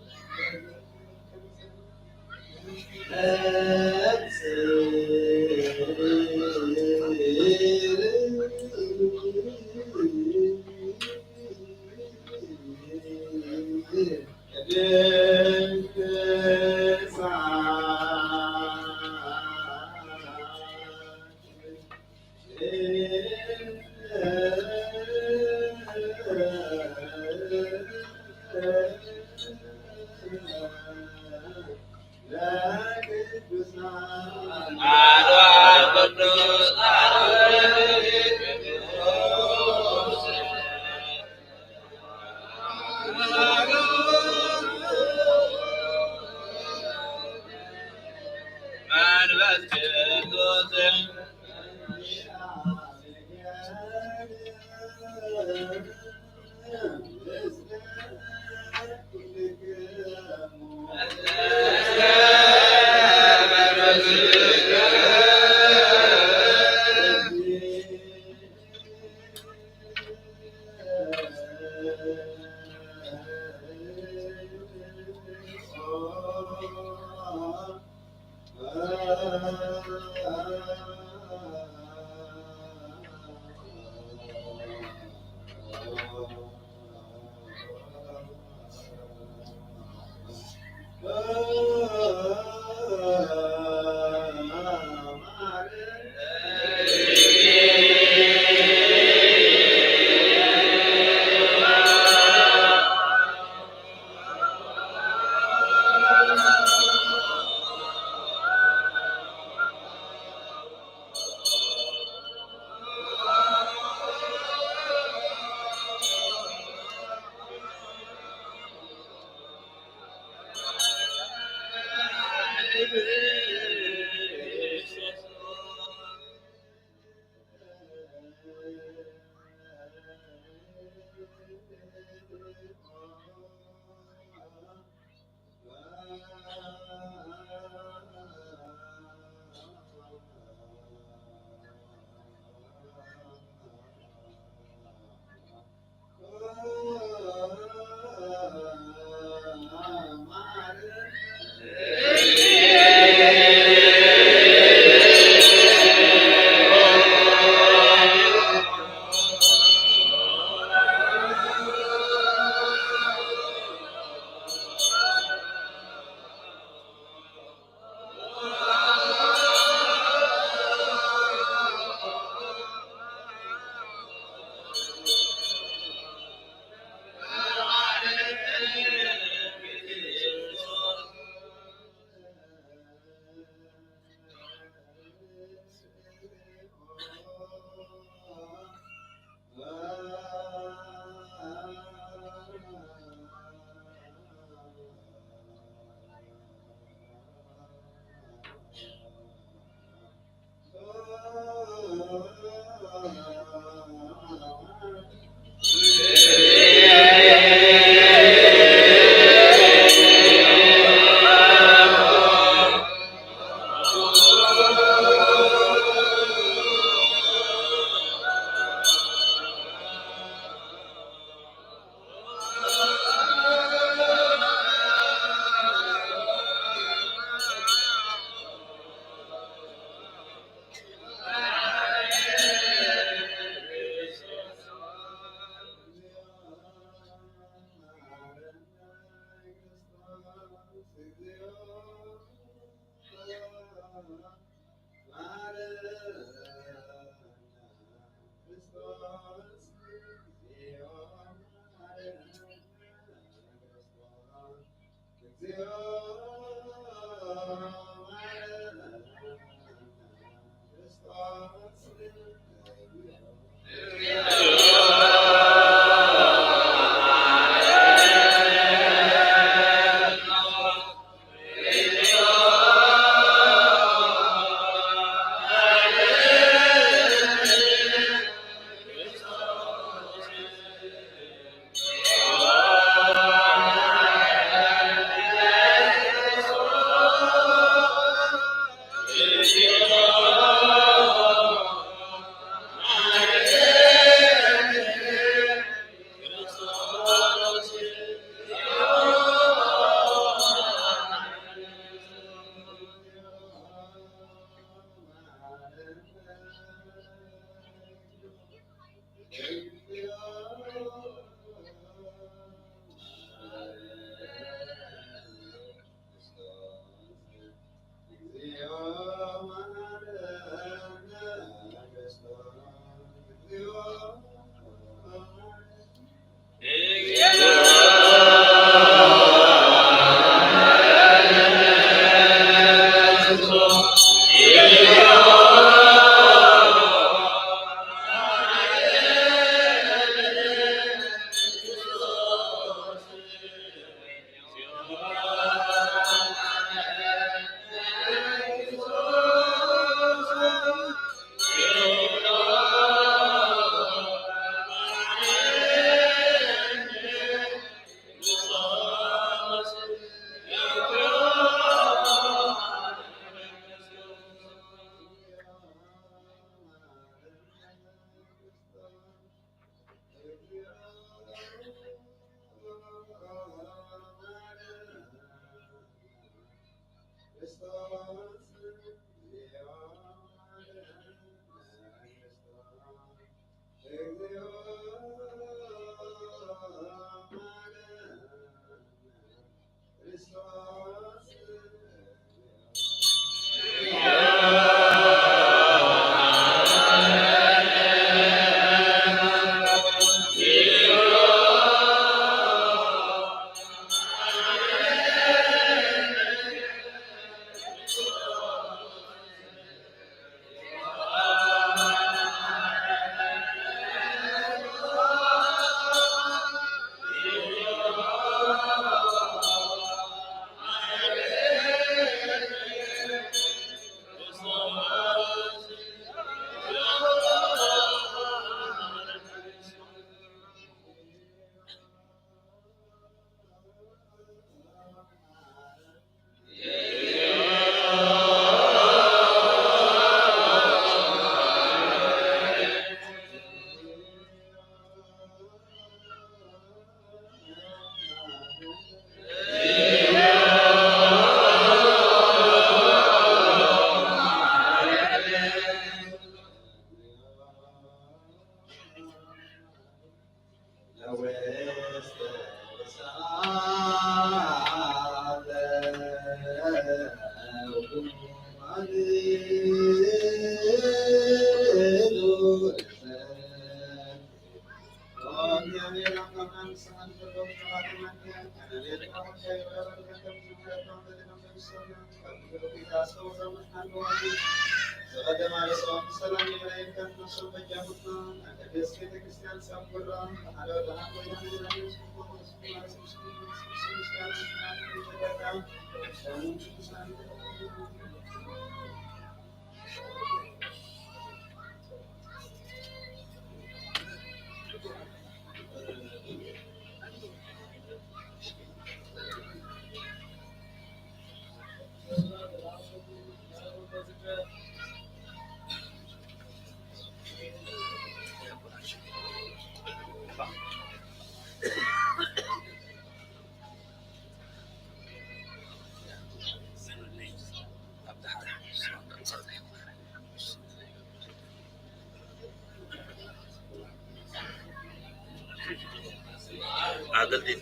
ኣገልዲል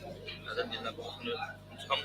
ኣገልዲልና ብክፍሉ ንስኹም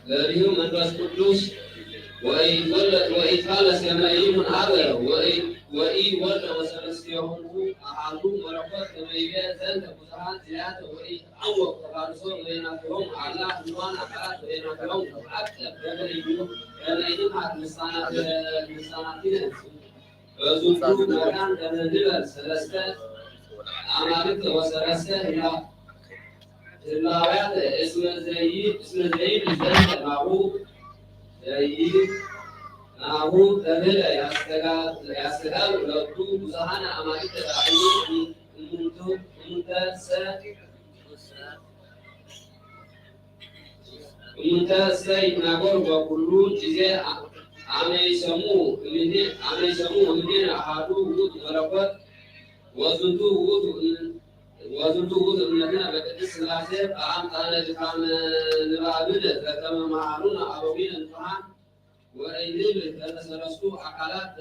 ለሊሁ መንፈስ ቅዱስ ወኢይትወለድ ወኢይትፋለስ ከመ ኢይኩን አብ ወኢይወልድ ወሰለስቲሆሙ አሐዱ መለኮት ከመ ይቤ ዘንተ ብዙኃን ዚአተ ወኢይትዐወቅ ተፋልሶ በይናቲሆሙ አላ ህልዋን አካላት በይናቲሆሙ ተትዐቀብ ከመ ኢይኩን ከመ ኢንምሃር ልሳናት ልሳናቲነ በዝንቱ መካን ከመ ንበል ሰለስተ አማልክት ወሰለስተ ህላውያተ እስመ ዘይብል ዘንተ ናሁ ዘይብል ናሁ ተብህለ ያስተጋብ ለቱ ብዙሃነ አማልክት ተባሂሉ እሙንተሰ እሙንተ እሰ ይትናገሩ በኩሉ ጊዜ አመይሰሙ አመይሰሙ እምኔነ አሃዱ ውእቱ መለኮት ወዝንቱ ውእቱ ወዝንቱ ውእቱ እምነትነ በቅድስት ሥላሴ በአምጣነ ድካመ ንባብነ ዘከመ መሃሩነ አበዊነ ንጹሐን ወእይብል ከመ ሰለስቱ አካላት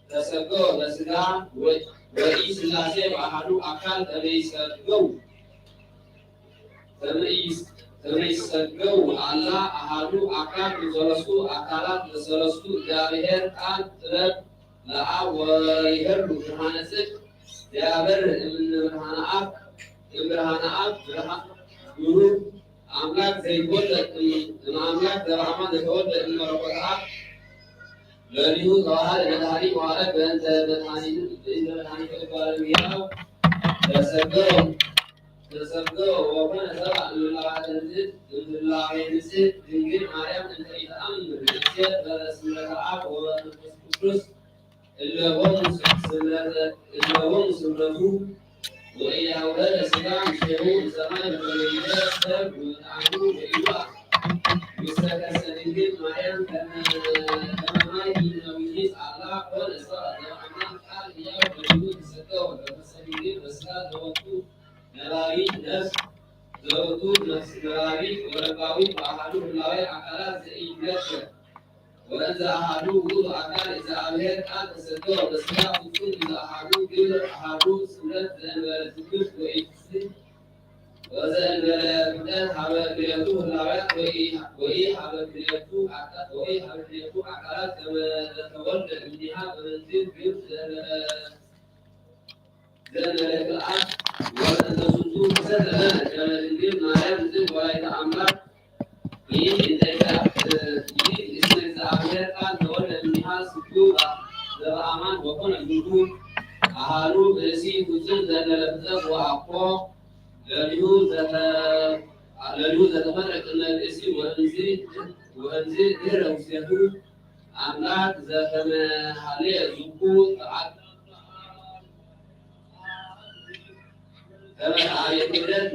ተሰገው በስጋ ወኢ ሥላሴ በአሃዱ አካል ከመይሰገው ከመይሰገው አላ አሃዱ አካል ሰለስቱ አካላት ለሰለስቱ እግዚአብሔር ቃል ጥበብ ለአብ ወይሄሉ ብርሃነ ጽድቅ ዘያበርህ እምነ ብርሃነ አብ እምብርሃነ አብ ብርሃን ብሩህ አምላክ ዘይትወለድ እምአምላክ ዘበአማን ዘተወልደ እምመለኮት አብ ለሊሁ ተዋሃደ መድኃኒ መዋዕለ በእንተ መድኃኒቱ በእንተ መድኃኒቱ እጓለ እምሕያው ተሰገው ተሰገው ወኮነ ሰብአ እምላባተ ንጽሕት እምላቤ ንጽሕት ድንግል ማርያም እንተ ኢተአምር ንእሴት በስምረተ አብ ወመንፈስ ቅዱስ እለቦሙ ስምረተ እለቦሙ ስምረቱ ወኢያውረደ ሥጋ ምስሌሁ እምሰማይ በተለይተ ሰብ ወጣዕሙ ወኢዋ ውስተ ከርሰ ድንግል ማርያም ከመ ከመ ማይ እምነ ውሒዝ አላ ኮነ ሰብአ ዘበአማን ቃል ሕያው በዲሁ ተሰገወ በከርሰ ድንግል በሥጋ ዘወቱ ነባቢት ነፍስ ዘወቱ ነፍስ ነባቢት ወለባዊት በአሐዱ ህላዌ አካላት ዘኢይትነከር ወእንዘ አሐዱ ውእቱ አካል እግዚአብሔር ቃል ተሰገወ በሥጋ ፍጹም እንዘ አሐዱ ግብር አሐዱ ስምረት ዘእንበለ ትምህርት ወኢትስል ወዘእንበለ ፍልጠት ሀበ ክልኤቱ ህላውያት ወኢሀበ ክልኤቱ አካ- ወኢሀበ ክልኤቱ አካላት ከመ ዘተወልደ እምኔሃ በመንዝር ግብር ዘእንበለ ዘእንበለ ክልአት ወእንተ ዝንቱ ተሰተነ ከመ ድንግል ማርያም ንጽሕት ወላዲተ አምላክ ይእቲ እንተ ይእቲ እስመ እግዚአብሔር ቃል ተወልደ እምኔሃ ስግው ዘበአማን ወኮነ ዝንቱ አሃዱ ብእሲ ፍጹም ዘእንበለ ፍጥረት ወአኮ ለሊሁ ዘተ ለሊሁ ዘተፈጥረ ቅድመ ብእሲ ወእምዚ ወእምዚ ድህረ ውስቴቱ አምላክ ዘከመ ሀሌ ዝኩ ተአት ከመ አቤት ክህደት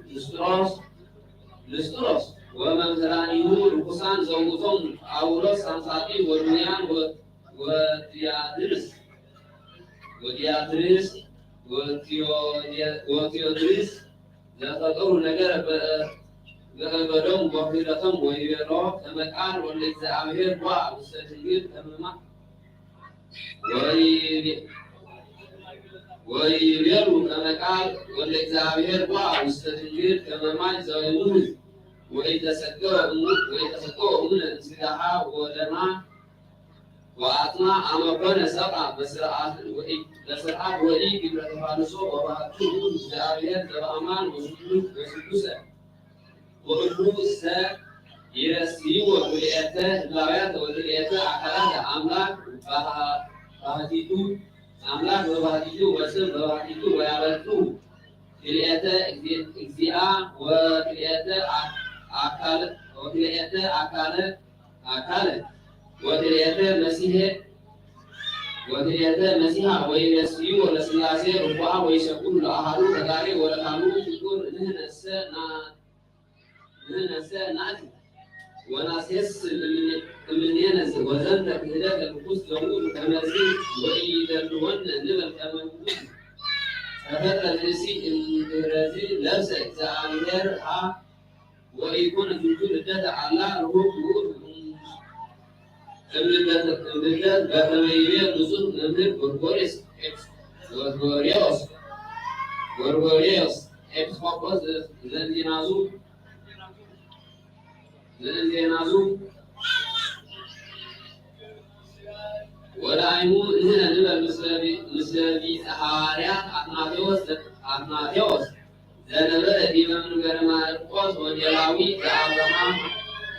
ንስጥሮስ ንስጥሮስ ወመምህራኒሁ ርኩሳን ዘውእቶም ጳውሎስ ሳምሳጢ ወዱንያን ወዲያድርስ ወዲያድርስ ወቴዎድርስ ዘፈጠሩ ነገር በእበዶም ወክህደቶም ወይቤሎ ከመ ቃል ወልደ እግዚአብሔር ቦአ ውስተ ድንግል ከመ ማይ ወይቤሉ ከመ ቃል ወልደ እግዚአብሔር ቦአ ውስተ ድንግል ከመ ማይ ዘውሕዝ ወኢተሰገወ እሙ- ወኢተሰገወ እሙነ እምስጋሃ ወደማ ወአጽማ አመ ኮነ ሰብአ በስርዓት ወኢ- በስርዓት ወኢ ግብረ ተፋልሶ ወባህቱ እግዚአብሔር ዘበአማን ወስሉስ ወስሉሰ ወእሉ እሰ ይረስይዎ ክልኤተ ህላውያት ወክልኤተ አካላት አምላክ ባህ- ባህቲቱ አምላክ በባህቲቱ ወስም በባህቲቱ ወያበልጡ ክልኤተ እግዚ- እግዚአ ወክልኤተ አክ- አካል ወክልኤተ አካለ አካለ ወክልኤተ መሲሄ ወክልኤተ መሲሐ ወይረስይዎ ለስላሴ ርቡአ ወይሰግዱ ለአሃዱ ፈጣሪ ወለካልኡ ፍጡር ንሕነሰ ና- ንሕነሰ ናእቲ ወናሴስል እምኔነ ወዘንተ ክህደተ ርኩስ ዘውቱ ከመዚ ወኢይደልወነ ንበል ከመ ውእቱ ተፈጥረ ብእሲ እምድህረዚ ለብሰ እግዚአብሔር አ ወኢኮነ ዝንቱ ልደተ አላ ርሁቅ ውእቱ እምልደት እምልደት በከመ ይቤ ብፁዕ መምህር ጎርጎርዮስ ኤፕስ- ጎርጎርዮስ ጎርጎርዮስ ኤጲስቆጶስ ዘእንዚናዙ ምእንቴናዙ ወዳይሙ ንሕነ ንበል ምስለ ቢ-፣ ምስለ ቢጸ ሃዋርያት ኣትናቴዎስ፣ ኣትናቴዎስ ዘነበረ ዲበ መንበረ ማርቆስ ወንጌላዊ ዘኣብርሃ፣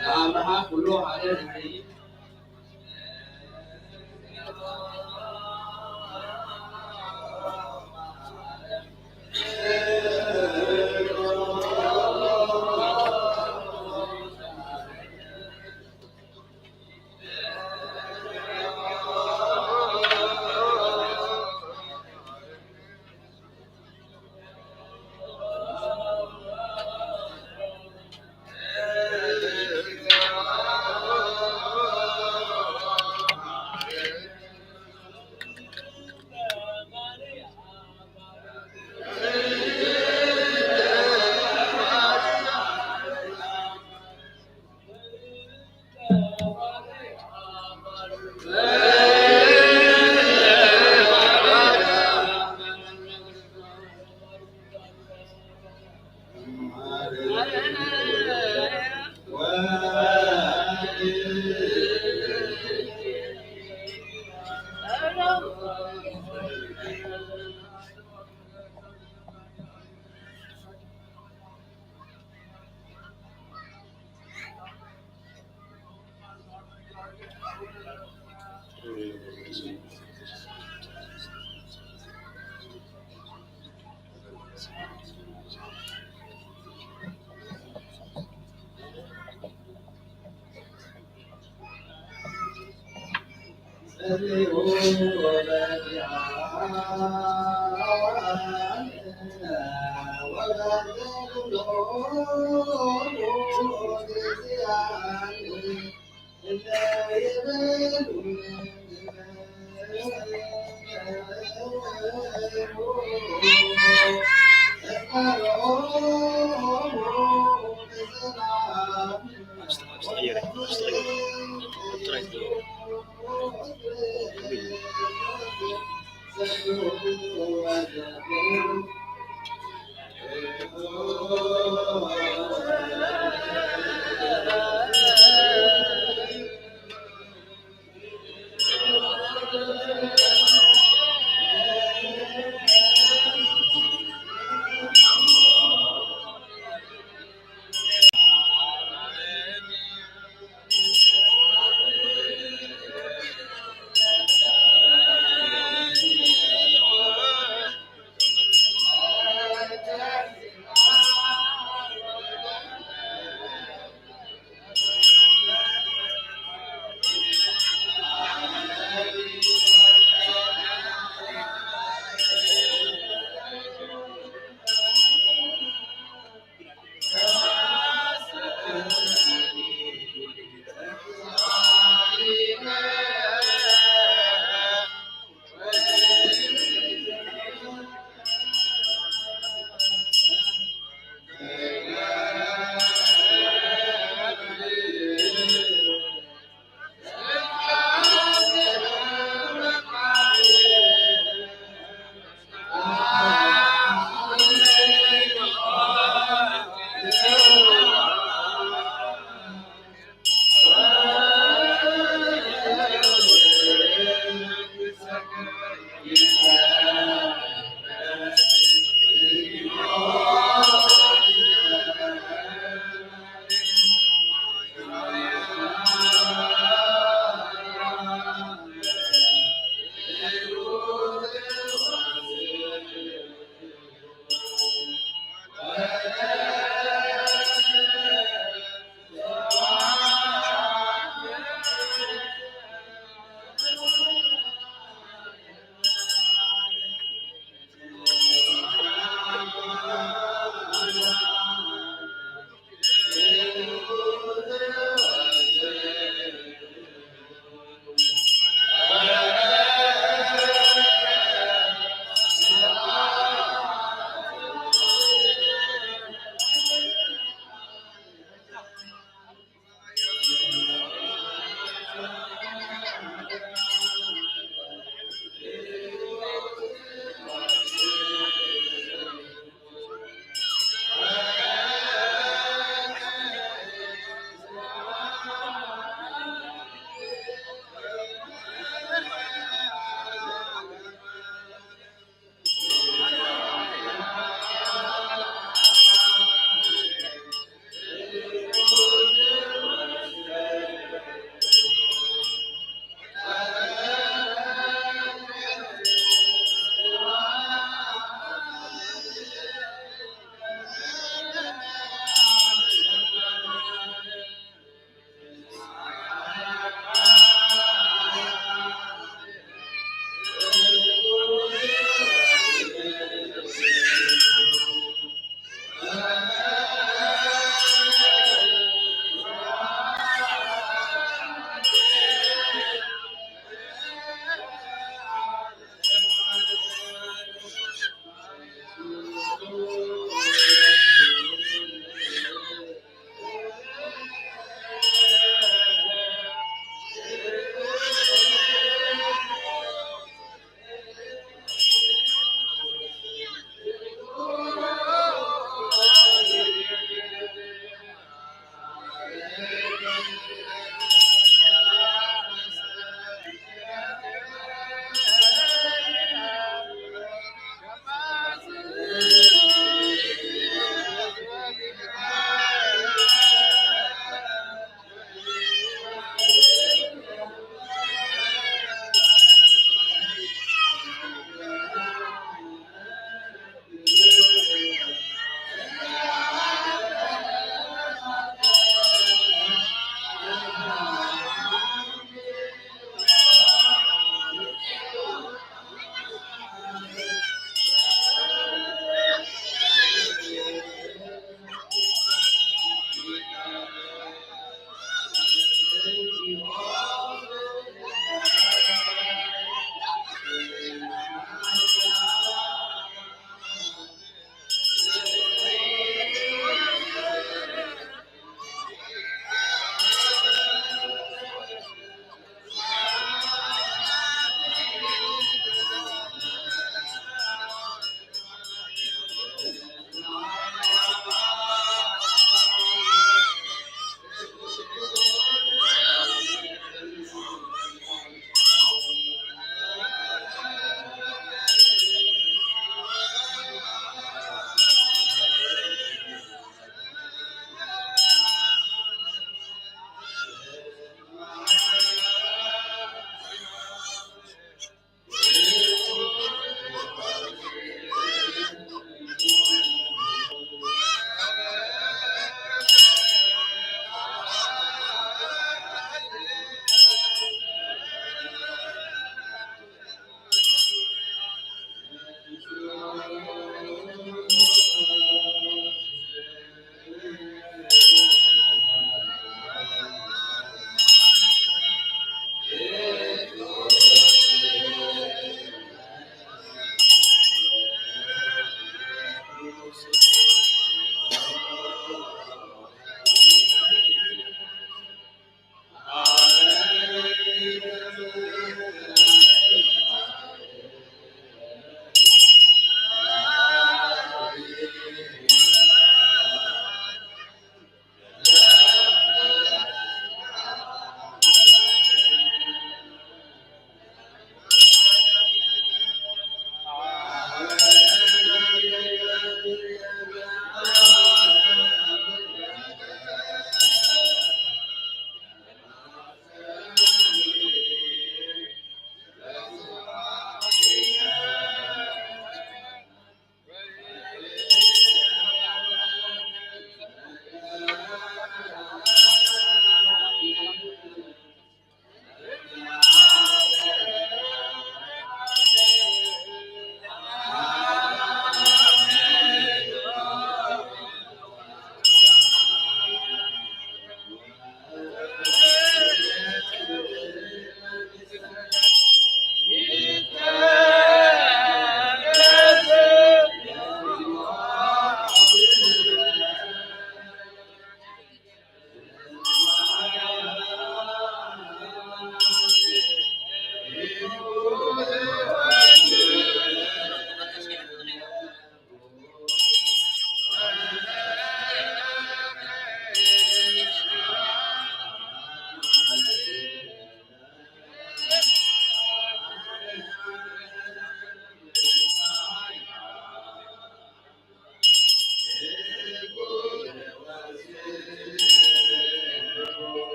ዘኣብርሃ ኩሎ ሃገር እዚ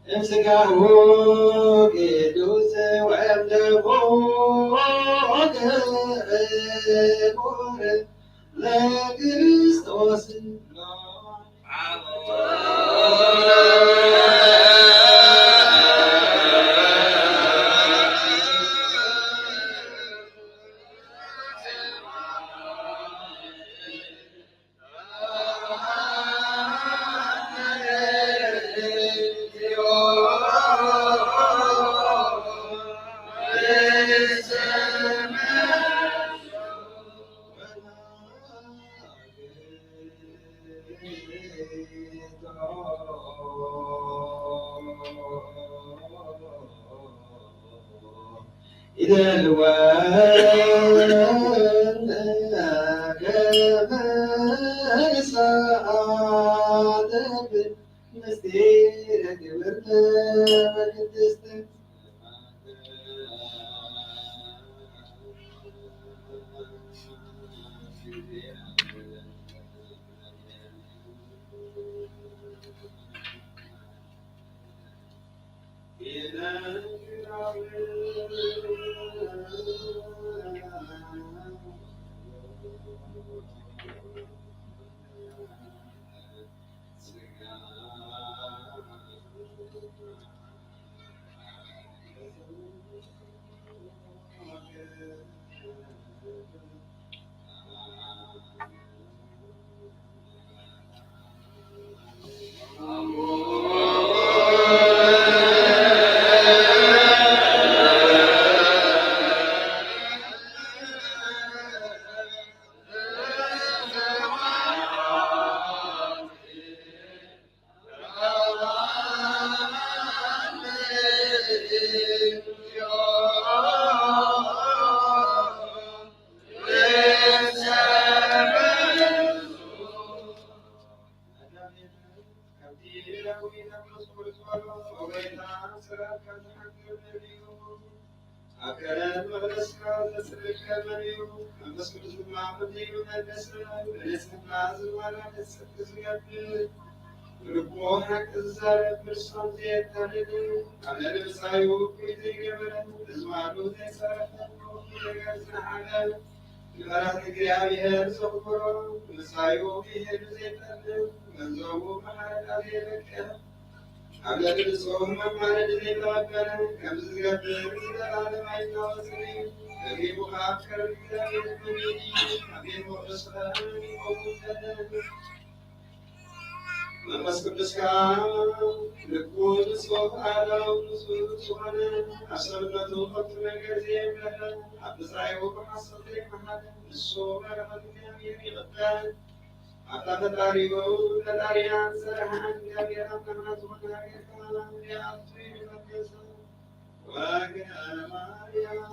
እምስጋሁ ቅዱስ ወእምደሙ ክቡር ለክርስቶስ። ይደልወን ከመ ንሳተፍ ምስጢረ ክብርተ ወቅድስተ። ኣብ ከረን መቕደስካ ዘጽርግ ከመን እዩ? መንፈስ ቅዱስ ድማ ከምዚ ይብል፣ መንፈስ ብንጽህና ዝመላለስ ጽድቂ ዝገብር፣ ብልቡ ሓቂ ዝዛረብ፣ ብልሳን ዘየታልል፣ ኣብ ልዕሊ ብጻዩ እኩይ ዘይገበረ፣ ብዝማዱ ዘይሰረፈ፣ ብኩሉ ነገር ዝነዓቐ፣ ንመራት እግዚኣብሔር ዘኽብሮ፣ ብጻዩ ክሄዱ ዘይጠልብ፣ ገንዘቡ ብሓረቃ ዘየበቅዕ፣ ኣብ ልዕሊ ንጹህ መማለዲ ዘይተቐበለ፣ ከምዚ ዝገብር ንዘለዓለም ኣይናወጽን እዩ። ደጊሙ ከኣ ኣብ ከረን እግዚኣብሔር መን እዩ? ኣብ ቤት መቕደስ ከኣ መን ይኸውን ዘለ? መንፈስ ቅዱስ ከኣ ልቡ ንጹህ፣ ኣእዳዉ ንጹህ ዝኾነ፣ ኣብ ሰብነቱ ከንቱ ነገር ዘየብለለ፣ ኣብ ብጻዩ ብሓሶት ዘይመሓለ፣ ንሱ በረኸት እግዚኣብሔር ይቕበል። ኣታ ፈጣሪኡ ፈጣሪና ዝሰርሐ እግዚኣብሔር ኣምላኽና ዝኾነ ኣገልግሎት ይኣቱ ይመለስ። ወገማርያም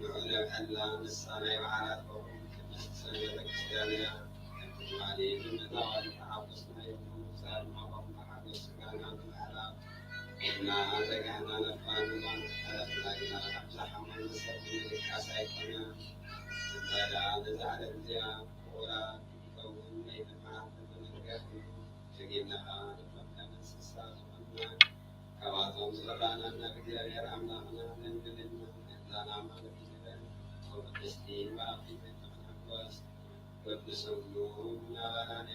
ንዑ ነብዐላ፣ ንሳ ናይ በዓላት በኹም ቅድስቲ ሰንበት ክርስትያን እያ። ከምቲ ትማሊ ብምእታዋ ዝተሓጎስናዮ ብምውሳድ ማቆም ብሓጎስ ስጋና ብምዕራብ እና ዘጋህና ነፋንና ተረፍና ግና፣ ካብዛ ሓማም መሰል ንምድቃስ ኣይኮነን። እንታይ ደኣ ነዛ ዓለም እዚኣ ፍቑራት ክንከውን ወይ ድማ ክንመንገፍ እዩ። ደጊምና ኸኣ ንፈከም እንስሳ ዝኾንና፣ ካብኣቶም ዝፈራና ናብ እግዚኣብሔር ኣምላኽና ነንግድና፣ ነዛ ናማ ንግበር፣ ብቅድስቲ መራኺት ንሕጎስ። በብሰሙኑ እናበላና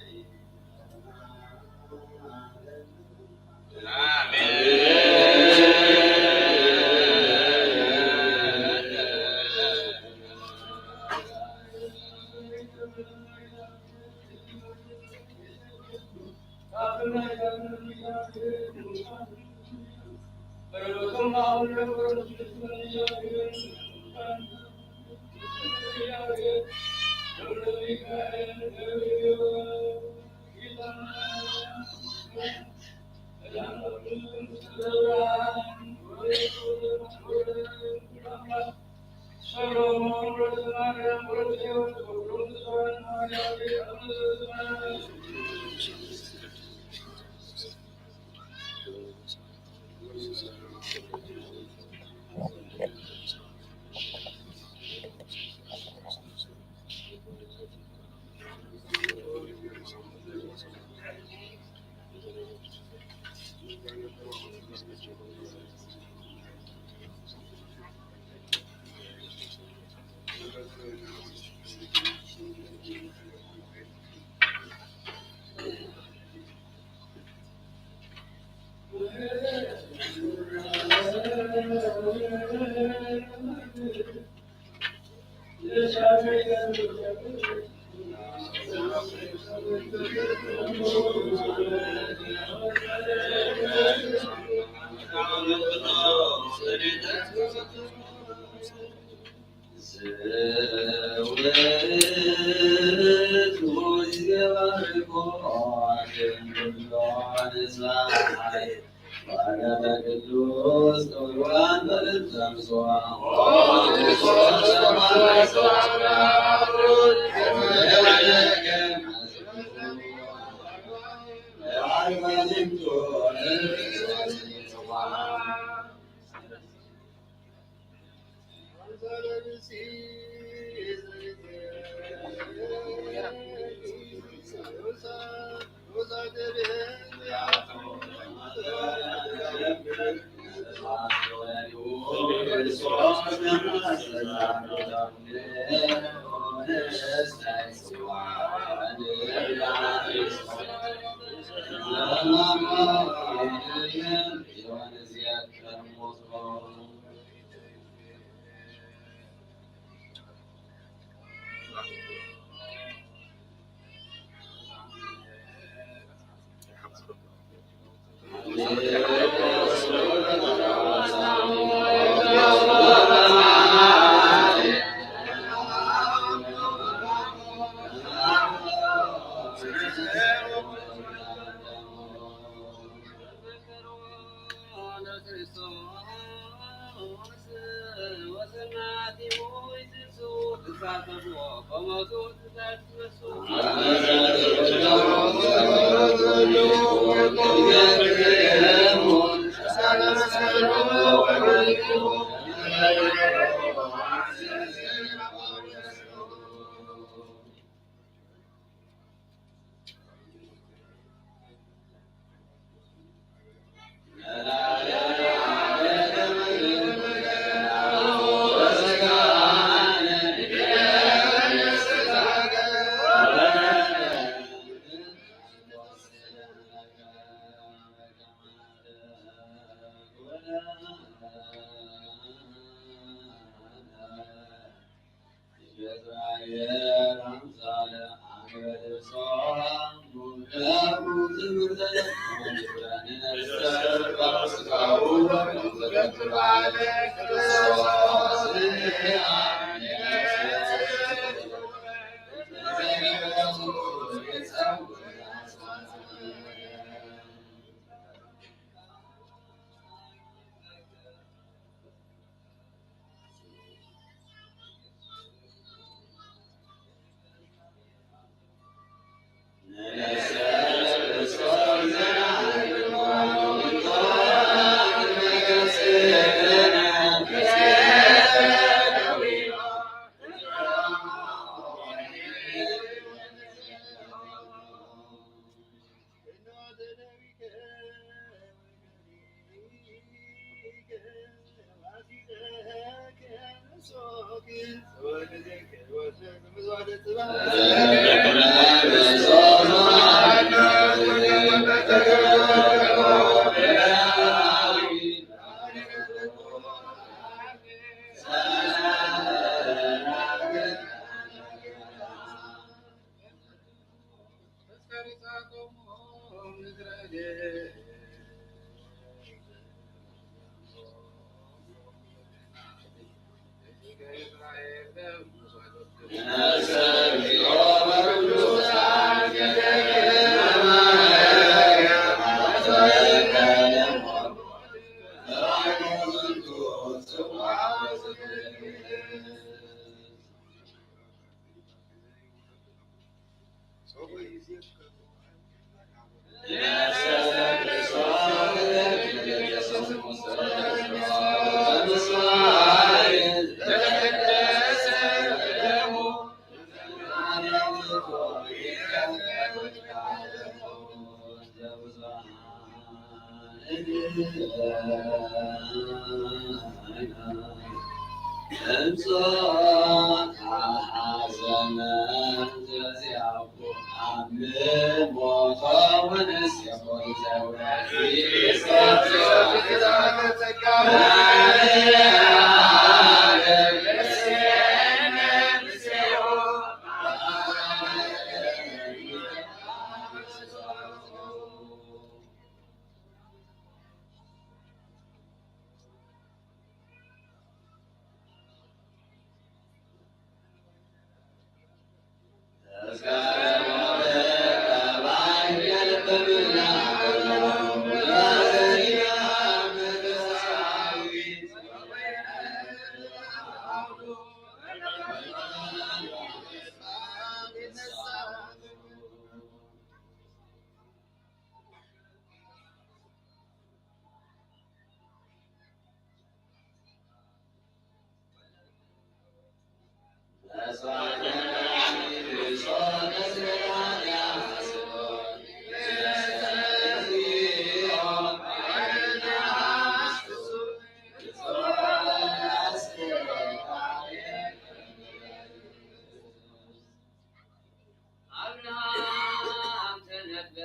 ኣብርሃም ተነበየ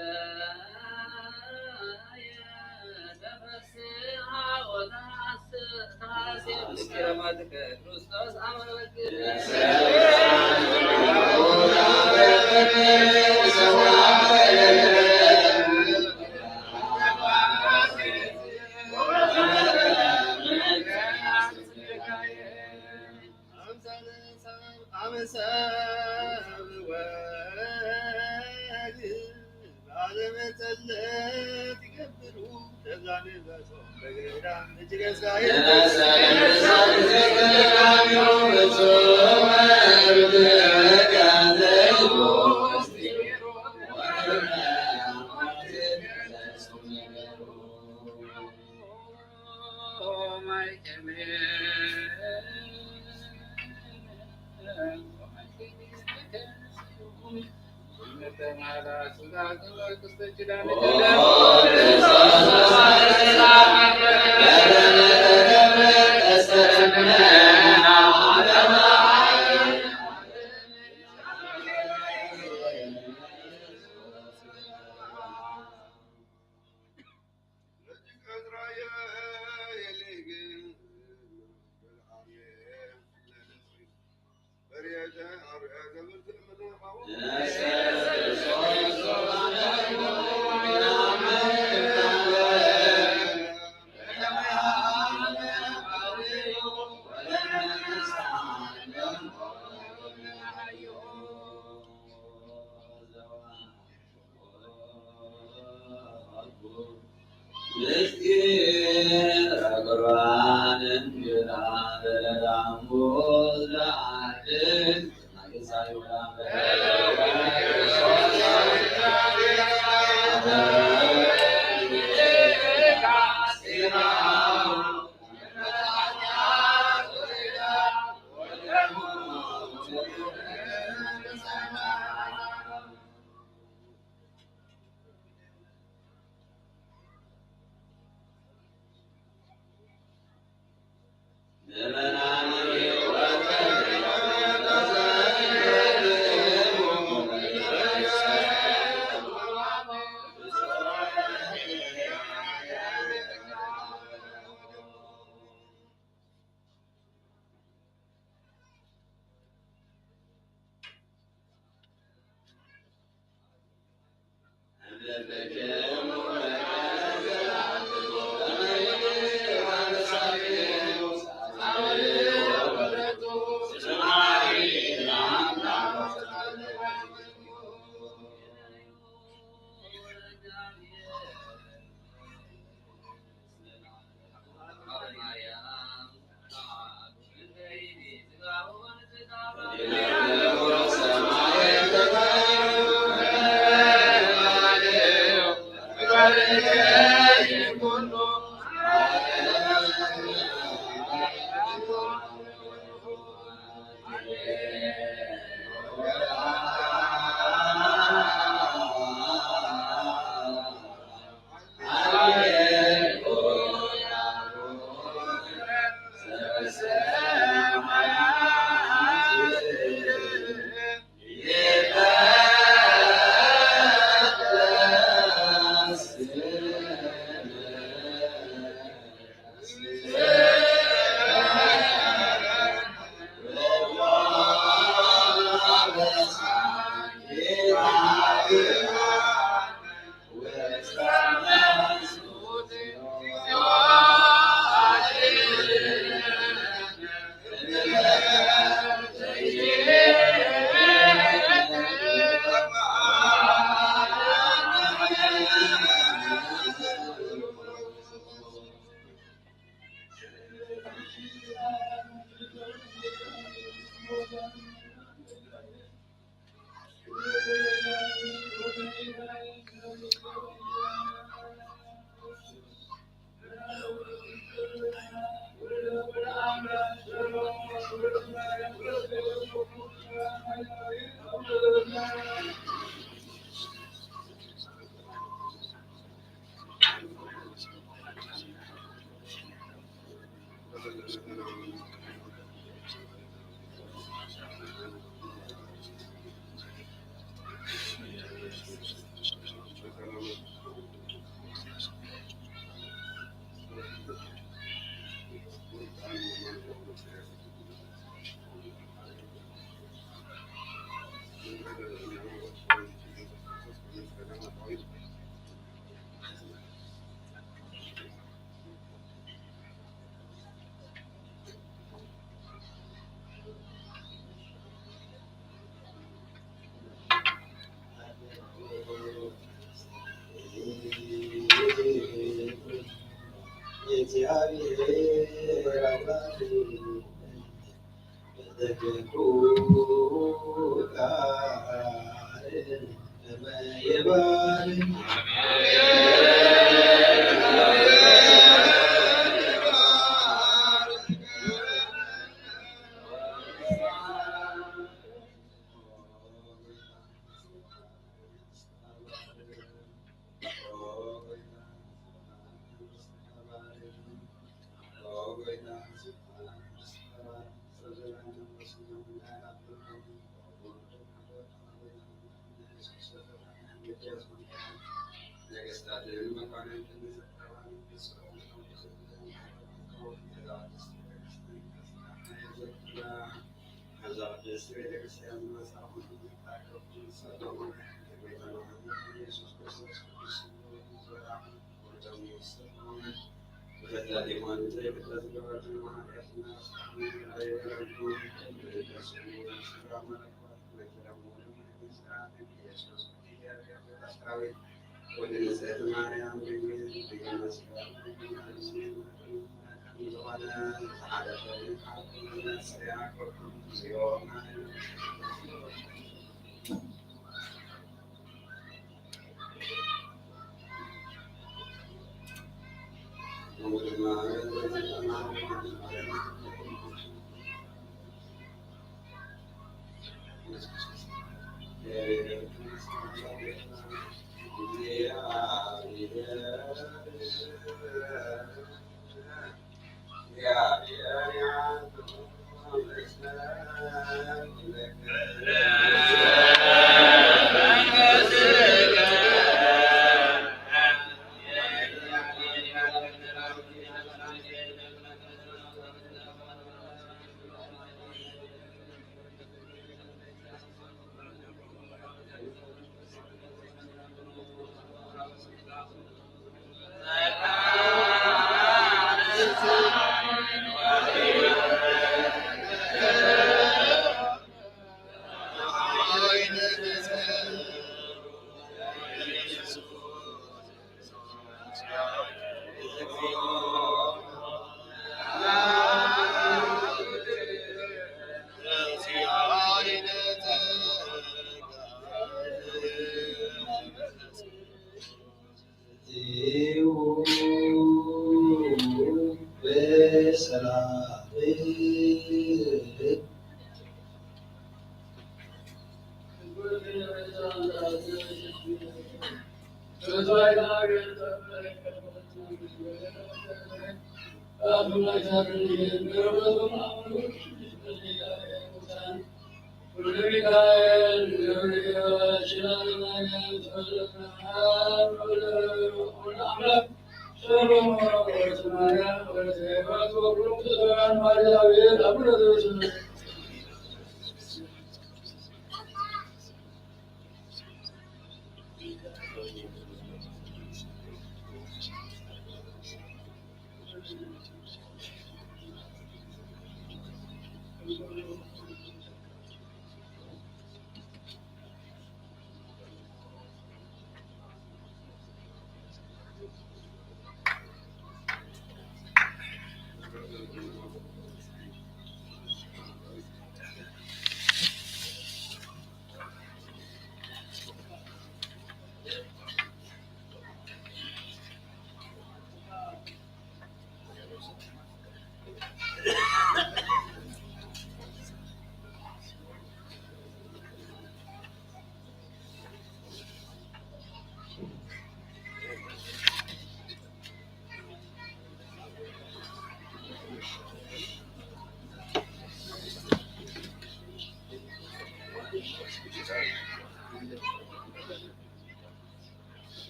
ተፈስሃ ወተሐስየ ምስጢረ ሞትከ ክርስቶስ ኣመልክ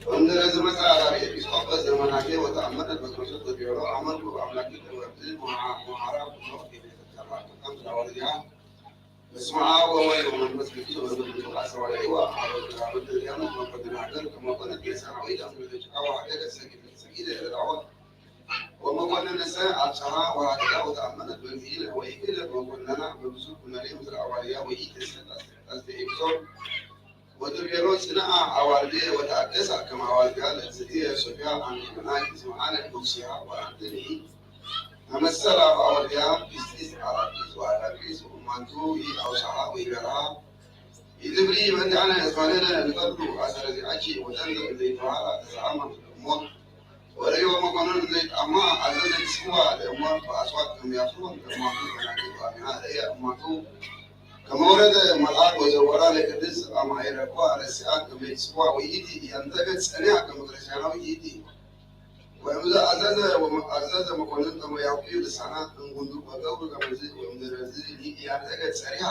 ወንደረ ዝመጽኣ ዛሬ ኤጲስቆጶስ ዘመናቴ ወተኣመነ ጴጥሮስ ተቢሮ ኣመልኩ ኣምላክ ወርድ መሃራ ኩኖ በስመ አብ ወወልድ ወመንፈስ ቅዱስ ወመንፈስ ቅዱስ አሰራዊ ዋ አበ ተራበ ተዚያኑ መቆድና ሀገር ከመቆነ ጌሳዊ ዳስመ ተጭቃዋ ሀገር ሰጊደ ሰጊደ ረዳዋ ወመኮንንሰ ኣብጽሓ ወሃደጋ ወተኣመነት በንዚል ወይክል መኮንነና በብዙ ኩነሌ ምድር ኣዋልያ ወይትሰጥ ኣስተኤግዞ ወትቤሎ ጽንዓ ኣዋልዴ ወተኣደሳ ከመ ኣዋልድያ ለእግዝእትየ ሶፊያ አንቲ መናይ ዝመዓለ ሞክሲያ ወአንትኒ ተመሰላ በአዋልድያ ቢስጢስ አራቂስ ወአራቂስ ወእማንቱ ኢአውስዓ ወኢገርሃ ኢትብሊ በእንቲአነ እዝማኔነ ንፈርዱ አሰረ ዚአኪ ወተንዘ ዘይተባህላ ተሰአማ እሞ ወርእዮ መኮንን ዘይጣማ አዘዘ ይስዋ ለእሞ በአስዋት ከመ ያፍሩን ለእማንቱ መናቂት አሚሃ ለእየ እማንቱ ከመ ወረደ መልአክ ወዘወራ ለቅድስ አማኢረኳ ረሲኣ ከመ ይጽዋ ወይእቲ ያንተገ ጸኒያ ከመ ክርስቲያናዊ ይእቲ ወእምዘ አዘዘ ወመ- አዘዘ መኮንን ከመ ያውቅዩ ልሳና እንጉንዱ ወገብሩ ከመዚ ወእምዘረዚ ያንተገ ጸሪሃ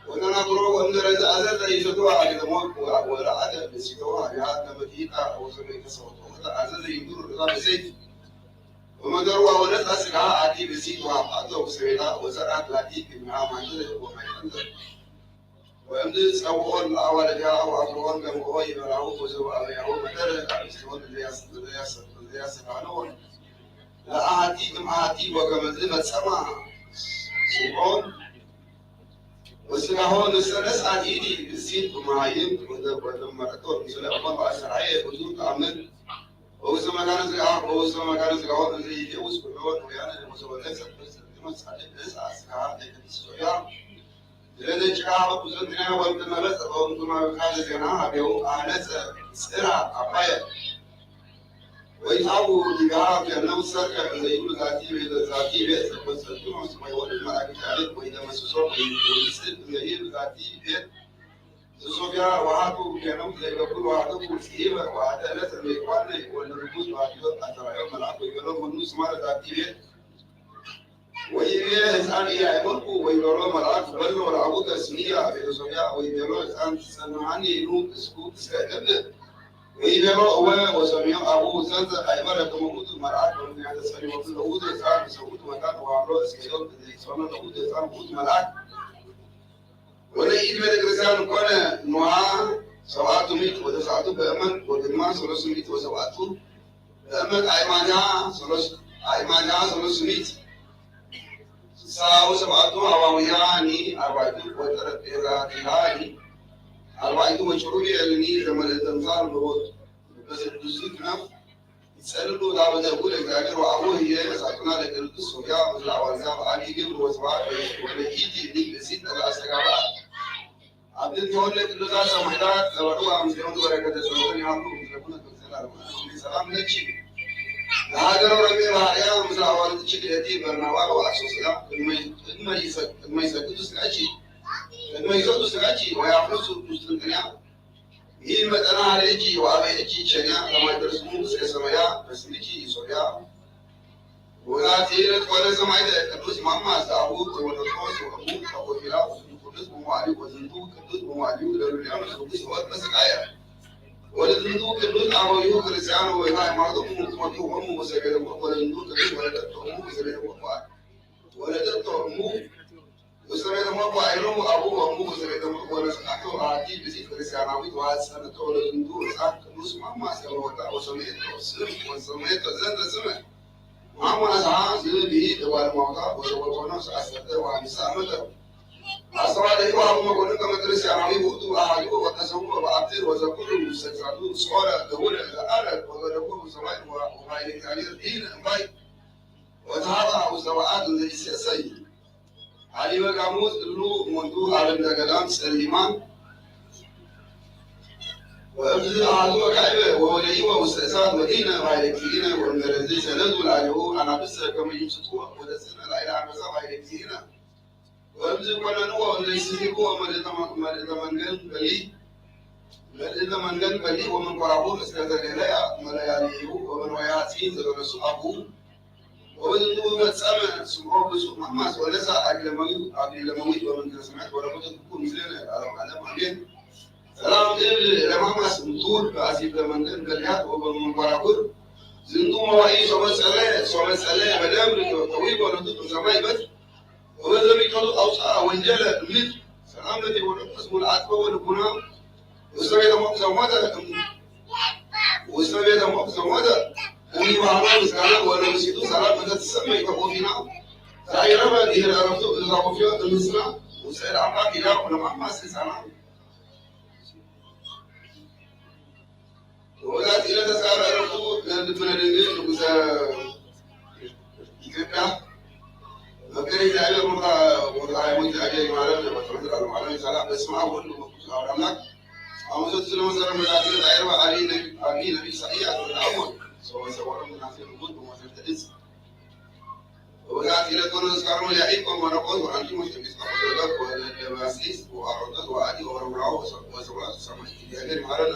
ወተናግሮ ወእምዘረዚ አዘዘ ይሰትዋ አግደሞ ወረአደ ንሲተዋ ያ ከመ ትይጣ ወሰበይተ ሰወቶ አዘዘ ይንዱሩ ርዛ ብሰይፍ ወመደርዋ ወነጻ ስጋ አቲ ብሲት ወአብአቶ ብሰቤታ ወዘርአት ላቲ ግምያ ማንተ ወማይጠንተ ወእምዝ ጸውኦን ለአዋልድያ ወአፍርኦን ገምኦ ይበላሁ ወዘው አበያሁ መደረ አብስቲሆን ለያሰፋነዎን ለአሃቲ እምአሃቲ ወከመዝ ፈጸማ ስምዖን ወስጋሆ ንሰለስ አቲዲ ብሲት ብመሃይም ወደመረቶ ምስለ እሞ በአሰራየ ብዙ ተአምን በውስተ መካነ ስጋ በውስተ መካነ ስጋ ወእምዝ ይፌውስ ኩሎ ወያነ ወዘወለሰ በስ መጻድቅ ነሳ ስጋ ለቅድስ ሶፊያ ስለዚ ጭቃ ብዙ ዲና ወእምዝ መበጸ በውምቱ ማበቃለ ዜና አቤው አነጸ ጽራ አባየ ወይታው ዲጋ ከነው ሰርከ ዘይብሉ ዛቲ ቤት ዛቲ ቤት ወሰልቱ ወይ ወደ ማራኪ ታሪክ ወይ ደመስሶ ወይ ስድ ዘይብሉ ዛቲ ቤት ሶፊያ ወሃቱ ከነው ዘይገብሩ ወሃቱ ጽሂበ ወሃተ ዕለት ዘይቋነ ወለ ርጉዝ ወሃቱ አተራዮ መልአክ ወይ ገሎ መኑ ስማረ ዛቲ ቤት ወይቤ ህፃን እያእመርኩ ወይቤሎ መልአክ በሎ ለአቡከ ስምያ ቤተ ሶፊያ ወይቤሎ ህፃን ትሰምዓኒ ኑ እስኩ እስከ እብል ወይቤሎ እወ ወሰሚዖ አቡ ዘንተ አይመረ ከመ ውእቱ መልአክ በምክንያተ ጸኒወቱ ለውእቱ ህፃን ሰውቱ መካን ወአምሮ እስከ ዮም ዘይጾነ ለውእቱ ህፃን ውእቱ መልአክ ወለኢድ ቤተክርስቲያን ኮነ ኖሃ ሰብዓቱ ሚእት ወተስዓቱ በእመን ወግድማ ሰለስቱ ሚእት ወሰብዓቱ በእመን አይማንያ ሰለስቱ አይማንያ ሰለስቱ ሚእት ስሳው ሰብዓቱ አዋውያኒ አርባዕቱ ወጠረጴዛቲሃኒ አርባዕቱ ወጭሩብየልኒ ዘመነ ተምሳል በቦቱ በስድስቱ ክነፍ ይጸልሉ ላበ ደጉ ለእግዚአብሔር ወአቡ ህየ መሳቱና ለቅድስት ሶፊያ ምስለ አዋልዳ በአቢ ግብር ወስብሐት ወለኢቲ እሊ ብእሲት ለዘአስተጋብአ አብ ድንተወለ ቅዱሳት ሰማዕታት ዘበርዋ ምስሌሆን በረከተ ጸሎተን ይሃሉ ምስለኩነ በዘላለሙ አሜን። ሰላም ለኪ ለሀገረ ረቤ ባህርያ ምስለ አዋልድኪ ክእቲ በርናባ ወአሶስያ ቅድመ ይሰግዱ ስጋኪ ቅድመ ይሰግዱ ስጋኪ ወያፍርሱ ቁስጥንጥንያ ይህ መጠና ሀሌኪ ወአበይኪ ቸኛ ለማይደርስሙ እስከ ሰማያ በስምኪ ሶፊያ ወዛቲ ለትኮነ ሰማዕተ ቅዱስ ማማ ዘአቡ ቴዎዶጦስ ወእሙ ተቆሚላ ወዝንቱ ቅዱስ በመዋዕሊሁ ወዝንቱ ቅዱስ በመዋዕሊሁ ለሉልያኖስ ቅዱስ ወወድቀ ስቃየ ወለዝንቱ ቅዱስ አበዊሁ ክርስቲያን ወይታ ሃይማኖቶሙ ትሞቱ ወሙ ወሰገደ ወለዝንቱ ቅዱስ ወለደቶ እሙ ወሰገደ ወለደቶ እሙ ውስተ ቤተ ሞት ወአይሎሙ አቡ ወእሙ ውስተ ቤተ ሞት ወነስአቶ አሐቲ ብእሲት ክርስቲያናዊት ወአጸነቶ ለዝንቱ ሕፃን ቅዱስ ማማ እስከ መወታ ወሰመየቶ ስም ወሰመየቶ ዘንተ ስመ ማማ እስሓ ዝብል ብሂ ተጓልማውታ ወዘወኮኖ ሰዓት ሰተ ወአምሳ ዓመተ አስተዋደዩ አቡ መኮንን ከመ ክርስቲያናዊ ውእቱ አሐዱ ወቀሰሙ በአብትር ወዘኩሉ ውስተ ግዛቱ ጾረ ገቡረ ዘአረ ወገደፎ ሰማይ ወባሕሪ እግዚአብሔር ዲን እምባይ ወተሃባ ውስተ በዓት እንዘ ይሴሰይ ሀሊበ ጋሙስ እሉ እሙንቱ አረምደ ገዳም ጸሊማን ወእምዝ አሐዙ ወካዕበ ወወደይወ ውስተ እሳት ወዲነ ባሕረ እግዚእነ ወእምበረዚ ሰለዙ ለአሌሁ አናብስተ ከመ ይምስጥዎ ወደስነ ላዕለ አንበሳ ባሕረ እግዚእነ ወእምዝ ኮነንዎ እለ ይስሕቅዎ መልእተ መንገል በሊ በል እለ መንገድ በሊዕ ወመንኮራኹር እስከ ዘሌለያ መለያልዩ ወበንወያ ጽን ዘበለሱ አቡ ወበዝንቱ ፈጸመ ስምዖ ብፁዕ ማማስ ወለሳ አግለ መዊት አግለ መዊት ወመንግስተ ሰማያት ወረከቱ ኩን ምስሌነ ለዓለመ ዓለም አሜን። ሰላም እብል ለማማስ ምቱር በአሲብ ለመንገድ በሊያት ወበመንኮራኩር ዝንቱ መዋኢ ሶበ ጸለ ሶበ ጸለ በደም ተዊ ወለቱ ሰማይ በት ወበዘሚቀሉ አውፅአ ወንጀለ ምድር ሰላም ለቲ ወለቱ ስሙል አጥበ ወልቡና ውስተ ቤተ ሞት ዘሞተ ውስተ ቤተ ሞት ዘሞተ እሚ ባህማ ምስጋና ወለምሲቱ ሰላም በተትሰመይ ተቆፊና ሳይረበ ድህረ ዕረፍቱ እዛ ኮፍዮ እምስና ውስተ አምላክ ኢላ ለማማስ ህፃና ወወዳት ኢለ ተስካረ ዕረፍቱ ለልብነ ድንግል ንጉሰ ኢትዮጵያ መከረ እግዚአብሔር ሞታ ሞታ ሃይማኖት እግዚአብሔር ማለት ነው። ማለት ነው። ሰላም በስመ አብ ወወልድ ወመንፈስ ቅዱስ አሐዱ አምላክ። አሁን ሰው ስለመሰረ መዛግብ አይረባ አሊ ነቢ አሊ ነቢ ኢሳይያስ ወደ አሞን ሰው ሰው ምናሴ ንጉስ በማሰር ተድስ ወበዛቲ ዕለት ኮነ ተስካሮሙ ለያዕቆብ ወነቆት ወአንቲሞስ ኤጲስቆጶስ ወደብ ወደማስሊስ ወአሮጠት ወአዲ ወረውራው ወሰብራቱ ሰማይ እግዚአብሔር ይማረና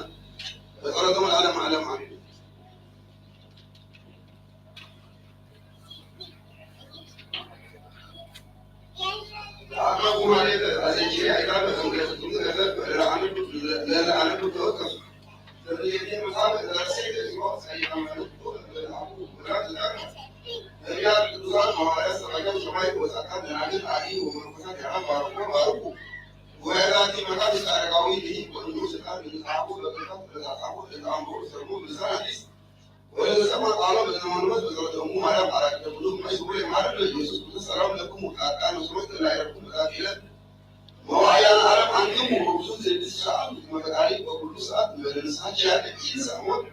በጸሎቶም ለዓለም ዓለም አሜን። አቅረቡ ማለት አዘንቺ አይታበ እንገቱም ገፈ ለአንዱ ለአንዱ ተወቀሱ ነቢያት ቅዱሳን ሐዋርያት ሰባክያን ሰማዕት ወጻድቃን ደናግል አርድእት ወመነኮሳት ያራን ባርኮ ባርኩ። ወያዛቲ መካን አረጋዊ ልሂቅ ወንጉስ ስልጣን ለተጻሕፉ በቅርበት ለተጻሕፉ ለተአምሩ ሰርጉ ብልሳን አዲስ ወለዘሰምዐ ቃሎ በዘመንበት በጸሎተ እሙ ማርያም አራቂተ ኩሉ እምባይ ስውር የማረነ ኢየሱስ ክርስቶስ ሰላም ለክሙ ጻድቃን ወሰማዕት ለላዕለኩም በዛቲ ዕለት መዋዕያን ዓለም አንትሙ በብዙ ዘድስ ሰዓት መፈቃሪ በኩሉ ሰዓት ንበለ ንስሓ ቻለ ኢንሳ ሞት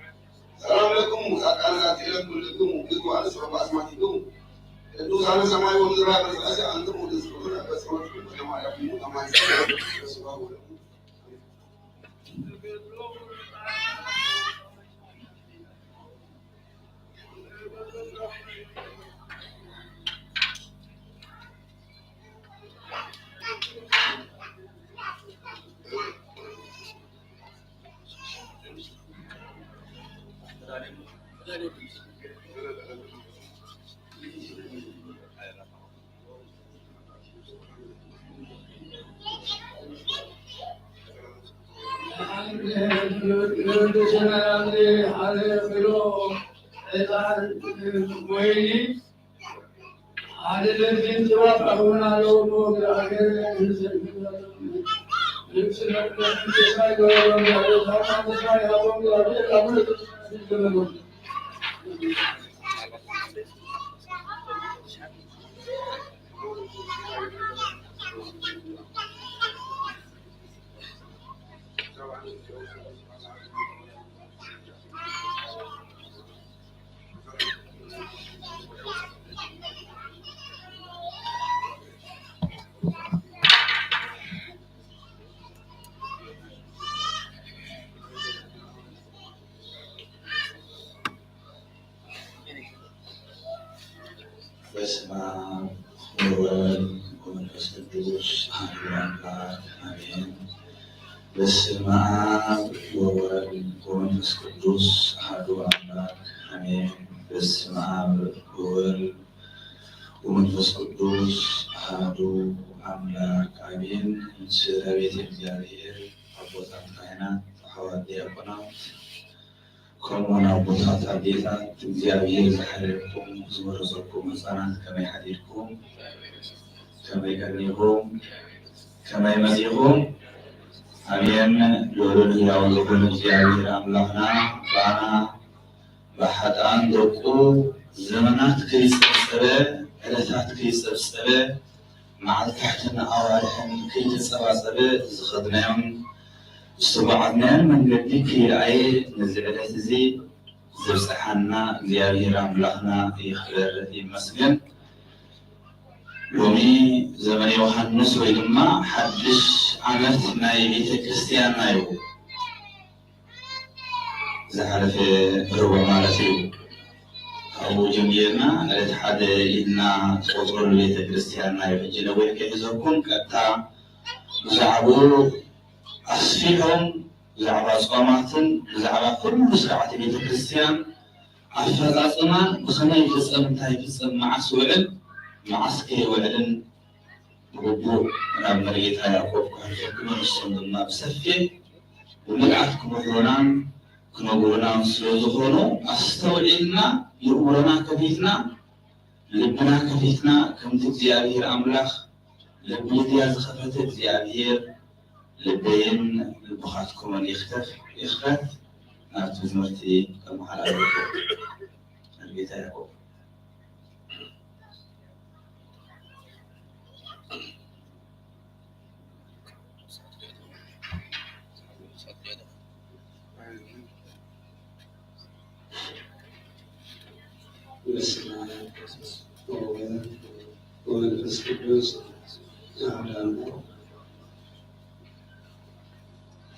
ሰላም ለክሙ ጻድቃን ዛቲ ዕለት ኩልክሙ ግቱ አንስ በአስማቲክሙ ቅዱሳነ ሰማይ ወምድር በስላሴ አንትሙ ትዝክሩነ በጸሎትኩም ወለማርያምክሙ አማን ስብሐት ወለክሙ። በስመ አብ ወወልድ ወመንፈስ ቅዱስ አሐዱ አምላክ አሜን። በስመ አብ ወወልድ ወመንፈስ ቅዱስ አሐዱ አምላክ አሜን። በስመ አብ ወወልድ ወመንፈስ ቅዱስ አሐዱ አምላክ አሜን። ስለ ቤተ እግዚአብሔር አቦታት ካህናት፣ ኣሕዋት ዲያቆናት፣ ከምኡውን ኣቦታት ኣዴታት፣ እግዚኣብሔር ዝሓለልኩም ዝወረሰኩም ህፃናት ከመይ ሓዲርኩም? ከመይ ቀኒኹም? ከመይ መፂኹም? ኣሜን። ልዑልን ህያውን ዝኾነ እግዚኣብሔር ኣምላኽና ባና ብሓጥኣን ደቁ ዘመናት ከይጸብጸበ፣ ዕለታት ከይጸብጸበ፣ መዓልታሕትን ኣዋርሕን ከይተጸባጸበ ዝኸድናዮን ዝተጓዕዝናዮን መንገዲ ከይረኣየ ነዚ ዕለት እዚ ዘብጽሓና እግዚኣብሔር ኣምላኽና ይኽበር ይመስገን። ሎሚ ዘመነ ዮሃንስ ወይ ድማ ሓድሽ ዓመት ናይ ቤተ ክርስቲያንና እዩ። ዝሓለፈ ርቡዕ ማለት እዩ። ካብኡ ጀሚርና ዕለት ሓደ ኢልና ትቆጽረሉ ቤተ ክርስቲያንና እዩ። ሕጂ ነዊሕ ከይሕዘኩም ቀጥታ ብዛዕባኡ ኣስፊሖም ብዛዕባ ጾማትን ብዛዕባ ኩሉ ስርዓተ ቤተ ክርስቲያን ኣፈጻጽማ ብኸመይ ይፍጸም፣ እንታይ ይፍጸም፣ መዓስ ውዕል፣ መዓስ ከይውዕልን ብግቡእ ናብ መርጌታ ያዕቆብ ክሕልፈኩም፣ ንሶም ድማ ብሰፊሕ ብምልኣት ክምህሩናን ክነግሩናን ስለ ዝኾኑ ኣስተውዒልና የእምሮና ከፊትና ልብና ከፊትና ከምቲ እግዚኣብሔር ኣምላኽ ልቢ ልድያ ዝኸፈተ እግዚኣብሔር ልበይን ልብኻትኩምን ይኽፈት ይኽፈት። ናብ ትምህርቲ ከመሓላልፉ መርጌታ ያዕቆብ። በስመ አብ ወወልድ ወመንፈስ ቅዱስ አሐዱ አምላክ።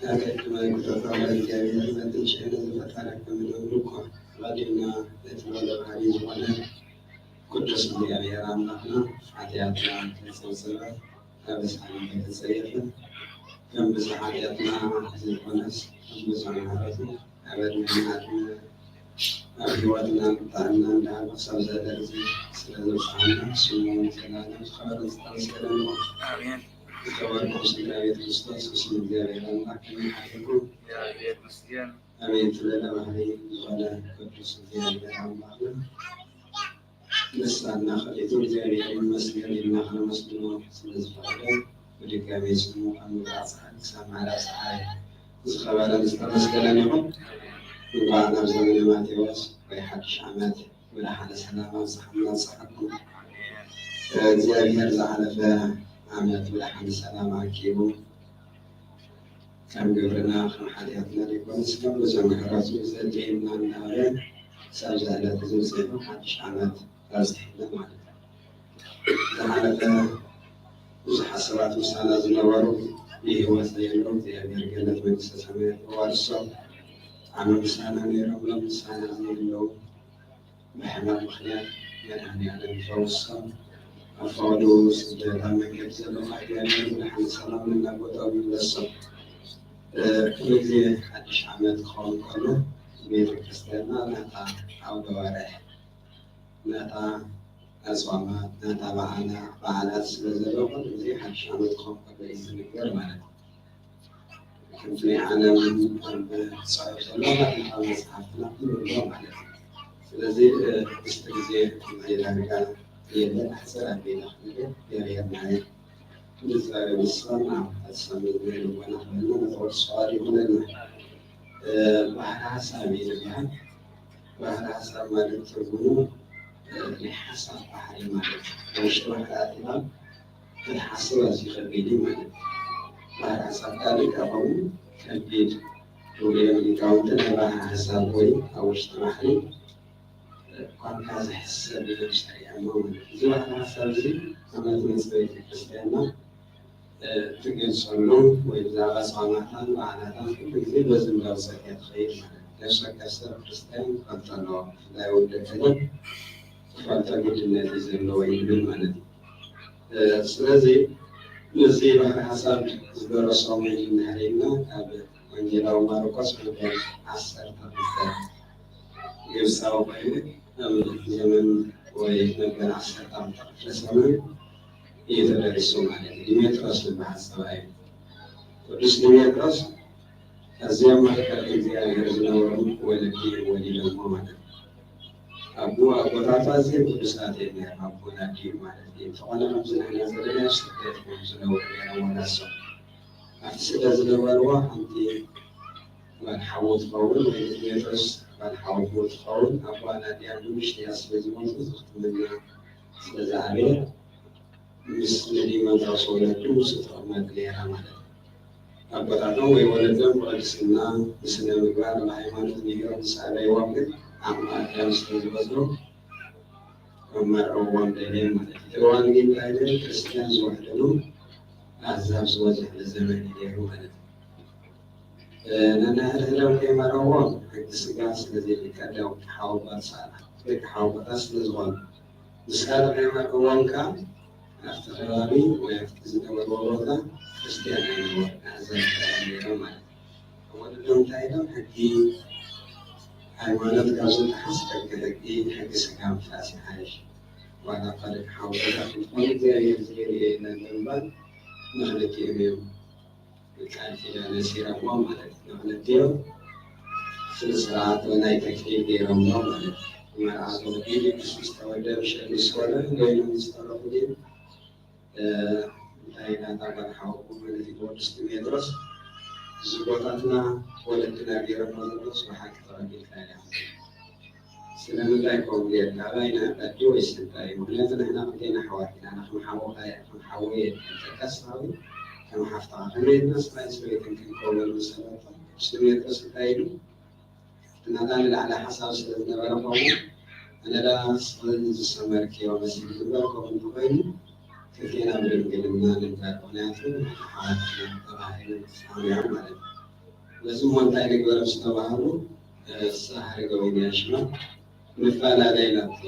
ኣቀድመ ክብረታዊ እግዚኣብሔር ነትን ሸነ ዝፈጠረ ከምንብሉ እኳ ኣቐዲምና ነቲ ልዑለ ባህሪ ዝኾነ ቅዱስ እግዚኣብሔር ኣምላኽና ሓጢኣትና ከይጸብጸበ ኣበሳና ከይተጸየፈ ከም ብዝሒ ሓጢኣትና ዘይኮነስ ከም ብዙሕ ምሕረቱ ኣብ ዕድመና ዕድመ ኣብ ህይወትና ጥዕና እንዳሃበ ክሳብ ዘደርዚ ስለ ዘብጽሓና ስሙ ንዘለዓለም ዝኸበረ ዝተመስገነ ይኹን። ኣሜን። ዝተኸበርኩም ስድራ ቤት ክርስቶስ ብስም እግዚኣብሔር ኣምላክ ከመይ ሓልኩም? እግዚኣብሔር ይመስገን። ኣቤት ልዕለ ባህሪ ዝኾነ ቅዱስ እግዚኣብሔር ኣምላኽና ንሳና ከሊቱ እግዚኣብሔር ይመስገን ኢልና ከነመስግኖ ስለ ዝፈቐደ ብድጋሜ ስሙ ካብ ምብራቕ ፀሓይ ክሳብ ምዕራብ ፀሓይ ዝኸበረን ዝተመስገነን ይኹን። እንኳዕ ናብ ዘመነ ማቴዎስ ወይ ሓድሽ ዓመት ብደሓነ ሰላም ኣብፅሓና ኣብፅሓኩም። እግዚኣብሔር ዝሓለፈ ዓመት ብደሓነ ሰላም ኣኪቡ ከም ግብርና ከም ሓጢኣትና ዘይኮነስ ከም ብዙሕ ምሕረቱ ዘድልየና እናሃበ ክሳብ እዛ ዕለት እዚ በፂሑ ሓድሽ ዓመት በፂሕና ማለት እዩ። ዝሓለፈ ብዙሓት ሰባት ምሳና ዝነበሩ ብህይወት ዘየለዉ እግዚኣብሔር ገነት መንግስተ ሰማያት የዋርሶም። ዓሚ ምሳና ነይሮም ሎም ምሳና ዘየለዉ ብሕማም ምኽንያት መድኃኔዓለም ይፈውሶም። ኣብ ፈቐድኡ ስደት ኣብ መንገዲ ዘለዉ ኣሕዋትና ብድሓን ሰላም ናብ ቦታኦም ይመለሶም። ኩሉ ግዜ ሓድሽ ዓመት ክኸውን ከሎ ቤተ ክርስቲያንና ናታ ዓውደ ወርሕ ናታ ኣጽዋማት ናታ በዓላ በዓላት ስለ ዘለዉ ኩሉ ግዜ ሓድሽ ዓመት ክኸውን ከሎ እዩ ዝንገር ማለት እዩ። ከምቲ ናይ ዓለም ጽሑፍ ዘሎ ናታ መጽሓፍትና ኩሉ ኣሎ ማለት እዩ። ስለዚ ምስቲ ግዜ ናይ ዳርጋ የለን ኣሕጽር ኣቢልና ክንብል የርእየና እዩ። ንዝረኣየ ንስኻን ኣብ ሓሳብ ልቦና ክህልዎ ንኽእል ስቓድ ይኹነልና። ባህሪ ሓሳብ እዩ ዝበሃል። ባህሪ ሓሳብ ማለት ትርጉሙ ናይ ሓሳብ ባህሪ ማለት እዩ። ውሽጢ ባህሪ ኣቲና ክትሓስብ ኣዝዩ ከቢድ እዩ ማለት እዩ። ባህሪ ሓሳብ ካልእ ካብኡ ከቢድ ትብሉ እዮም ሊቃውንቲ ናይ ባህሪ ሓሳብ ወይ ኣብ ውሽጢ ባህሪ ኳንካ ዝሕሰብ ኢሎም ሰሪዖሞ ማለት እዩ። እዚ ባህሪ ሓሳብ እዚ እምነት መጽ ቤተ ክርስቲያንና ትገልጸሉ ወይ ብዛዕባ ጾማታን በዓላታን ኩሉ ግዜ በዚ እንዳውፀት እያ ትኸይድ ማለት እዩ። ነፍሲ ወከፍ ሰብ ክርስቲያን ክፈልጦ ኣለዎ። ብፍላይ ወዲ ክህነት ክፈልጦ ግድነት እዩ ዘለዎ ይብል ማለት እዩ። ስለዚ እዚ ባህሪ ሓሳብ ዝደረሶም እንድሕር ኢልና ካብ ወንጌላዊ ማርቆስ መበል ዓሰርተ ክልተ ግብፃዊ ኮይኑ ኣብ ዘመን ወይ መበል ዓሰርተ ክልተ ክፍለ ዘመን እዩ ተደሪሱ ማለት እዩ። ዲሜጥሮስ ዝበሃል ሰብኣይ እዩ። ቅዱስ ዲሜጥሮስ ኣዝዮም መፍቀርቲ እግዚኣብሔር ዝነበሩ ወለዲ እዮም ወሊዶሞ ማለት እዩ። ኣቦ ኣቦታቱ ኣዝዮም ቅዱሳት እዮም ነይሮም ኣብ ወላዲኡ ማለት እዩ። እንተኾነ ከምዚ ንሕና ዘለና ኣብ ስደት እዮም ዝነብሩ ነይሮም ወላሶም ኣብቲ ስደት ዝነበርዎ ሓንቲ ጓል ሓዉ ትኸውን ወይ ንዲሜጥሮስ ጓል ሓዉ ትኸውን ኣቦኣ ናዲያ ብውሽጢ እያ ስለ ዝሞቱ ክትምና ስለ ዝኣበየ ምስ ንዲሜጥሮስ ወለዱ ምስኡ ትቕመጥ ነይራ ማለት እዩ። ኣቦታቶም ወይ ወለዶም ብቕድስና ብስነ ምግባር ብሃይማኖት ምሂሮም ምስ ኣበይዎም ግን ዓቕሚ ኣዳም ስለ ዝበዝሑ ከመርዕዎም ደልዮም ማለት እዩ። እቲ እዋን ግን እንታይ ደል ክርስትያን ዝውሕደሉ ኣህዛብ ዝበዝሕሉ ዘመን እዩ ነይሩ ማለት እዩ። ነንሕድሕዶም ከይመረዎም ሕጊ ስጋ ስለ ዘይፍቀድ ደቂ ሓወቦ ተሳእና። ደቂ ሓወቦታት ስለ ዝኾኑ ምስ ካልእ ከይመርዕዎም ከኣ ኣብቲ ከባቢ ወይ ኣብቲ ዝነበርዎ ቦታ ክርስትያን ኣይነበሩ ኣህዛብ ጥራይ እዮም ነይሮም ማለት እዩ። ወለዶም እንታይ ኢሎም? ሕጊ ሃይማኖት ካብ ዝጠሓስ ሕጊ ሕጊ፣ ሕጊ ስጋ ምፍራስ ይሓይሽ። ዋላ ካልእ ሓወቦታት እንትኾኑ እግዚኣብሔር ዝገርየ የለን ብምባል ንኽልቲኦም እዮም ቃል ኪዳን ኣሲሮምዎ ማለት እዩ። ንኽልቲኦም ስነ ስርዓት ናይ ተክሊል ገይሮምዎ ማለት እዩ። መርዓ ተወዲኡ ምስ ተወልደ ብሸል ምስ ኮነ ገይሮም ዝተረፉ ግን እንታይ ናታ ጓል ሓወቦ ማለት እዩ ቅዱስ ዲሜጥሮስ ዝቦታትና ወለድና ገይሮሞ ዘለዉ ብሓቂ ተቐቢልካ ኢኻ። ስለምንታይ ከምኡ ጌርካ? ኣባይና ኣዲ ወይስ እንታይ? ምኽንያቱ ንሕና ክልቴና ኣሕዋት ኢና። ኣነ ከም ሓወኻ እየ፣ ከም ሓወይ እየ፣ ከም ተካስታዊ፣ ከም ሓፍትኻ፣ ከመይ ኢልና ሰብኣይን ሰበይትን ክንከውን? ምስ በለቶ ቅዱስ ዲሜጥሮስ እንታይ ኢሉ? ናታ ንላዕሊ ሓሳብ ስለ ዝነበረ ከምኡ፣ ኣነ ደኣ ንስኽን ዝሰመርክዮ መሲሉ እምበር፣ ከምኡ እንተኾይኑ ክልቴና ብድንግልና ንንበር፣ ምኽንያቱ ንሕና ኣሕዋት ኢና ተባሂሉ ተሰማሚዖም ማለት እዩ። በዚ እሞ እንታይ ንግበር ምስ ተባሃሉ፣ እሳ ሃረገወይኒ እያ ሽማ፣ ንፈላለ ኢላቶ።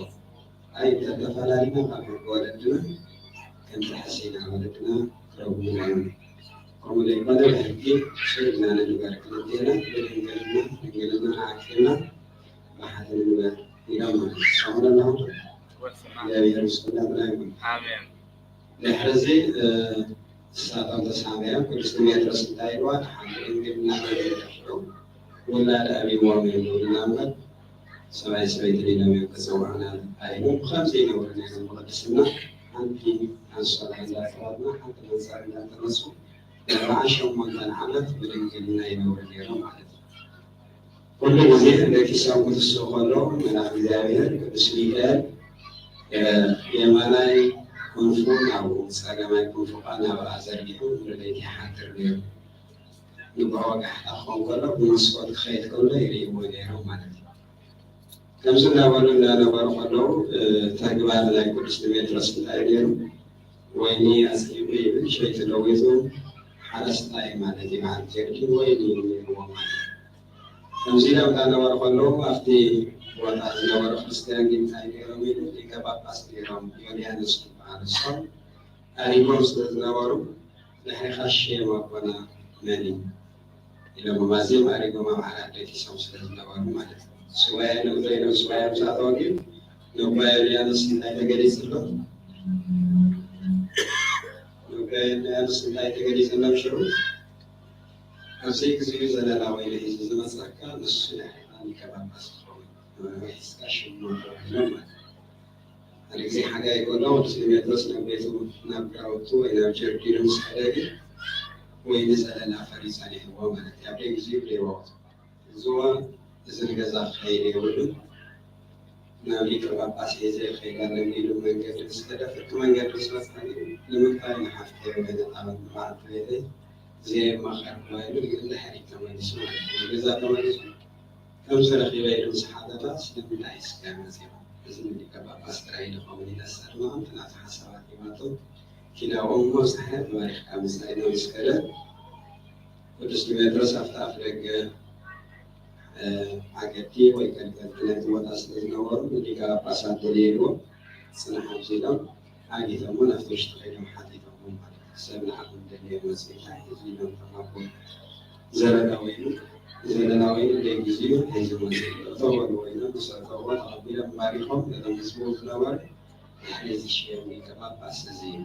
ኣይ እንተተፈላለና ካብ ሕጊ ወለድና ክንጥሕስ ኢና፣ ወለድና ክረግሙና እዮም። ከምኡ ዘይኮነ ብሕጊ ስኢልና ንግበር፣ ክልቴና ብድንግልና ድንግልና ኣዕቂብና ብሓደ ንግበር ኢሎም ማለት እዩ። ሰሙን ኣለኹም እግዚኣብሔር ምስ ኩላትና ይኹን። ኣሜን። ድሕሪ እዚ ንሳቶም ተሳሚዖም ቅዱስ ዲሜጥሮስ እንታይ ኢልዋ? ሓንቲ ድንግልና ወለደ ሽዑ ውላድ ኣብይዎም እዮም ዝብሉና እምበር ሰብኣይ ሰበይቲ ኢሎም እዮም ክፅውዑና ኣይብሉን። ብኸምዚ ይነብሩ ነይሮም ብቅድስና። ሓንቲ ኣንሶላ እንዳተኸድኑ ሓንቲ መንፀር እንዳተነሱ ኣርብዓን ሸሞንተን ዓመት ብድንግልና ይነብሩ ነይሮም ማለት እዩ። ኩሉ ግዜ ደቂሶም ክትስኡ ከለዉ መልኣክ እግዚኣብሔር ቅዱስ ሚካኤል የማናይ ክንፉ ናብኡ ጸጋማይ ክንፉ ከኣ ናብኣ ዘርጊሑ ሙሉ ለይቲ ይሓድር ነይሩ። ንግሆ ወጋሕታ ክኸውን ከሎ ብመስኮት ክኸይድ ከሎ ይርእይዎ ነይሮም ማለት እዩ። ከምዚ እናበሉ እንዳነበሩ ከለዉ ተግባር ናይ ቅዱስ ዲሜጥሮስ እንታይ ነይሩ? ወይኒ ኣጽሊሙ ይብል ሸይጡ ለዊጡ ሓረስታይ ማለት እዩ። በዓል ጀርዲን ወይኒ ነይርዎ ማለት እዩ። ከምዚ ኢሎም እንዳነበሩ ከለዉ ኣብቲ ቦታ ዝነበሩ ክርስትያን ግን እንታይ ነይሮም ኢሉ ሊቀ ጳጳስ ነይሮም ዮልያኖስ ዝበሃሉ እሶም ኣሪጎም ስለ ዝነበሩ ድሕሪኻ ሽም ኣቦና መን እዩ ኢሎም ኣዝዮም ኣሪጎም ኣብ ዓራት ደቂሶም ስለ ዝነበሩ ማለት እዩ። ሱባኤ ንግዶ ኢሎም ሱባኤ ምስ ኣተወ ግን ነባ ዮልያኖስ እንታይ ተገሊጹሎም? ነባ ዮልያኖስ እንታይ ተገሊጹሎም ሽዑ? ኣብዚ ግዜኡ ዘለላ ወይኒ ሒዙ ዝመጸካ ንሱ ድሕሪኻ ሊቀ ጳጳስ ክኸውን ሒዝካ ሽሙ ተባሂሎም ማለት እዩ። ሓደ ግዜ ሓጋይ ከሎ ቅዱስ ዲሜጥሮስ ናብ ቤቱ ናብ ግራውቱ ወይ ናብ ጀርዲኑ ምስ ከደ ግን ወይኒ ዘለላ ፈርዩ ጸኒሕዎ ማለት እዩ። ኣብ ደይ ግዜኡ ብደይ ወቕቱ እዝዋ እዚ ንገዛ ክኸይድ የብሉን ናብ ሊቀ ጳጳስ ሒዘ ይኸይድ ኣለኒ ኢሉ መንገዲ ምስ ከደ ፍርቂ መንገዲ ምስ በጽሐ ግን ንምንታይ ንሓፍተይ ወይ ንጣበቅ ንበዓልቲ ቤተይ ዘየማኸርክዋ ኢሉ ንድሕሪት ተመሊሱ ማለት እዩ። ንገዛ ተመሊሱ ከምዚ ረኺበ ኢሉ ምስ ሓተታ ስለምንታይ ስጋ መጺኻ? እዚ ንሊቀ ጳጳስ ጥራይ ዶ ኸውን ኢላ እሳ ድማ ከምቲ ናታ ሓሳባት ሂባቶ ኪዳኦም እሞ ዝሓ ተባሪኽካ ምጻእ ኢላ ምስ ከደት ቅዱስ ዲሜጥሮስ ኣብቲ ኣፍ ደገ ዓገቲ ወይ ቀልቀልቲ ናይቲ ቦታ ስለ ዝነበሩ ንሊቀ ጳጳሳት ደልየልዎም ጽናሕ ኣብዚ ኢሎም ዓጊቶሞ ናብቲ ውሽጢ ከይዶም ሓቲቶሞ ማለት እዩ። ሰብ ንዓኹም ደልየ መጺኡ እንታይ ሒዙ ኢሎም እቶም ኣቦ ዘለላ ወይኒ ዘለላ ወይኒ ደይ ግዜኡ ሒዙ መጺኡ እተው በልዎ ኢሎም ምስ ኣእተውዎ ተቐቢሎም ባሪኾም ነቶም ህዝቡ ዝነበሩ ድሕሪ እዚ ሽየም ሊቀ ጳጳስ እዚ እዩ።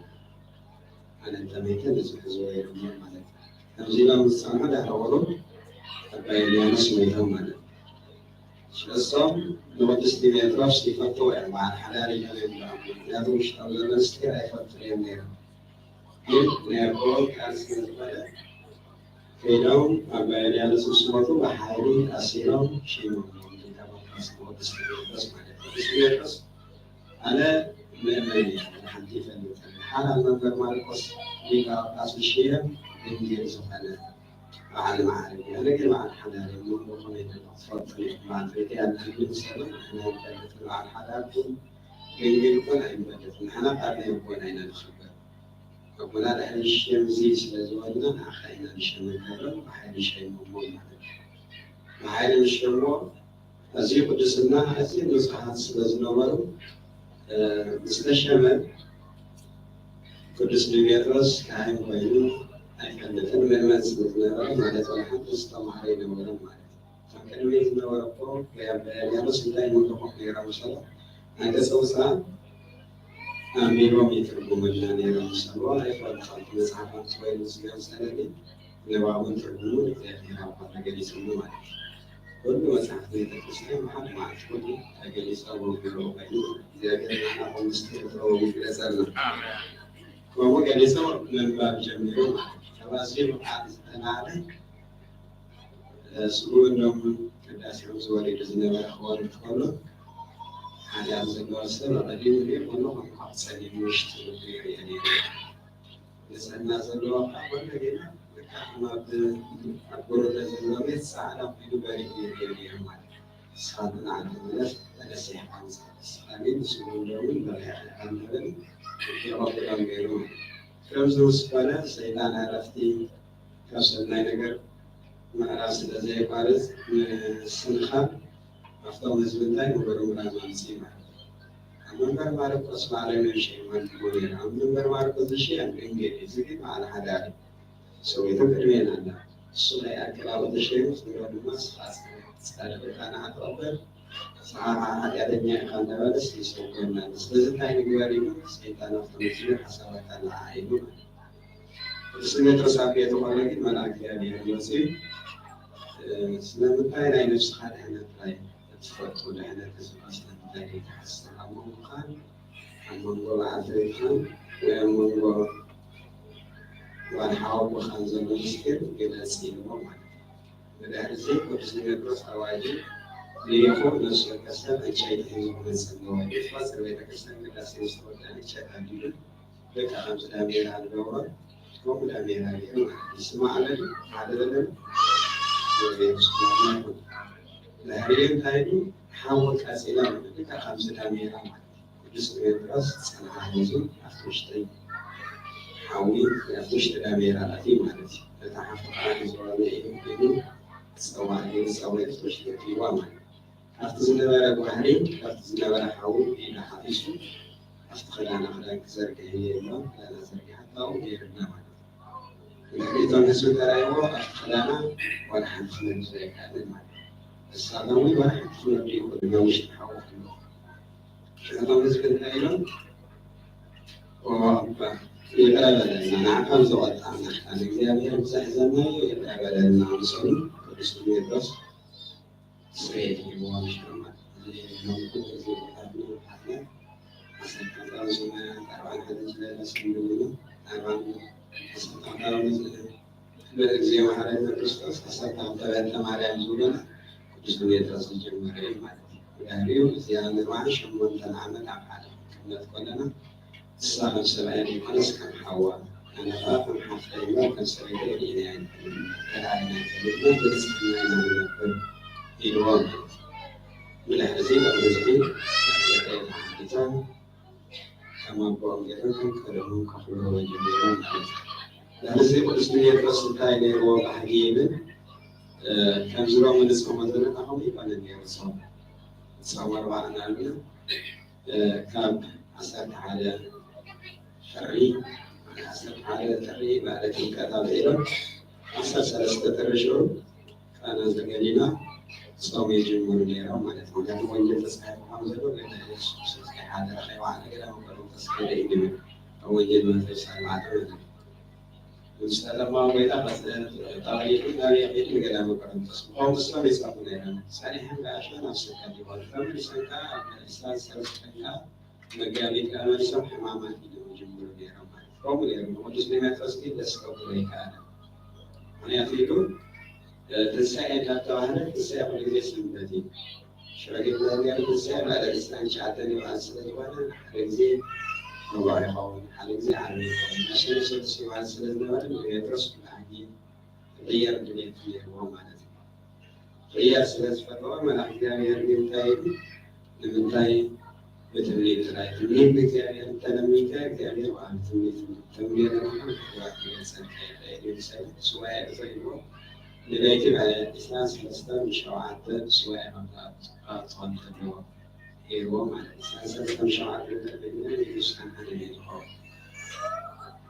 ኣነ እንተመይተ ንዝሕዝዎ የብሉን ማለት እዩ። ከምዚ ኢሎም ዝጸንሑ ድሕሪ ቁሩብ ኣባ ዮልያኖስ ሞይቶም ማለት እዩ። ስለሶም ንቅዱስ ዲሜጥሮስ ይፈልጥዎ እዮም። በዓል ሓዳር ኢሎም እዮም ዝኣምኑ። ምክንያቱ ውሽጦም ዘሎ ምስጢር ኣይፈልጡን እዮም ነይሮም። ግን ናይ ኣቦኦም ቃል ስለ ዝኾነ ከይዶም ኣባ ዮልያኖስ ምስ ሞቱ ብሓይሊ ኣሲሮም ሸይሞምዎም። ሊቀ ጳጳስ ንቅዱስ ዲሜጥሮስ ማለት እዩ። ቅዱስ ዲሜጥሮስ ኣነ ምእመን እየ፣ ሓንቲ ይፈልጥ። ሓራ መምህር ማርቆስ ሊቀ ጳጳስ ዝሽየም ድንግል ዝኾነ በዓል መዓርግ እዩ። ኣነ ግን በዓል ሓዳር እየ። እሞ ከመይ ኢለ ክትፈልጡ ኢኹም? በዓል ቤተይ ኣነ ክብል ዝሰምዕ ንሕና ንፈልጥ። በዓል ሓዳር ግን ድንግል ኮን ኣይንፈልጥን። ንሕና ቃል ናይ ኣቦና ኢና ንኽበር። ኣቦና ድሕሪ ሽም እዚ ስለ ዝበሉና ንዓኻ ኢና ንሸመካ ኢሎም ብሓይሊ ሸይሞሞ ማለት እዩ። ብሓይሊ ንሸሞ ኣዝዩ ቅዱስና ኣዝዩ ንጹሃት ስለ ዝነበሩ ዝተሸመ ቅዱስ ዲሜጥሮስ ካህን ኮይኑ ኣይፈልጥን፣ መን መን ስለ ዝነበረ ማለት ዋላ ሓንቲ ዝተማሃረ ኣይነበረን ማለት እዩ። ካብ ቅድሚ ዝነበረ እኮ ወይ ኣባ ኤልያኖስ እንታይ ይምልኹ ነይሮም መሰለ? ናይ ገጸ ውፅኣን ኣንቢቦም ይትርጉምልና ነይሮም መሰለ። ኣይፈልጥን፣ መጽሓፍ ኣምፅኦ ኢሉ ዝገምፀለኒ ንባቡን ትርጉሙን እግዚኣብሔር ኣባ ተገሊጹሉ ማለት እዩ። ኩሉ መጽሓፍቲ ቤተክርስትያን ብሓደ መዓልቲ ኩሉ ተገሊጹ ኣብ ወግዕኡ ኮይኑ እግዚኣብሔር ንዓና ከም ምስጢር ጥበቡ ይግለጸልና። ከምኡ ገሊጹ ምንባብ ጀሚሩ ማለት እዩ። ካብ ኣዝዩ ብቕዓት ዝተላዕለ ስግኡ እንዶም ቅዳሴኦም ዝወሪዱ ዝነበረ ክወርድ ከሎ ሓደ ኣብ ዘለዎ ሰብ ኣቐዲሙ ሪኦ ከሎ ከም ካብ ጸሊም ውሽጢ ልቡ ይርአ ነይሩ። ንጽህና ዘለዎ ከዓ ወለገና በቃ ከም ኣብ ኣብ ጎረዳ ዘሎ ቤት ጻዕዳ ኮይኑ በሪሁ ይርአ ነይሩ ማለት እዩ። ንስኻ ግን ዓዲ ምለስ ተነሲሕካ ምጻእ። ንስኻ ግን ስግኡ እንዶምን በሊዕካ ኢኻ እናበለ ይቐብሎም ነይሩ ማለት እዩ። ከምዚ ምስ ኮነ ሰይጣን ዕረፍቲ ካብ ሰናይ ነገር ምዕራፍ ስለ ዘየቋርጽ ምስንኻል ኣብቶም ህዝቢ እንታይ ምርምራም ኣምጽእ ማለት እዩ። ኣብ መንበር ማርቆስ ባዕሎም እዮም ሸይሞም ነይሮም። ኣብ መንበር ማርቆስ ዝሸየም ድንግል እዩ። እዚ ግን በዓል ሓዳር እዩ። ሰበይቱ ቅድሜና ኣላ። እሱ ናይ ኣቀባበል ተሸይሙ ክብሎ ድማ ንስኻ ጻድቕ ኢኻ ንዓ ተቐበል፣ ንስኻ ከዓ ሓጢኣተኛ ኢኻ እናበለስ ይሰጎመና ኣሎ። ስለዚ እንታይ ንግበር ኢሉ ሰይጣን ኣብቶም ህዝቢ ሓሳባት ኣለዓዒሉ ማለት እዩ። ቅዱስ ጴጥሮስ ኣብ ቤቱ ከሎ ግን መልኣክ እግዚኣብሔር መጺኡ፣ ስለምንታይ ናይ ነፍስኻ ድሕነት ጥራይ ትፈቱ፣ ድሕነት ህዝብኻ ስለምንታይ ዘይትሓስብ? ኣብ መንጎኻን ኣብ መንጎ በዓልቲ ቤትኻን ወይ ኣብ መንጎ ጓል ሓወቦኻን ዘሎ ምስጢር ግለጽ ኢልዎ ማለት እዩ። ብድሕሪ እዚ ቅዱስ ዲሜጥሮስ ኣዋጅ ልኢኹ፣ ነፍሲ ወከፍ ሰብ ዕንጨይቲ ሒዙ ክመጽእ ኣለዎ። ቤት ፋጽር ቤተክርስትያን ቅዳሴ ምስ ተወድአ ዕንጨይቲ ኣቢሉ ደቂ ከምዚ ዳሜራ ኣለዎ። ከምኡ ዳሜራ ገይሩ ማለት እዩ። ስማዕ በሉ፣ ሓደ በሉ፣ ወደ ኢየሱስ ማለት ነው። ድሕሪኡ እንታይ ኢሉ? ሓዊ ቀጺላ ማለት ደቂ ከምዚ ዳሜራ ማለት እዩ። ቅዱስ ዲሜጥሮስ ጸንሓ ሒዙ ኣብቲ ውሽጢ ሓዊ፣ ኣብቲ ውሽጢ ዳሜራ ኣትዩ ማለት እዩ። እታ ሓፍቲ ከዓ ሒዝዋ ኢሉ ክጸውዓ ገይሩ ጸዊዑ ኣብቲ ውሽጢ ኣትይዋ ማለት እዩ። ካብቲ ዝነበረ ጓህሪ፣ ካብቲ ዝነበረ ሓዊ ኢዳ ሓፊሱ ኣብቲ ክዳና ክዳን ክዘርግሕ እየ ኢላ ክዳና ዘርጊሓ ኣብኡ ገይርና ማለት እዩ። ድሕሪ እቶም ህዝቢ ተራእይዎ ኣብቲ ክዳና ዋላ ሓንቲ ክነድድ ኣይከኣለን ማለት እዩ። ንሳቶም እውን ዋላ ሓንቲ ክነዱ ይኽእሉ እዮም፣ ኣብ ውሽጢ ሓዊ ኣለዉ። ሽዑ እቶም ህዝቢ እንታይ ኢሎም? ኦ ኣባ፣ ይቕረ በለልና፣ ንዓኻ ብዝቐጣዕና፣ ቃል እግዚኣብሔር ብዘሕዘናዮ ይቕረ በለልና፣ ኣምሰሉ ቅዱስ ዲሜጥሮስ ስርየት ይህብዎ። ሽዑ ማለት እዚ ሎሚ ኩሉ እዚ ወጣትና ወጣትና ዓሰርተ ኣርባዕተ ሰማንያ ኣርባዕተ ሓደ ዝለለ ስም ድውሉ ኣርባዕተ ዓሰርተ ኣርባዕተ ክብር እግዚኣብሔር መሓረነ ክርስቶስ ዓሰርተ ክልተ በእንተ ማርያም ዝብሉና ቅዱስ ዲሜጥሮስ ዝጀመረ እዩ ማለት እዩ። ብድሕሪኡ እዚኣ ንርባን ሸሞንተን ዓመት ኣብ ሓደ ክንቅመጥ ከለና ንሳ ከም ሰብኣይ ዘይኮነስ ከም ሓዋ፣ ኣነ ኸኣ ከም ሓፍተይ እሞ ከም ሰበይተይ ርኢናያ ኣይንፈልጥን፣ ተራኢና ኣይንፈልጥን፣ ብንጽህና ኢና ንነብር ኢልዎ ማለት እዩ። ብድሕሪ እዚ እቶም ህዝቢ ተሓቲቶም ከም ኣቦኦም ገይሮም ከም ቀደሞም ከኽብርዎ ጀሚሮም ማለት እዩ። ድሕሪ እዚ ቅዱስ ዲሜጥሮስ እንታይ ነይርዎ ባህጊ ይብል፣ ከምዚ ሎሚ ንጾሞ ዘለና ከምኡ ይኮነን ነይሩ ጾም። ጾም ኣርብዓ እናበልና ካብ ዓሰርተ ሓደ ጥሪ፣ ዓሰርተ ሓደ ጥሪ በዓለ ጥምቀት ኣውዒሎም ዓሰርተ ሰለስተ ጥሪ ሽዑ ቃና ዘገሊላ ጾም ይጅምሩ ነይሮም ማለት ነው። ምክንያቱ ወንጌል ተጻሒፉ ከም ዘሎ ጌታ ኢየሱስ ክርስቶስ ከይሓደረ ከይወዓለ ገዳመ ቆሮንቶስ ከይደ እዩ ዝብል ኣብ ወንጌል ማቴዎስ ኣርባዕተ ማለት ነው። ንስኻ ድማ ጎይታ ተባሂሉ ናብ የቂድ ንገዳመ ቆሮንቶስ ብኸምኡ እሶም ይጸሙ ነይሮም። ጸኒሖም ገኣሾ ናብ ስብከት ይኾኑ። ተመሊሶም ከኣ ኣብ ዕስራን ሰለስተን ከኣ መጋቢት ከኣ መሊሶም ሕማማት ኢሎም ይጅምሩ ነይሮም ማለት እዩ። ከምኡ ነይሩ። ንቅዱስ ዲሜጥሮስ ግን ደስ ከብሎ ኣይከኣለን። ምኽንያቱ ኢሉ ትንሳኤ እንዳተባህለ ትንሳኤ ኩሉ ግዜ ሰንበት እዩ። ሽዑ ግን ብመንገዲ ትንሳኤ በዓለ ዕስራን ትሽዓተን ይበዓል ስለ ዝኾነ ሓደ ግዜ ረቡዕ ይኸውን፣ ሓደ ግዜ ዓርቢ ይኸውን። መሸለ ሰሉስ ይበዓል ስለ ዝነበረ ንጴጥሮስ ኩሉ ግዜ ክቕየር ድሌት ነይርዎ ማለት እዩ። ክቕየር ስለ ዝፈተወ መልኣኽ እግዚኣብሔር ግን እንታይ ኢሉ? ንምንታይ ብትምኒት ጥራይ? ትምኒት ንእግዚኣብሔር እንተለሚንካ እግዚኣብሔር ወሃቢ ትምኒት እዩ። ተምኔ ለምሓም ክቡራት ይገልጸልካ የለ ኢሉ ኢሳይያስ ሱባኤ እቶ ኢልዎ ንለይቲ ዕስራን ሰለስተን ሸውዓተ ሱባኤ መብዛዕቱ ክኸውን ከለዎ ገይርዎ ማለት እዩ። ዕስራን ሰለስተን ሸውዓተ ተጠቂምና ንኢየሱስ ኣምሓነ እዩ ዝኸውን።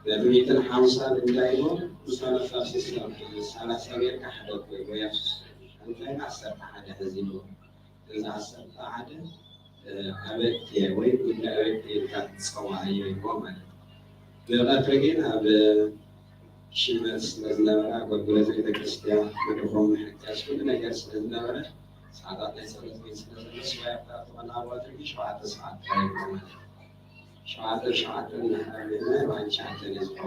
ነጥቢትን ሓምሳን እንታይ ኢልዎ? ምሳና ካብ ሲስተም ሰላሳ ጌርካ ሓደ ኮይንዎ ያሱስ እንታይ ዓሰርተ ሓደ ሕዚ ኢልዎ። እዚ ዓሰርተ ሓደ ኣበክትየ ወይ ጉዳይ ኣበክትየ ኢልካ ትጸዋዓዮ ኢልዎ ማለት እዩ። ብቐትሪ ግን ኣብ ሽመት ስለ ዝነበረ ኣገልግሎት ቤተክርስትያን መድረኾም ምሕጋዝ ኩሉ ነገር ስለ ዝነበረ ሰዓታት ናይ ጸሎት ግን ስለ ዘሎ ስዋይ ኣብታ ዝኾነ ኣብ ቀትሪ ግን ሸውዓተ ሰዓት ጥራይ ኢልዎ ማለት እዩ። ሸውዓተ ሸውዓተ እናሓራሪና ባንቻተ ነዝሖ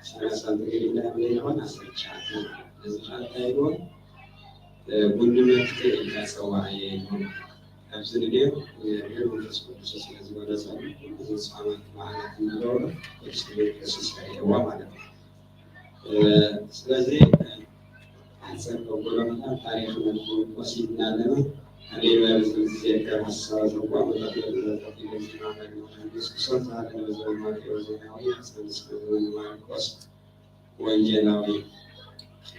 ሰላሳ እንተገዲና ብለይኾን ዓሰርተ ሸውዓተ እዚ ኻልታይ ኢልዎ ጉንድመት ኢልካ ጸዋዕየ ኢልዎ ኣብዚ ንድዮ እግዚኣብሔር መንፈስ ቅዱስ ስለ ዝገለጸሉ ኩሉ ዝጻማት በዓላት እናገበሩ ቅዱስ ጊዮርጊስ ይስዕይዋ ማለት እዩ። ስለዚ ሓንሳብ ከበሎ መታን ታሪኽ መድቡ ወሲድና ኣለና። ሃሌሉያ ብዝብል ዝዘከር ሓሳብ ዘቋ መጠቅለል ዘጠቂለ ዜማ መድቡ ዮሐንስ ክሶት ዝሃለነ በዘበ ማቴዎስ ዜናዊ ኣሳንስ በዘበ ማርቆስ ወንጌላዊ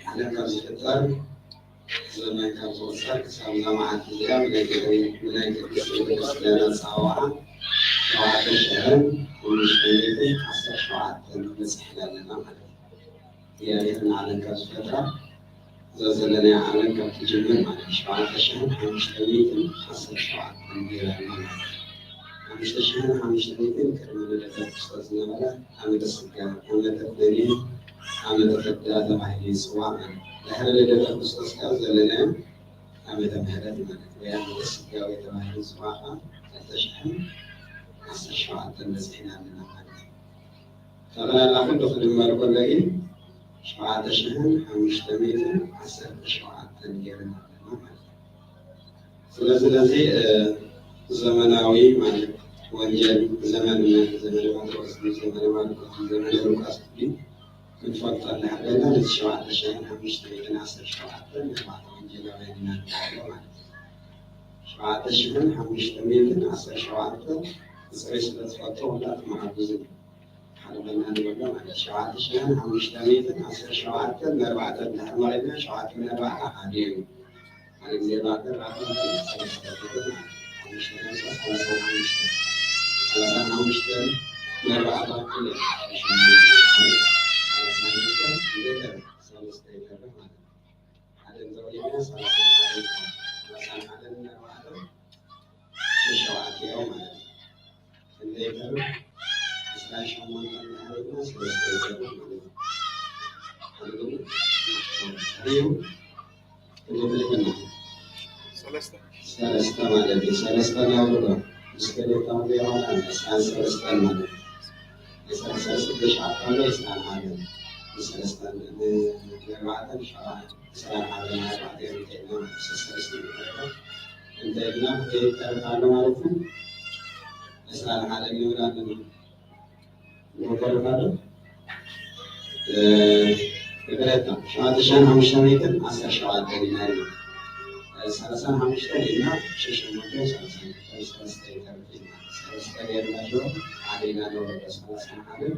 ዓለም ካብ ዝፍጠር ዘመን ካብ ዝወሰድ ክሳብ እዛ መዓልቲ እዚኣ ብናይ ቅድስቲ ቤተክርስትያን ኣፀዋውዓ ሸውዓተ ሽሕን ሓሙሽተ ሚእትን ዓሰርተ ሸውዓተን ንበፅሕ ኣለና ማለት እዩ። እግዚኣብሔር ንዓለም ካብ ዝፈጥራ እዛ ዘለናያ ዓለም ካብ ትጅምር ማለት እዩ ሸውዓተ ሽሕን ሓሙሽተ ሚእትን ዓሰርተ ሸውዓተን ገይራ ማለት እዩ። ሓሙሽተ ሽሕን ሓሙሽተ ሚእትን ቅድሚ ልደተ ክርስቶስ ዝነበረ ዓመተ ስጋ ዓመተ ኩነኔ ዓመተ ፍዳ ተባሂሉ ይፅዋዕ ማለት እዩ። ድሕሪ ልደተ ክርስቶስ ካብ ዘለናዮ ዓመተ ምሕረት ማለት ወይ ዓመተ ስጋዊ ተባሂሉ ዝፅዋዕ ከዓ ክልተ ሽሕን ዓሰርተ ሸውዓተን በፂሕና ኣለና ማለት እዩ። ጠቕላላ ኩሉ ክድመር ከሎ ግን ሸውዓተ ሽሕን ሓሙሽተ ሚእትን ዓሰርተ ሸውዓተን ገይርና ኣለና ማለት እዩ። ስለዚ ነዚ ዘመናዊ ማለት ወንጌል ዘመን ዘመነ ማቴዎስ ዘመነ ማርቆስ ዘመነ ሉቃስ ግን ክንፈልጦ እናሃለና ነዚ ሸውዓተ ሽሕን ሓሙሽተ ሚእትን ዓሰርተ ሸውዓተን ንባዕል ወንጌላውያን ኢና ንባሃሎ ማለት እዩ። ሸውዓተ ሽሕን ሓሙሽተ ሚእትን ዓሰርተ ሸውዓተ ቁፅሪ ስለ ዝፈልጦ ወላ ተመሓጉዝን ሓደ ኮይና ንብሎ ማለት ሸውዓተ ሽሕን ሓሙሽተ ሚእትን ዓሰርተ ሸውዓተ ንኣርባዕተ እንድሕር መቒልና ሸውዓተ ንኣርባዕተ ሓደ እዩ። ሓደ ግዜ ኣርባዕተ ኣርባዕተ ሰላሳ ሓሙሽተ ሰላሳ ሓሙሽተ ንኣርባዕተ ሰላሳ ሓሙሽተ ሰለስተ ይተርፍ ማለት እዩ። ሓደ እንተወሊድና ሰላሳ ሓደ ይኾን። ሰላሳ ሓደ ንኣርባዕተ ሸውዓተ እዮም ማለት እዩ። ክንደይ ይተርፍ? ዕስራን ሸሞንተን እንድሕር ኢልና ሰለስተ ይተርፍ ማለት እዩ። ሓደ ግን እዩ። ክንደይ ተሪፍና? ሰለስተ። ሰለስተ ማለት እዩ። ሰለስተ ናውርዶ። እስከ ደቂቃ ዘይሆነ ዕስራን ሰለስተን ማለት እዩ። ዕስራን ሰለስተን ብሻዕብ ኣሎ፣ ዕስራን ሓደ። ሰለስተ፣ ንኣርባዕተ ብሻዕብ፣ ዕስራን ሓደ ንኣርባዕተ እዮም ከይድና ማለት እዩ። ሰለስተ እንተይልና ከይተርፍ ኣሎ ማለት እዩ። ዕስራን ሓደ ንብል ኣለና። ይተርፍ ኣሎ። እ፣ ይቅሬታ፣ ሸውዓተ ሽሕን ሓሙሽተ ሚእትን ዓሰርተ ሸውዓተ ኢና ኢልና። እ፣ ሰላሳን ሓሙሽተን ኢልና፣ ሽሕን ሸሞንተን ሰላሳን ክልተን ሰለስተ ይተርፍ ኢልና። ሰለስተ ጌርና ሽዑ፣ ሓደ ኢና ንወርዶ ሰላሳን ሓደን።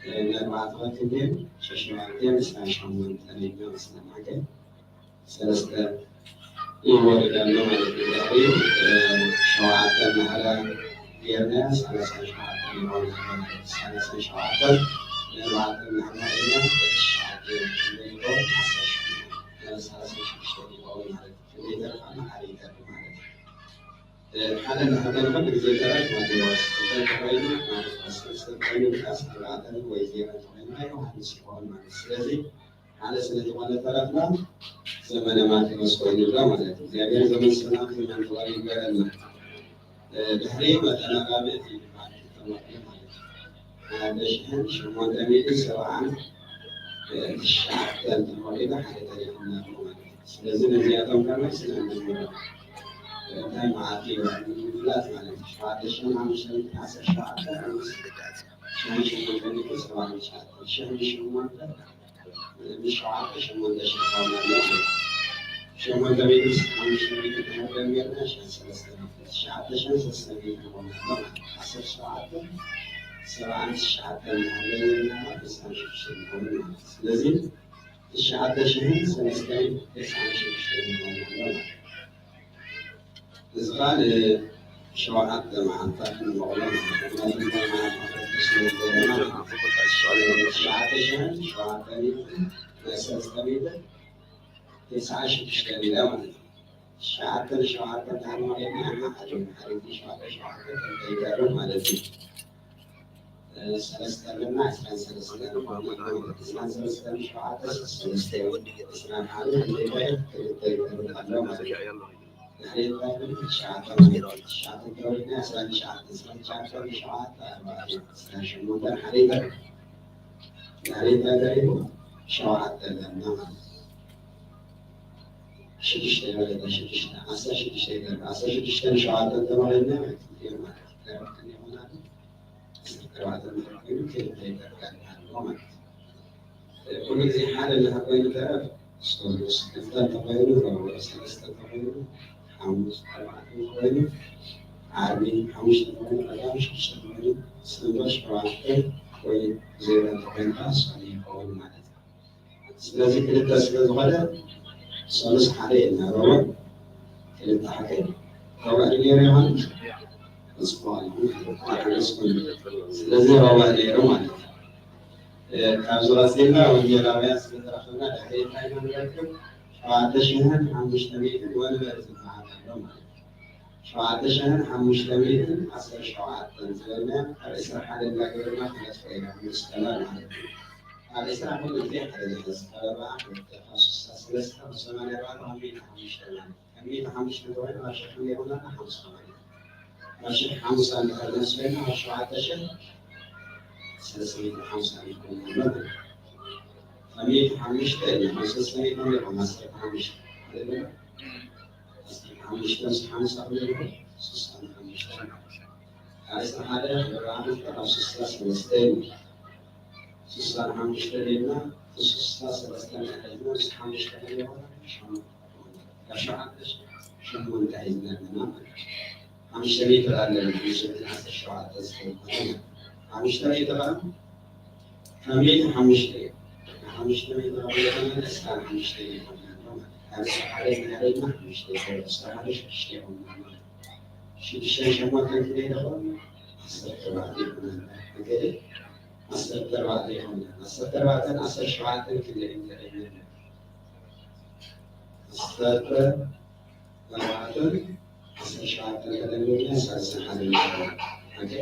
እ፣ ንኣርባዕተ ክልተ ግን፣ ሽሕን ሸውዓተን ዕስራን ሸሞንተን ኢልና መስለና። ግን ሰለስተ ይወርድ ኣሎ ማለት እዩ። ድሕሪኡ፣ እ፣ ሸውዓተ ማሕላ ጌርና ሰላሳ ሸውዓተ ይኸውን ኣሎ ማለት እዩ። ሰላሳ ሸውዓተ ንኣርባዕተ ማሕላ ጌርና ትሽዓተ ይኸውን፣ ዓሰርተ ሸውዓተ፣ ሰላሳ ሽዱሽተ ይኸውን ማለት እዩ። ክንደይ ይተርፍ ኣሎ? ሓደ ይተርፍ ማለት እዩ። እ፣ ሓደ እንድሕር ኮይኑ ኩሉ ግዜ ተረፍ ማቴዎስ፣ ክልተ እንተኾይኑ ማርቆስ፣ ሰለስተ እንተኾይኑ ሉቃስ፣ ኣርባዕተ ወይ ዜሮ እንተኾይኑ ናይ ዮሃንስ ይኸውን ማለት እዩ። ስለዚ ሓደ ስለ ዝኾነ ተረፍና ዘመነ ማቴዎስ ኮይኑ ኣሎ ማለት እዩ። እግዚኣብሔር ዘመን ሰላም ዘመን ፍቕሪ ይግበረልና። እ፣ ድሕሪ መጠነ ራብዕቲ ይበሃል ተመርዒ ማለት እዩ። ሓደ ሽሕን ሸሞንተ ሚእትን ሰብዓን ትሽዓተን ተመርዒ ሓደ ተሪፍና ኣሎ ማለት እዩ። ስለዚ ነዚኣቶም ከመይ ስለ እንምርዖም እንታይ መዓልቲ እዩ ምፍላጥ ማለት እዩ። ሸውዓተ ሽሕን ሓሙሽተ ሚእትን ዓሰርተ ሸውዓተ፣ ሽሕን ሸሞንተ ሚእትን ሰብዓን ትሽዓተን፣ ሽሕን ሸሞንተ ብሸውዓተ ሸሞንተ ሽሕ ይኸውን ኣሎ ማለት እዩ። ሸሞንተ ሚእትን ሓሙሽተ ሚእትን ድሕር ደሚርና ሽሕን ሰለስተ ሚእትን ትሽዓተ ሽሕን ሰለስተ ሚእትን ይኸውን ኣሎ ማለት እዩ። ዓሰርተ ሸውዓተ ሰብዓን ትሽዓተን ድሕር ደሚርና ዕስራን ሽዱሽተን ይኸውን ማለት እዩ። ስለዚ ትሽዓተ ሽሕን ሰለስተ ሚእትን ዕስራን ሽዱሽተን ይኸውን ኣሎ ማለት እዩ። እዚ ኸኣ ን-፣ ሸውዓተ መዓልታት ንመቕሎ ማለት እዩ። ሸውዓተ ሽሕን ሸውዓተ ሚእትን ሰለስተ ሚእትን ተስዓን ሽዱሽተን ኢለ ማለት እዩ። ትሽዓተ ንሸውዓተ እንድሕር መቒልና ሓደ ሓደ ሸውዓተ ሸውዓተ ክንደይ ይቀርብ ማለት እዩ። ሰለስተ ኣለና፣ ዕስራን ሰለስተን። ዕስራን ሰለስተን ሸውዓተ ሰለስተ እዩ። ዕስራን ሓደ ክንደይ ይቀርብ? ክልተ ይቀርብ ኣሎ ማለት እዩ። ድሕሪ እንታይ ትሽዓተ ማለት እዩ። ትሽዓተ ተወሊድና ዕስራን ትሽዓተ፣ ዕስራን ትሽዓተ ሸውዓተ ኣርባዕተ፣ ዕስራን ሸሞንተን ሓደ ይቀርብ። ድሕሪ እንታይ ተሪፉ? ሸውዓተ ኣለና ማለት እዩ። ሽዱሽተ ማለት ሽዱሽተ፣ ዓሰርተ ሽዱሽተ ይቀርብ። ዓሰርተ ሽዱሽተ ንሸውዓተ ተማሪና ማለት እዩ። ዓሰርተ ኣርባዕተ እንድሕር ኮይኑ ክልተ ይተርፈና ኣሎ ማለት እዩ። ኩሉ ግዜ ሓደ እንድሕር ኮይኑ ተረፍ፣ ሶሉስ ክልተ እንተኾይኑ፣ ረቡዕ ሰለስተ እንተኾይኑ፣ ሓሙስ ኣርባዕተ እንተኾይኑ፣ ዓርቢ ሓሙሽተ እንተኾይኑ፣ ቀዳም ሽዱሽተ እንተኾይኑ፣ ሰንበት ሸውዓተ ወይ ዜሮ እንተኾይኑ ከዓ ሰኑይ ይኸውን ማለት እዩ። ስለዚ ክልተ ስለ ዝኾነ ሰሉስ ሓደ የለን፣ ረቡዕ ክልተ ሓቂ ረቡዕ ድዩ ነይሩ ይኾን? ጽቡቕ ኣለኹም። ስለዚ ረቡዕ ነይሩ ማለት እዩ። እ፣ ካብዚ ቀጺልና ወንጌላውያን ስለ ዝረኸብና ድሕሪ እንታይ ኢና ንረክብ? ሸውዓተ ሽሕን ሓሙሽተ ሚእትን ወንበር ዝበሃል ኣሎ ማለት እዩ። ሸውዓተ ሽሕን ሓሙሽተ ሚእትን ዓሰርተ ሸውዓተን ዝበልና ካብ ዕስራ ሓደ እንዳገበርና ክነጥፍኦ ኢና፣ ንስቀላ ማለት እዩ። ኣብ ዕስራ ኩሉ ግዜ ሓደ ዝሕዝ፣ ካብ ኣርብዓ ክልተ፣ ካብ ስሳ ሰለስተ፣ ካብ ሰማንያ ኣርባዕተ፣ ካብ ሚእቲ ሓሙሽተ ማለት እዩ። ካብ ሚእቲ ሓሙሽተ ተባሂሉ ኣብ ሽሕ ክንደይ ይኾነና? ሓምሳ ማለት እዩ። ካብ ሽሕ ሓምሳ እንድሕር ነስፈና ኣብ ሸውዓተ ሽሕ ሰለስተ ሚእቲ ሓምሳ ይኮን ኣሎ። ካብ ሚእቲ ሓሙሽተ ኢልና፣ ካብ ሰለስተ ሚእቲ ይኮን፣ ዓሰርተ ሓሙሽተ ማለት እዩ። ዓሰርተ ሓሙሽተ ምስ ሓምሳ ክንደይ ይኾን? ስሳን ሓሙሽተ። ካብ ዕስራ ሓደ ክልተ ካብ ስሳ ሰለስተ እዩ። ስሳን ሓሙሽተ ኢልና፣ ስሳ ሰለስተ እንድሕር ሒዝና፣ ምስ ሓሙሽተ ክንደይ ይኾን? ሸሞንተ። ካብ ሸውዓተ ሸሞንተ ሒዝና ኣለና ማለት እዩ። ሓሙሽተ ሚእቲ ኣለና፣ ሓሙሽተ ሚእቲ ዓሰርተ ሸውዓተ ዝኸውን ማለት እዩ። ሓሙሽተ ሚእቲ ከዓ ካብ ሚእቲ ሓሙሽተ እዩ። ካብ ሓሙሽተ ሚእቲ ካብ ሚእቲ ዕስራን ሓሙሽተ ይኾን ማለት እዩ። ካብ ዕስራ ሓደ ሓሙሽተ ይኾን፣ ዕስራ ሓደ ሽዱሽተ ይኾን ማለት እዩ። ሽዱሽተን ሸሞንተን ክንደይ ይኾን? ዓሰርተ ኣርባዕተ ይኾን ማለት እዩ። ዓሰርተ ኣርባዕተ ይኾን። ዓሰርተ ኣርባዕተን ዓሰርተ ሸውዓተን ክንደይ ይኾን? ዓሰርተ ኣርባዕተን ዓሰርተ ሸውዓተን ተደሚርና ሰላሳ ሓደ ይኾን። ኦኬ።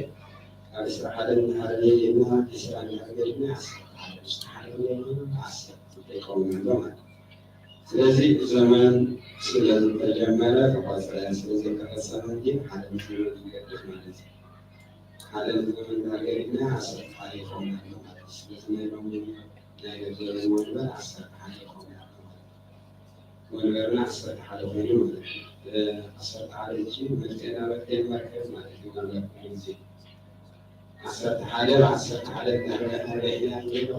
ካብ ዕስራ ሓደ እንድሕር ገዲፍና፣ ዕስራ እንድሕር ገዲፍና፣ ዓሰርተ ሓደ፣ ዓሰርተ ሓደ ይኾን፣ ዓሰርተ ይኸውን ኣሎ ማለት እዩ። ስለዚ ዘመን ስለ ዝተጀመረ ተቆጸረ፣ ስለ ዘይተፈጸመ ግን ሓደ ዘመን ይገድፍ ማለት እዩ። ሓደ ዘመን እንድሕር ገዲፍና ዓሰርተ ሓደ ይኸውን ኣሎ ማለት እዩ። ስለዚ ናይ ሎሚ ናይ ዘመን ወንበር ዓሰርተ ሓደ ይኸውን ኣሎ ማለት እዩ። ወንበርና ዓሰርተ ሓደ ኮይኑ ማለት እዩ። እ፣ ዓሰርተ ሓደ እቺ መልክዕና በክቴን መርከብ ማለት እዩ። ወንበር ኩሉ ግዜ ዓሰርተ ሓደ ብ ዓሰርተ ሓደ እንድሕር ኣበይ ኢና ንሪኦ?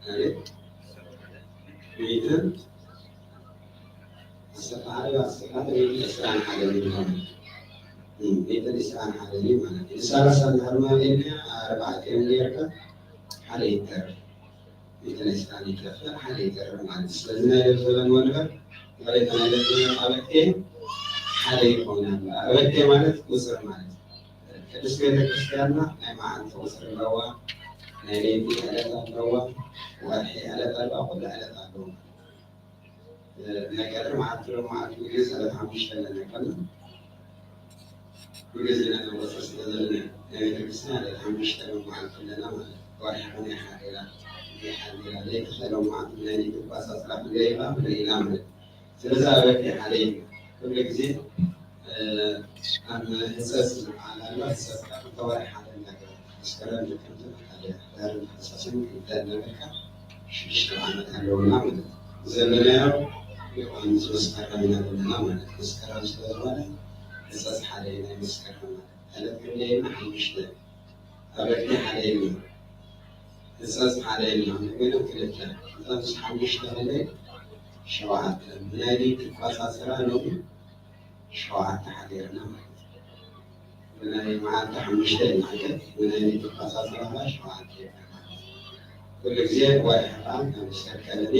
ኣቤት። ሚእትን ዓሰርተ ሓደ ብ ዓሰርተ ሓደ ሚእትን ዕስራን ሓደን እዩ። ሚእትን ዕስራን ሓደን እዩ ማለት እዩ። ሰላሳ እንድሕር መሊእና ኣርባዕተ እዮም ጌርካ ሓደ ይተርፍ። ሚእትን ዕስራን ይጠፍእ፣ ሓደ ይተርፍ ማለት እዩ። ስለዚ ናይ ለብዘበን ወንበር፣ ማለት ናይ ለብዘበን ኣበቴ ሓደ ይኸውን ኣሎ። ኣበቴ ማለት ቁጽሪ ማለት እዩ። ቅድስት ቤተ ክርስቲያንና ናይ መዓልቲ ቁጽሪ ኣለዋ፣ ናይ ለይቲ ዕለት ኣለዋ፣ ወርሒ ዕለት ኣለዋ፣ ኩሉ ዕለት ኣለዋ። ናይ ቀትሪ መዓልቲ ሎም መዓልቲ ግዜ ዕለት ሓሙሽተ ኣለና ኣይኮነን? ኩሉ ግዜ ናይ መቆጸር ስለ ዘለና ናይ ቤተ ክርስቲያን ዕለት ሓሙሽተ ሎም መዓልቲ ኣለና ማለት እዩ። ወርሒ ከመይ ሓዲራ፣ ከመይ ሓዲራ፣ ለይቲ ከ ሎም መዓልቲ ናይ ለይቲ ኣቆጻጽራ ክንደይ ኢኻ፣ ክንደይ ኢላ ማለት እዩ። ስለዚ ኣበቴ ሓደ እዩ። ኩሉ ግዜ፣ እ፣ ኣብ ህጸጽ ዝበሃል ኣሎ። ህጸጽ ከዓ ክልተ ወርሒ ሓደ እንዳገበረ መስከረም ጥቅምትን ሓደ ሕዳርን ታሕሳስን ክልተ እናበልካ ሽዱሽተ በዓላት ኣለውና ማለት እዩ። ዘለናዮ ዮሃንስ መስከረም ኢና ዘለና ማለት እዩ። መስከረም ስለ ዝኾነ ህጸጽ ሓደ እዩ ናይ መስከረም ማለት እዩ። ዕለት ክንደይ ኢልና? ሓሙሽተ። ኣበቴ ሓደ ኢልና። ህጸጽ ሓደ ኢልና። ኮይኖም ክልተ። ህጸጽ ሓሙሽተ ክንደይ? ሸውዓተ። ብናይ ለይቲ ኣቆጻጽራ ሎሚ ሸውዓተ ሓዲርና ማለት እዩ። ብናይ መዓልቲ ሓሙሽተ ኢልና፣ ብናይ ለይቲ ኣቆጻጽራ ኸዓ ሸውዓተ ኢልና ማለት እዩ። ኩሉ ግዜ ወርሒ ኸዓ ከም ሰርቀለኒ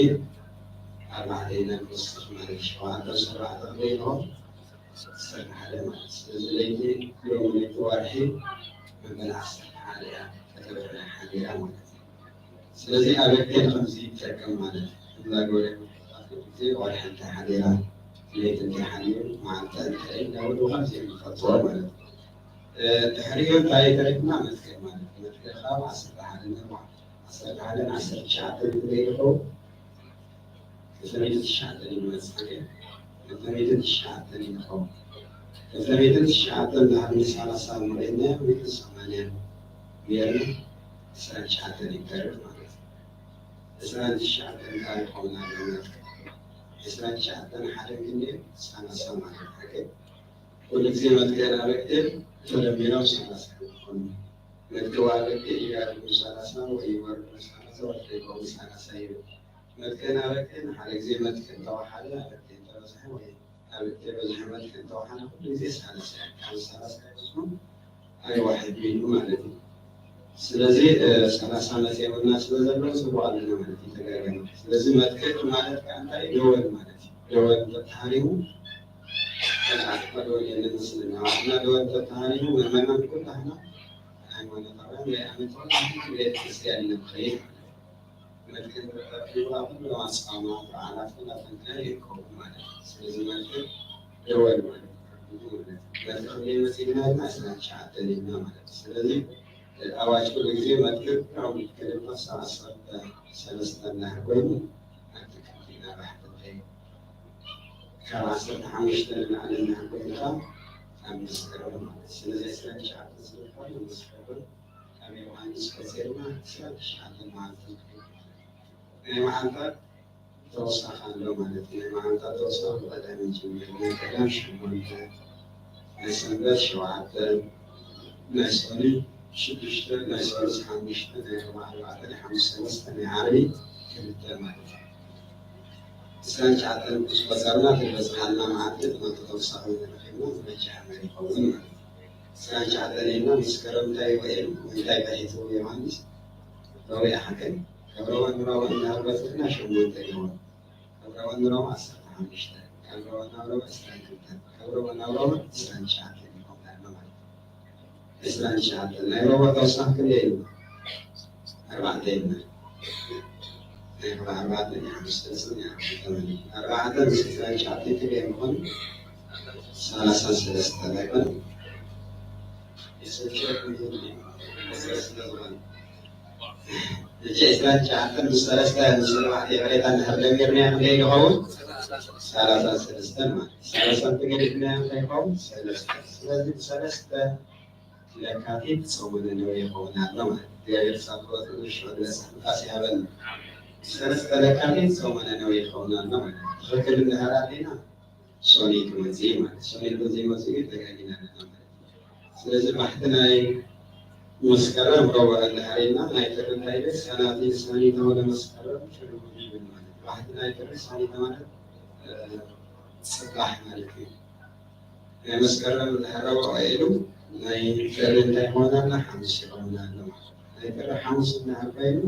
ኣርባዕተ ኢና ንወስኽ ማለት እዩ። ሸውዓተ ምስ ኣርባዕተ ክንደይ ይኸውን? ዓሰርተ ሓደ ማለት እዩ። ስለዚ ለይቲ ሎሚ ለይቲ ወርሒ መበል ዓሰርተ ሓደ እያ ከተብርህ ሓዲራ ማለት እዩ። ስለዚ ኣበርክቴ ንኸምዚ ይጠቅም ማለት እዩ። እዛ ገበሬ ግዜ ወርሒ እንታይ ሓዲራ፣ ለይቲ እንታይ ሓዲሩ፣ መዓልቲ እንታይ እንዳበሉ ከምዚ እዮም ዝፈልጥዎ ማለት እዩ። እ፣ ድሕሪኡ እንታይ ተረክብና? መትከል ማለት እዩ። መትከል ካብ ዓሰርተ ሓደ ነባ ዓሰርተ ሓደ ዓሰርተ ትሽዓተ ዝለይ ይኸውን። ክልተ ሚእቲ ትሽዓተ ይመጽእ። ክልተ ሚእቲ ትሽዓተ ይኸውን። ክልተ ሚእቲ ትሽዓተ እንድሕር ንሰላሳ መሬትና ሚእቲ ሰማንያ ጌርና ዕስራን ትሽዓተን ይተርፍ ማለት እዩ። ዕስራን ትሽዓተን እንታይ ይኸውን ኣሎ ማለት እዩ? ዕስራን ትሽዓተን ሓደ ክንደይ? ሰላሳ ማለት እዩ። ኩሉ ግዜ መትከል ኣበክቴል ተደሚሮም ሰላሳ ይኾኑ። መትከል ኣበክቴል ይጋድሉ ሰላሳ ወይ ይወርዱ ሰላሳ ወይ ይኸውን ሰላሳ ይብል። መትከል ኣበክቴል ሓደ ግዜ መትከል ተዋሓደ ኣበክቴል ተበዝሐ ወይ ኣበክቴል በዝሐ መትከል ተዋሓደ ኩሉ ግዜ ሰላሳ እዩ። ካብ ሰላሳ ይበዝሑ ኣይዋሕድ እዩ ማለት እዩ። ስለዚ፣ እ፣ ሰላሳ መጽ የብልና ስለ ዘሎ ጽቡቕ ኣለና ማለት እዩ። ተጋገና። ስለዚ መትከል ማለት ከኣ እንታይ? ደወል ማለት እዩ። ደወል እንተተሃሪሙ፣ ከኣ ደወል የለን መስለና። እና ደወል እንተተሃሪሙ፣ ምእመናን ኩላህና ሃይማኖታውያን ወይ ኣመንታውያን ቤተ ክርስቲያን ኢና ንኸይድ ማለት እዩ። መትከል ተተኪቡ ኣብ ኩሎም ኣጽዋማት፣ በዓላት ኩላተን ከኣ ይርከቡ ማለት እዩ። ስለዚ መትከል ደወል ማለት እዩ። መትከል ክንደይ መጺእና ኢልና? ዕስራን ትሽዓተን ኢልና ማለት እዩ። ስለዚ ኣዋጅ ኩሉ ግዜ መትከል ካብ ክልተ ክሳብ ዓሰርተ ሰለስተ እናሃር ኮይኑ ኣብቲ ክልተ ኢና ባሕቲ ንኸይድ። ካብ ዓሰርተ ሓሙሽተ ንላዕሊ እናሃር ኮይኑ ከኣ ኣብ መስከረም ማለት እዩ። ስለዚ ዕስራን ትሽዓተን ስለ ዝኾነ መስከረም ኣብ ዮሃንስ ቆጺርና ዕስራን ትሽዓተን መዓልቲ ንኸይድ ማለት እዩ። ናይ መዓልታት ተወሳኺ ኣሎ ማለት እዩ። ናይ መዓልታት ተወሳኺ ብቐዳም ይጅምር። ናይ ቀዳም ሸሞንተ፣ ናይ ሰንበት ሸውዓተ፣ ናይ ሰሉስ ሽዱሽተ፣ ናይ ሰሉስ ሓሙሽተ፣ ናይ ረቡዕ ኣርባዕተ፣ ናይ ሓሙስ ሰለስተ፣ ናይ ዓርቢ ክልተ ማለት እዩ። ዕስራን ትሽዓተን ምስ ቆጸርና እቲ ዝበጽሓልና መዓልቲ እቲ መቶ ተወሳኺ ተረኺብና ዝበጃ መን ይኸውን ማለት እዩ። ዕስራን ትሽዓተን ኢልና መስከረም እንታይ ይውዕል ወይ እንታይ ባሒቱ ዮሃንስ? ረቡዕ ይሓከል። ካብ ረቡዕ ንረቡዕ እናበጽሕና ሸሞንተ ይኸውን። ካብ ረቡዕ ንረቡዕ ዓሰርተ ሓሙሽተ፣ ካብ ረቡዕ ናብ ረቡዕ ዕስራን ክልተን፣ ካብ ረቡዕ ናብ ረቡዕ ዕስራን ትሽዓተን ይኸውን ኣሎ ማለት እዩ። ዕስራን ትሽዓተን ናይ ረቡዕ ተወሳኺ ክንደይ እዩ? ኣርባዕተ ኢልና። ናይ ረቡዕ ኣርባዕተ፣ ናይ ሓሙስ ሰለስተ፣ ናይ ዓርቢ ተመን። ኣርባዕተ ምስ ዕስራን ትሽዓተን ክንደይ ምኾኑ? ሰላሳን ሰለስተን ኣይኮነን? የሰልቸኩም ይሁን። ስለ ዝኾነ። ሕጂ ዕስራን ትሽዓተን ምስ ሰለስተ ምስ ኣርባዕተ የዕሬታ እንድሕር ደሚርናዮ ክንደይ ንኸውን? ሰላሳን ሰለስተን ማለት እዩ። ሰላሳን ተገዲፍናዮ እንታይ ይኸውን? ሰለስተ። ስለዚ ብሰለስተ ለካቲት ጾመ ነነዌ ይኸውን ኣሎ ማለት እዩ። እግዚኣብሔር ሳብሮት ንሽዑ ዝበጽሕ ንፋስ ይሃበና። ብሰለስተ ለካቲት ጾመ ነነዌ ይኸውን ኣሎ ማለት እዩ። ትኽክል እንድሕር ኣሊና ሶኒ ክመጽእ እዩ ማለት እዩ። ሶኒ እንተዘይመጽኡ ግን ተጋጊና ኣለና ማለት እዩ። ስለዚ ባሕቲ ናይ መስከረም ረቡዕ እንድሕር ኢልና ናይ ጥሪ እንታይ ይብል? ሰናቲ፣ ሰኒተ ወደ መስከረም ሽዑ ይብል ማለት እዩ። ባሕቲ ናይ ጥሪ ሰኒተ ማለት፣ እ፣ ጽባሕ ማለት እዩ። ናይ መስከረም እንድሕር ረቡዕ ውዒሉ ናይ ጥሪ እንታይ ይኸውን ኣሎ? ሓሙስ ይኸውን ኣሎ ማለት እዩ። ናይ ጥሪ ሓሙስ እንድሕር ኮይኑ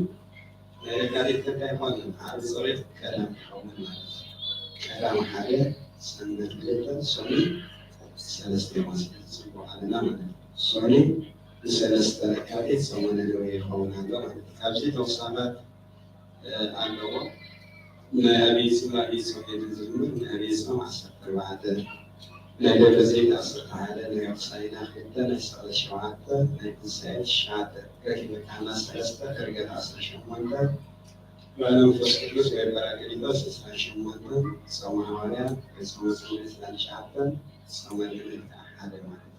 ናይ ለካቲት እንታይ ይኾን? ዓርቢ ጸሎት ቀዳም ይኸውን ማለት እዩ። ቀዳም ሓደ፣ ሰንበት ክልተ፣ ሶኒ ሰለስተ ይመስል ጽቡቕ ኣለና ማለት እዩ። ሶኒ ንሰለስተ ለካቲት ሰሙነ ነነዌ ይኸውን ኣሎ ማለት እዩ። ካብዚ ተውሳኻት፣ እ፣ ኣለዎ። ናይ ኣብይ ጾም፣ ኣብይ ጾም ኢሉ ዝጅምር፣ ናይ ኣብይ ጾም ዓሰርተ ኣርባዕተ፣ ናይ ደብረ ዘይት ዓሰርተ ሓደ፣ ናይ ሆሳዕና ክልተ፣ ናይ ስቕለት ሸውዓተ፣ ናይ ትንሳኤ ትሽዓተ፣ ረኪበ ካህናት ሰለስተ፣ ዕርገት ዓሰርተ ሸሞንተ፣ በዓለ መንፈስ ቅዱስ ወይ ጳራቅሊጦስ ዕስራን ሸሞንተን፣ ጾመ ሃዋርያት ወይ ጾመ ጽዮን ዕስራን ትሽዓተን፣ ጾመ ድህነት ከዓ ሓደ ማለት እዩ።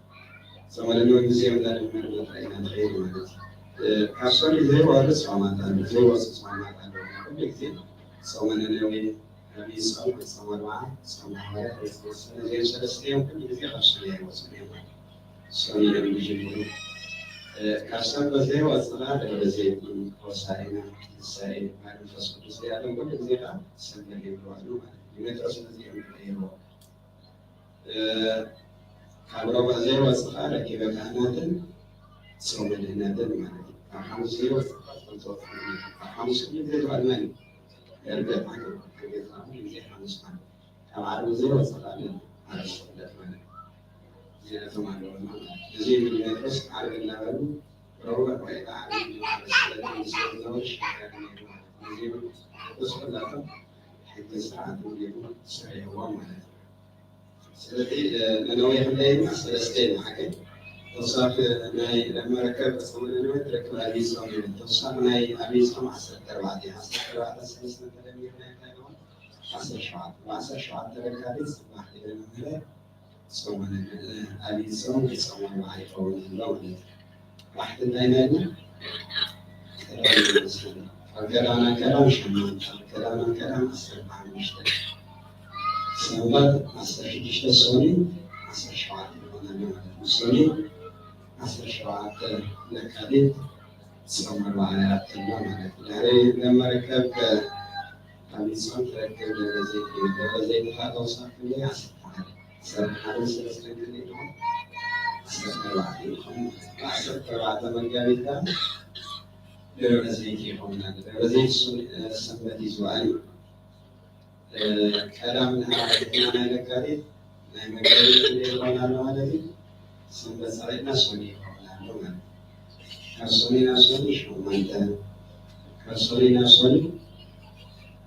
ጾመ ድህነት ግዜ እንዳደመርና ጥራይ ኢና ንኸይድ ማለት እዩ። እ፣ ካብ ሶኒ ዘይወርድ ጾማት ኣሎ፣ ዘይወፁ ጾማት ኣሎ። ኩሉ ግዜ ጾመ ነነዌ፣ ዓብይ ጾም፣ ጾመ ኣርብዓ፣ ጾመ ሃዋርያት፣ ጾመ ሰነ፣ እዚኦም ሰለስተ እዮም። ኩሉ ግዜ ካብ ሶኒ ኣይወፁን እዮም ማለት እዩ። ሶኒ እዮም ዝጅምሩ። እ፣ ካብ ሰንበት ዘይወፅኻ ደብረ ዘይት፣ ሆሳዕና፣ ትንሳኤ፣ በዓለ መንፈስ ቅዱስ እዚኣቶም ኩሉ ግዜ ከዓ ሰንበት እዮም ዝውዕሉ ማለት እዩ። ዲሜጥሮስ ነዚኦም እዮም ዝቐይርዎ። እ፣ ካብ ረቡዕ ዘይወፅኻ ረኪበ ካህናትን ጾመ ድህነትን ማለት እዩ። ካብ ሓሙስ ዘይወፅኻ ጾም ጸሎት ማለት እዩ። ካብ ሓሙስ ግን ዘይተባልና እዩ። ዕርገት ዓርቢ፣ ዕርገት ዓርቢ ግዜ ሓሙስ ማለት እዩ። ካብ ዓርቢ ዘይወፅኻ ግን ዓርቢ ስቕለት ማለት እዩ። ነቶም ኣለዉ ማለት እዩ። እዚ ንመርቆስ ዓርቢ እናበሉ ረቡዕ ወይ ከዓ ዓርቢ እናበሉ ስለዚ ምስ ዝነበሩ ሸጋሪ ነይሩ ማለት እዩ። እዚ መርቆስ ኩላቶም ሕጊ ስርዓት ወዲቑ ሰሪሕዎም ማለት እዩ። ስለዚ ነነዌ ክንደይ ኢና? ሰለስተ ኢና ሓቀይ። ተወሳኺ ናይ መርከብ ቅጽ ነነዌ ትረክብ ኣብይ ጾም እዩ። ተወሳኺ ናይ ኣብይ ጾም ዓሰርተ ኣርባዕተ እዩ። ዓሰርተ ኣርባዕተ ሰለስተ ተደሚርና እንታይ ይኸውን? ዓሰርተ ሸውዓተ። ብዓሰርተ ሸውዓተ ለካቲት ጽባሕ ኢለ መምህረ ጾመ ኣብይ ጾም ወይ ጾመ ኣርብዓ ይኸውን ኣሎ ማለት እዩ። ባሕቲ እንታይ ናይ ቀዳም ይመስለኒ። ካብ ቀዳም ናብ ቀዳም ሸሞንተ፣ ካብ ቀዳም ናብ ቀዳም ዓሰርተ ሓሙሽተ፣ ሰንበት ዓሰርተ ሽዱሽተ፣ ሶኒ ዓሰርተ ሸውዓተ ይኾነና ማለት እዩ። ሶኒ ዓሰርተ ሸውዓተ ለካቲት ጾም ኣርብዓ ይኣክል ማለት እዩ። ድሕሪ መርከብ ካብ ጾም ትረክብ ደብረ ዘይት እዩ። ደብረ ዘይት ከዓ ተወሳኺ ክንደይ? ዓሰርተ ሓደ። ዓሰርተ ሓደ ሰለስተ ክንደይ ይኾን? ዓሰርተ ኣርባዕተ ይኾን። ብዓሰርተ ኣርባዕተ መጋቢት ከዓ ደብረ ዘይት ይኸውን ኣሎ። ደብረ ዘይት ሱ-፣ ሰንበት እዩ ዝውዕል። እ፣ ቀዳም ንሓዋርያትና ናይ ለካቲት ናይ መጋቢት ክንደይ ይኸውን ኣሎ ማለት እዩ? ሰንበት ጸቒጥና ሶኒ ይኸውን ኣሎ ማለት እዩ። ካብ ሶኒ ናብ ሶኒ ሸሞንተ፣ ካብ ሶኒ ናብ ሶኒ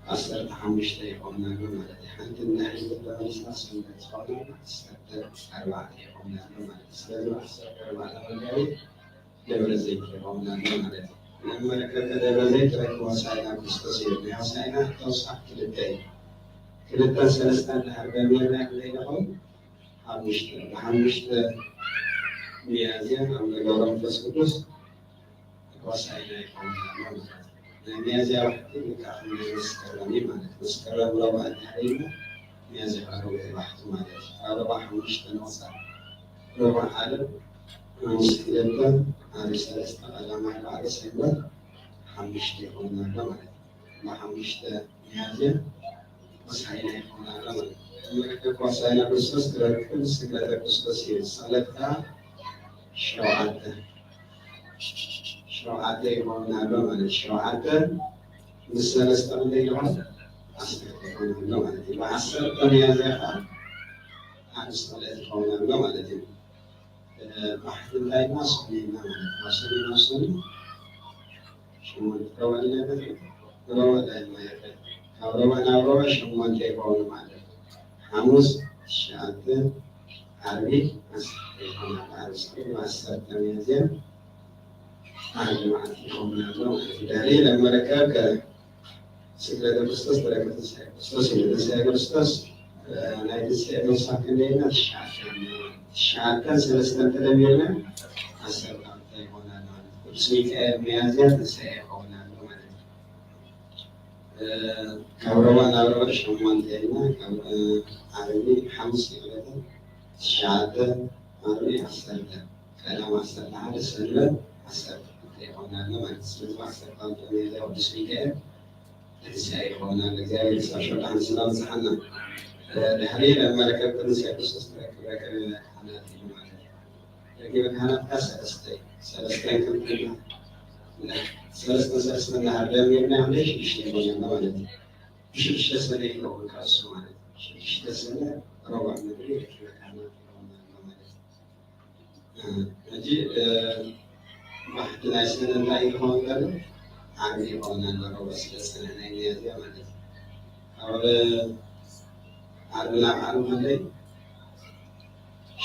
ዓሰርተ ሓሙሽተ ይኸውን ኣሎ ማለት እዩ። ሓንቲ እንዳሕሊት ተመሊስና ሰንበት ዝኸውን ኣሎ ዓሰርተ ኣርባዕተ ይኸውን ኣሎ ማለት እዩ። ስለዚ ዓሰርተ ኣርባዕተ መጋቢት ደብረ ዘይት ይኸውን ኣሎ ማለት እዩ። ናይ መለከተ ደብረ ዘይት ረኪቦ ሆሳዕና ክርስቶስ እዩ። ናይ ሆሳዕና ተወሳኺ ክልተ እዩ። ክልተን ሰለስተን ድሕር ደሚርና ክንደይ ንኸውን? ሓሙሽተ። ብሓሙሽተ ሚያዝያ ኣብ ነገረ መንፈስ ቅዱስ ሆሳዕና ይኸውን ኣሎ ማለት እዩ። ናይ ሚያዝያ ባሕቲ ልክዕ ከም ናይ መስከረም እዩ ማለት እዩ። መስከረም ረቡዕ እንተሃሊና ሚያዝያ ከዓ ረቡዕ ባሕቲ ማለት እዩ። ካብ ረቡዕ ሓሙሽተ ንቑጸር። ረቡዕ ሓደ፣ ሓሙስ ክልተ፣ ዓርቢ ሰለስተ፣ ቀዳም ኣርባዕተ፣ ሰንበት ሓሙሽተ ይኸውን ኣሎ ማለት እዩ። ብሓሙሽተ ሚያዝያ ሆሳዕና ይኸውን ኣሎ ማለት እዩ። መለከት ሆሳዕና ክርስቶስ ክረክብ ስግደተ ክርስቶስ እዩ። ስቕለት ከዓ ሸውዓተ፣ ሸውዓተ ይኸውን ኣሎ ማለት እዩ። ሸውዓተ ምስ ሰለስተ ክንደይ ይኸውን? ዓሰርተ ይኸውን ኣሎ ማለት እዩ። ብዓሰርተ ሚያዝያ ከዓ ዓርቢ ስቕለት ይኸውን ኣሎ ማለት እዩ። እ፣ ባሕቲ እንታይ ኢልና? ሶኒ ኢልና ማለት እዩ። ካብ ሶኒ ናብ ሶኒ ሸሞንተ፣ ረቡዕ ኢልና ማለት እዩ። ረቡዕ ዳይማ ይቕር። ካብ ረቡዕ ናብ ረቡዕ ሸሞንተ ይኸውን ማለት እዩ። ሓሙስ ትሽዓተ፣ ዓርቢ ዓሰርተ ይኸውን። ዓርቢ ስቕለት ዓሰርተ ሚያዝያ ዓርቢ መዓልቲ ይኸውን ኣሎ ማለት እዩ። ድሕሪ ለመረከብ ከ ስግደተ ክርስቶስ፣ በረከተ ትንሳኤ ክርስቶስ እዩ። ትንሳኤ ክርስቶስ፣ እ፣ ናይ ትንሳኤ ተወሳኺ ክንደይ ኢልና? ትሽዓተ። ትሽዓተን ሰለስተን ተደሚርና ዓሰርተ ክልተ ይኾና ማለት እዩ። ቅዱስ ሚካኤል ሚያዝያ ትንሳኤ ይኾና ማለት እዩ። እ፣ ካብ ረቡዕ ናብ ረቡዕ ሸሞንተ ኢልና፣ ካብ፣ እ፣ ዓርቢ ሓሙስ ይቕረታ፣ ትሽዓተ፣ ዓርቢ ዓሰርተ፣ ቀዳም ዓሰርተ ሓደ፣ ሰንበት ዓሰርተ ክልተ ይኾና ኣሎ ማለት እዩ። ስለዚ ዓሰርተ ክልተ ሚያዝያ ቅዱስ ሚካኤል ትንሳኤ ይኸውን ኣሎ። እግዚኣብሔር ክሳብ ሸውዓተ ሓንስ እናበጽሓና፣ እ፣ ድሕሪ መለከት ትንሳኤ ክርስቶስ ትረክብ ረከብ ካህናት እዩ ማለት እዩ። ረኪበ ካህናት ከዓ ሰለስተ እዩ። ሰለስተ ክልተ፣ ሰለስተ ሰለስተ እናሃር ደሚርና ክንደይ? ሽዱሽተ ይኸውን ኣሎ ማለት እዩ። ብሽዱሽተ ሰነ ይኸውን ከዓ እሱ ማለት እዩ። ሽዱሽተ ሰነ ረቡዕ ምድሪ ረኪበ ካህናት ይኸውን ኣሎ ማለት እዩ። ሕጂ፣ እ፣ ባሕቲ ናይ ሰነ እንታይ ይኸውን ዘሎ? ዓርቢ ይኸውን ኣሎ፣ ረቡዕ ስለ ዝጸንሐ ናይ ሚያዝያ ማለት እዩ። ካብ ዓርቢ ናብ ዓርቢ ክንደይ?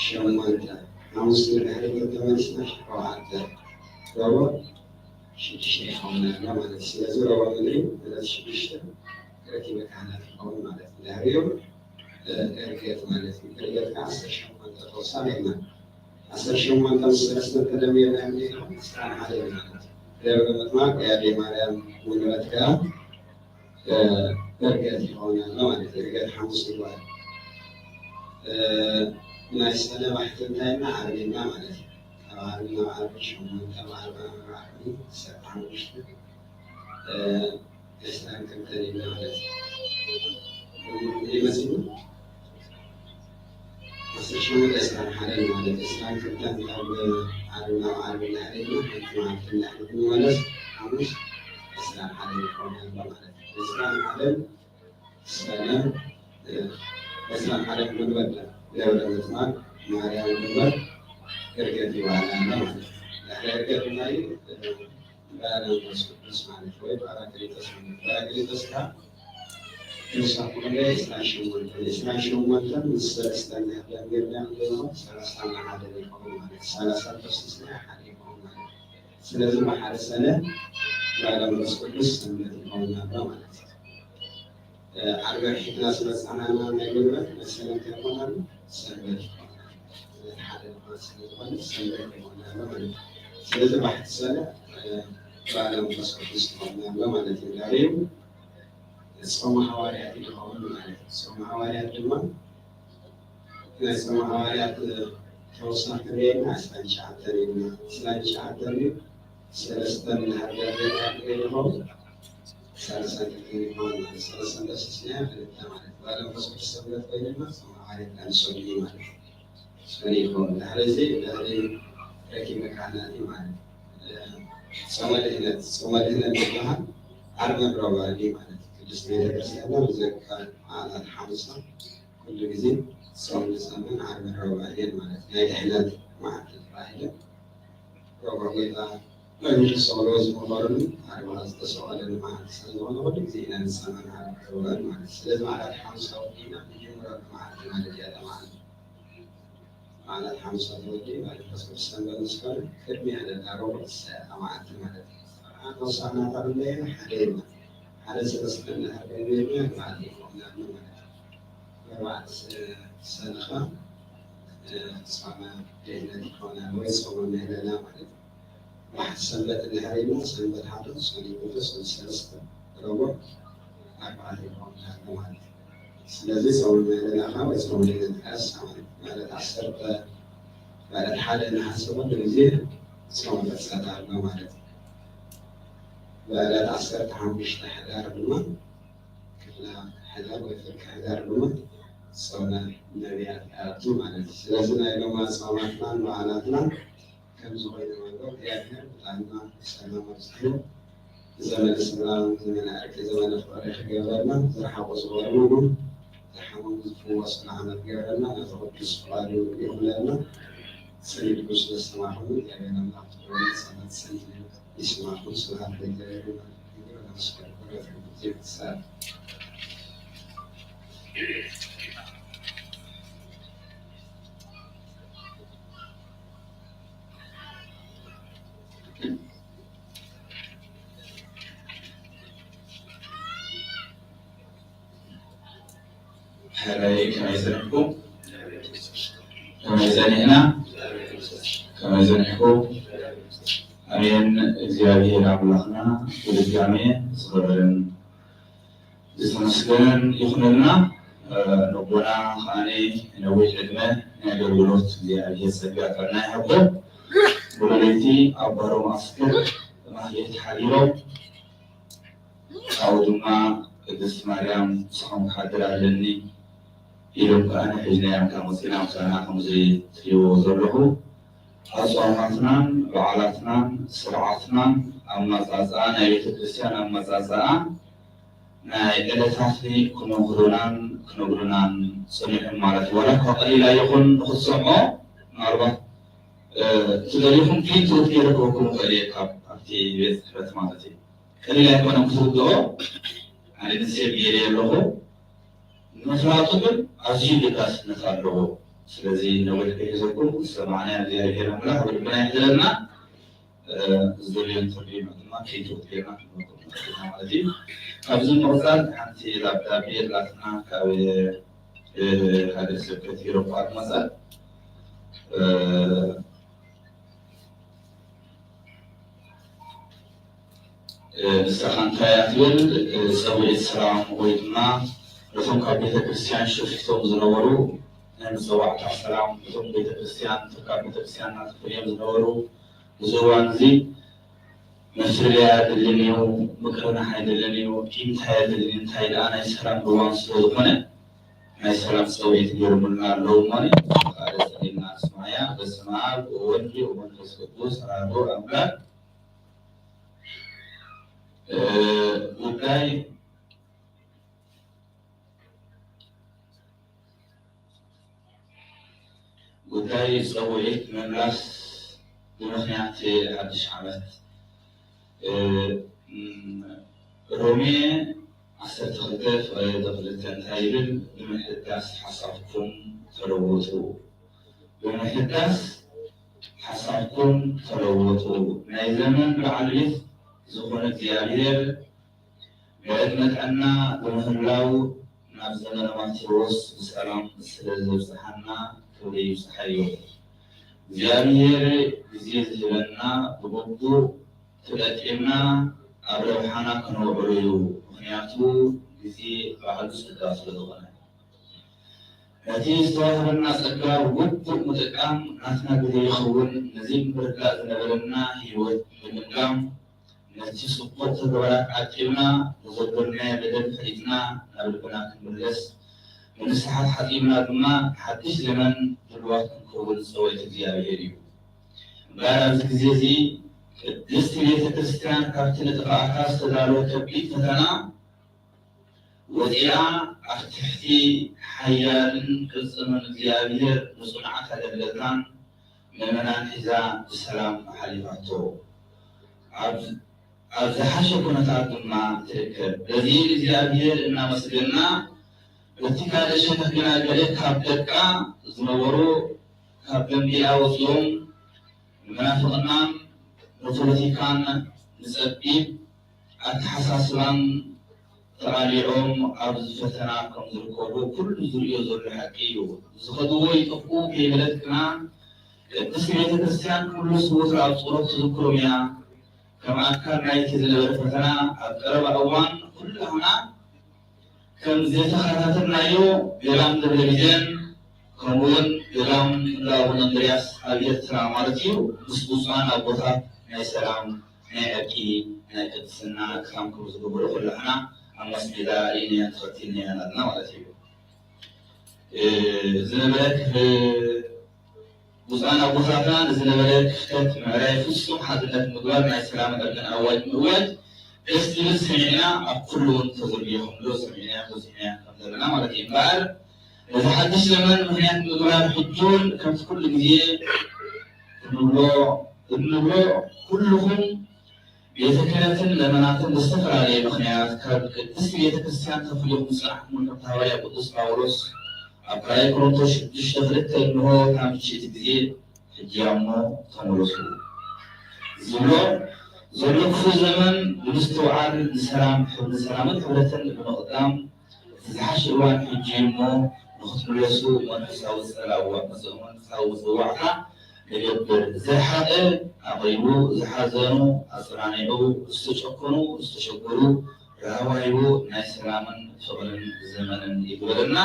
ሸሞንተ። ሓሙስ ንድሕሪት ተመሊስና ሸውዓተ። ረቡዕ ሽዱሽተ ይኸውን ኣሎ ማለት እዩ። ስለዚ ረቡዕ ምድሪ ዕለት ሽዱሽተ ረኪበ ካህናት ይኸውን ማለት እዩ። ድሕሪኡ ዕርገት ማለት እዩ። ዕርገት ከዓ ዓሰርተ ሸሞንተ ተወሳኺ ኢልና። ዓሰርተ ሸሞንተ ምስ ሰለስተ ተደሚርና ክንደይ ይኸውን? ዕስራን ሓደን ማለት እዩ። ደብረ ምጥማቅ ያዴ ማርያም ውንበት ከዓ፣ እ፣ ዕርገት ይኸውን ኣሎ ማለት እዩ። ዕርገት ሓሙስ ይበሃል። እ፣ ናይ ሰነ ባሕቲ እንታይ ኢልና? ዓርቢ ኢልና ማለት እዩ። ካብ ዓርቢ ናብ ዓርቢ ሸሞንተ፣ ካብ ዓርቢ ናብ ዓርቢ ዓሰርተ ሓሙሽተ፣ እ፣ ዕስራን ክልተን እዩ ማለት እዩ። ይመስሉ? ዓሰርተ ሸሞንተ ዕስራን ሓደን ማለት እዩ። ዕስራን ክልተን ካብ ዓርቢ ናብ ዓርቢ እናሕደግና፣ ሓንቲ መዓልቲ እናሕደግና ማለት ሓሙስ ዕስራን ሓደን ይኸውን ኣሎ ማለት እዩ። ዕስራን ሓደን ሰነ፣ እ፣ ዕስራን ሓደን ጉልበት ደብረ ምጥማቅ ማርያም ግበር እርገት ይባሃል ኣሎ ማለት እዩ። ድሕሪ እርገት ድማ እዩ፣ እ፣ ብርሃነ መንፈስ ቅዱስ ማለት ወይ ጳራክሊጦስ ማለት እዩ። ጳራክሊጦስ ከዓ ተወሳኺ ዕስራን ሸሞንተን፣ ዕስራን ሸሞንተን ምስ ሰለስተ እንድሕር ደሚርና ክንደይ ይኸውን? ሰላሳን ሓደን ይኸውን ማለት እዩ። ሰላሳ ተወሲስና ሓደ ይኸውን ማለት እዩ። ስለዚ ብሓደ ሰነ ብርሃነ መንፈስ ቅዱስ ሰንበት ይኸውን ኣሎ ማለት እዩ። እ፣ ዓርቢ ርሒቕና ስለ ዝጸናሕና ናይ ጉልበት መሰለ እንታይ ይኾን ኣሎ? ሰንበት ይኾን። ስለዚ ሓደ ድማ ስለ ዝኾነ ሰንበት ይኾን ኣሎ ማለት እዩ። ስለዚ ብሓደ ሰነ፣ እ፣ ብርሃነ መንፈስ ቅዱስ ይኾን ኣሎ ማለት እዩ። ድሕሪኡ ጾመ ሃዋርያት ይኸውን ማለት እዩ። ጾመ ሃዋርያት ድማ ናይ ጾመ ሃዋርያት ተወሳኺ ርኤና ዕስራን ትሽዓተን ኢልና፣ ዕስራን ትሽዓተን እዩ፣ ሰለስተ እንድሕር ደርቢና ክንደይ ይኸውን? ሰላሳን ክልተን ይኸውን ማለት እዩ። ሰለስተ እንተሲስናዮ ክልተ ማለት እዩ። ብርሃነ መንፈስ ቅዱስ ሰንበት ኮይኑ ድማ ጾመ ሃዋርያት ኣንጾልዩ ማለት እዩ። ጾልዩ ይኸውን። ድሕሪ እዚ፣ ድሕሪ ረኪበ ካህናት እዩ ማለት እዩ። ጾመ ድህነት፣ ጾመ ድህነት ዝበሃል ዓርብን ረቡዕን እዩ ማለት እዩ። ቅድስት ቤተክርስትያንና ብዘካ በዓላት ሓሙሳ ኩሉ ግዜ ጾም ንጸምን ዓርብን ረቡዕን እየን ማለት እዩ። ናይ ድሕነት መዓልቲ ተባሂለን ረቡዕ ጌታ መሪር ሰውሎ ዝመኸረሉ ዓርቢ ዝተሰቐለሉ መዓልቲ ስለ ዝኾነ ኩሉ ግዜ ኢና ንጸምን ዓርብን ረቡዕን ማለት እዩ። ስለዚ በዓላት ሓሙሳ ወዲእና ንጅምረሉ መዓልቲ ማለት እያ እታ መዓልቲ። በዓላት ሓሙሳ ተወዲኡ ማለት እዩ። ሰንበት ምስ ኮነ ቅድሚኣ ዘላ ረቡዕ ትስዕር እታ መዓልቲ ማለት እዩ። በዓላት ሆሳዕና እታ ክንደየና ሓደ ኢልና ሓደ ሰለስተ እንድሕር ደሚርና በዓል ይኸውን ኣሎ ማለት እዩ። ኣርባዕተ ሰ-፣ ሰንኻ፣ እ፣ ጾመ ድህነት ይኾና ወይ ጾመ ምህለላ ማለት እዩ። ብሓደ ሰንበት እንድሕር ኢልና ሰንበት ሓደ፣ ሰንበት ክልተ፣ ሰንበት ሰለስተ፣ ረቡዕ ኣርባዕተ ይኸውን ኣሎ ማለት እዩ። ስለዚ ጾመ ምህለላ ወይ ጾመ ድህነት ቀስ ማለት ዕለት ዓሰርተ፣ ዕለት ሓደ ነሓሰ ኩሉ ግዜ ጾመ ፍልሰታ ኣሎ ማለት እዩ። ብዕለት ዓሰርተ ሓሙሽተ ሕዳር ድማ ክፍለ ሕዳር ወይ ፍርቂ ሕዳር ድማ ጾመ ነቢያት ይኣቱ ማለት እዩ። ስለዚ ናይ ሎማ ጾማትናን በዓላትናን ከምዚ ኮይኖም ኣለዉ። እግዚኣብሔር ብጥዕና ብሰላም ኣብዚሑ ዘመነ ሰላም፣ ዘመነ ዕርቂ፣ ዘመነ ፍቕሪ ክገብረልና፣ ዝረሓቑ ዝቐርቡሉ፣ ዝሓመሙ ዝፍወሱሉ ዓመት ክገብረልና ናቱ ቅዱስ ፍቓዱ ይኹነልና። ሰኒድኩም ስለ ዝሰማዕኹም እግዚኣብሔር ኣምላኽ ፍቕሩ ጸሎት ሰኒዱ ይስማዕኩም። ስብሐት ለእግዚኣብሔር ወለወላዲቱ ድንግል ወለመስቀሉ ክቡር። ሕራይ ከመይ ጸኒሕኩም? ከመይ ጸኒሕና? ከመይ ጸኒሕኩም? ኣሜን። እግዚኣብሔር ኣምላኽና ብድጋሜ ዝኸበረን ዝተመስገነን ይኹነልና። እ፣ ነቦና ከዓኒ ነዊሕ ዕድመ ናይ ኣገልግሎት እግዚኣብሔር ጸጋ ጥዕና ይሃቦ። ብለይቲ ኣብ ባሮ ማእስከር ማህሌት ሓዲሮም፣ ካብኡ ድማ ቅድስት ማርያም ምሳኹም ክሓድር ኣለኒ ኢሎም ከዓኒ ሒዝናዮም ካብ መጺና ምሳና ከምዚ ትሪእዎ ዘለኹ ኣጽዋማትናን በዓላትናን ስርዓትናን ኣመጻጽኣ ናይ ቤተ ክርስቲያን ኣመጻጽኣ ናይ ዕለታት ክመኽሩናን ክነግሩናን ጸኒሖም ማለት እዩ። ዋላ እኳ ቀሊል ኣይኹን ንኽትሰምዖ፣ ምናልባት፣ እ፣ ትደልዩኹም ፕሪንት ኣውት ገይረ ክህበኩም እኽእል እየ ካብ ኣብቲ ቤት ጽሕፈት ማለት እዩ። ቀሊል ኣይኮነን ክትርድኦ፣ ኣነ ግን ሴቭ ገይረ ኣለኹ። ምፍላጡ ግን ኣዝዩ ለጋስነት ኣለዎ። ስለዚ ነዊሕ ከይሕዘኩም ዝሰማዕናዮ እግዚኣብሔር ኣምላኽ ኣብ ልብና ይሕድረልና። እ፣ ዝደልዮ እንተልዩ ድማ ከይትውት ጌርና ክንመርጦ ንኽእል ኢና ማለት እዩ። ካብዚ ንምቕጻል ሓንቲ ደብዳቤ ኣላትና ካብ፣ እ፣ ሃገረ ስብከት ኢሮጳ ትመጻ። እ፣ እ፣ ንሳ ከ እንታይ እያ ትብል? እ፣ ጸውዒት ሰላም ወይ ድማ ነቶም ካብ ቤተ ክርስቲያን ሸፊቶም ዝነበሩ ናይ መጸዋዕታ ሰላም፣ ነቶም ቤተ ክርስቲያን፣ ካብ ቤተ ክርስቲያን እናተፈልዮም ዝነበሩ፣ እዚ እዋን እዚ መፍለያ የድልን እዩ፣ ምቅርናሕ የድልን እዩ፣ ኢንታ የድልን፣ እንታይ ደኣ ናይ ሰላም እዋን ስለ ዝኾነ፣ ናይ ሰላም ጸውዒት ገይሮምልና ኣለዉ እሞ፣ ካልእ ጸሊልና ንስማያ። በስመ አብ ወወልድ ወመንፈስ ቅዱስ አሐዱ አምላክ። እ፣ ጉዳይ፣ ጉዳይ ጸውዒት ምምላስ ብምኽንያት ሓድሽ ዓመት፣ እ፣ ም፣ ሮሜ ዓሰርተ ክልተ ፍቕረ ክልተ እንታይ ይብል? "ብምሕዳስ ሓሳብኩም ተለወጡ፣ ብምሕዳስ ሓሳብኩም ተለወጡ፣ ናይ ዘመን በዓል ቤት ዝኾነ እግዚኣብሔር ብዕድመ ጥዕና ብምህላው ናብ ዘመነ ማቴዎስ ብሰላም ስለ ዘብጽሓና ክብሪ ይብጽሓዮ። እግዚኣብሔር ግዜ ዝህበና ብግቡእ ተጠቂምና ኣብ ረብሓና ክነውዕሎ እዩ። ምኽንያቱ ግዜ ባዕሉ ጸጋ ስለ ዝኾነ። ነቲ ዝተዋህበና ጸጋ ብግቡእ ምጥቃም ናትና ግዜ ይኸውን። ነዚ ምርዳእ ዝነበረና ህይወት ብምግምጋም፣ ነቲ ጽቡቕ ተግባራት ዓቂብና፣ ንዘበልናዮ በደል ፈሊጥና ናብ ልብና ክንምለስ፣ ብንስሓ ተሓጺብና ድማ ሓድሽ ዘመን ድሉዋት ክንከውን ጸውዒት እግዚኣብሔር እዩ። እምበኣር ኣብዚ ግዜ እዚ ቅድስቲ ቤተ ክርስቲያን ካብቲ ንጥፍኣታ ዝተዳለወ ከቢድ ፈተና ወፂኣ ኣብ ትሕቲ ሓያልን ቅልጽምን እግዚኣብሔር ንጽኑዓት ኣገልገልታን ምእመናን ሒዛ ብሰላም ኣሓሊፋቶ። ኣብ፣ ኣብ ዝሓሸ ኩነታት ድማ ትርከብ። በዚ እግዚኣብሔር እናመስገና፣ በቲ ካልእ ሸነኽ ግና ገለ ካብ ደቃ ዝነበሩ ካብ ደንቢኣ ወፂኦም ንመናፍቕናን ንፖለቲካን ንጸቢብ ኣተሓሳስባን ተቓሊዖም ኣብዚ ፈተና ከም ዝርከቡ ኩሉ ዝርእዮ ዘሎ ሓቂ እዩ። ዝኸድዎ ይጠፍኡ ከይበለት ግና ቅድስቲ ቤተ ክርስቲያን ኩሉ ስውር ኣብ ጸሎት ትዝክሮም እያ። ከም ኣካል ናይቲ ዝነበረ ፈተና ኣብ ቀረባ እዋን ኩላህና ከም ዝተኸታተልናዮ ገዳም ደብረ ቢዘን ከምኡውን ገዳም እንዳ ኣቡነ እንድርያስ ኣብ ኤርትራ ማለት እዩ ምስ ብፁዓን ኣቦታት ናይ ሰላም ናይ ዕርቂ ናይ ቅድስና ክሳምኩም ዝግብሩ ኩላህና ኣብ ማስሜዳ ርኢናያን ተኸቲልናያን ኣለና ማለት እዩ። እ፣ ዝነበረ ክፍ-፣ ብፁዓን ኣቦታትና ንዝነበረ ክፍተት ምዕራይ ፍጹም ሓድነት ምግባር ናይ ሰላም ዕርቅን ኣዋጅ ምእዋጅ ደስ ዝብል ሰሚዕና ኣብ ኩሉ እውን ተዘርጊሑ ከምሎ ሰሚዕና በዚሕና ከም ዘለና ማለት እዩ። እምበኣር ነዚ ሓድሽ ዘመን ምኽንያት ምግባር ሕጂ እውን ከምቲ ኩሉ ግዜ እንብሎ እንብሎ ኩልኹም ቤተ ክህነትን ምእመናትን ብዝተፈላለየ ምኽንያት ካብ ቅድስቲ ቤተ ክርስቲያን ተፈልዩኹም ዝጸናሕኩምን ከምቲ ሃዋርያ ቅዱስ ጳውሎስ ኣብ ካልኣይ ቆሮንቶስ ሽዱሽተ ክልተ እንሆ እታ ምችእቲ ግዜ ሕጂ እያ እሞ ተመለሱ ዝብሎ ዘሎ ክፉእ ዘመን ብምስትውዓል ንሰላም፣ ንሰላምን ሕብረትን ብምቕዳም እቲ ዝሓሸ እዋን ሕጂ እዩ እሞ ንኽትምለሱ መንፈሳዊ ጸላዋ፣ መንፈሳዊ ጽዋዕታ ንገብር። ዝረሓቐ ኣቕሪቡ፣ ዝሓዘኑ ኣጽናኒዑ፣ ዝተጨከኑ ዝተሸገሩ ራህዋ ሂቡ ናይ ሰላምን ፍቕርን ዘመንን ይግበረልና።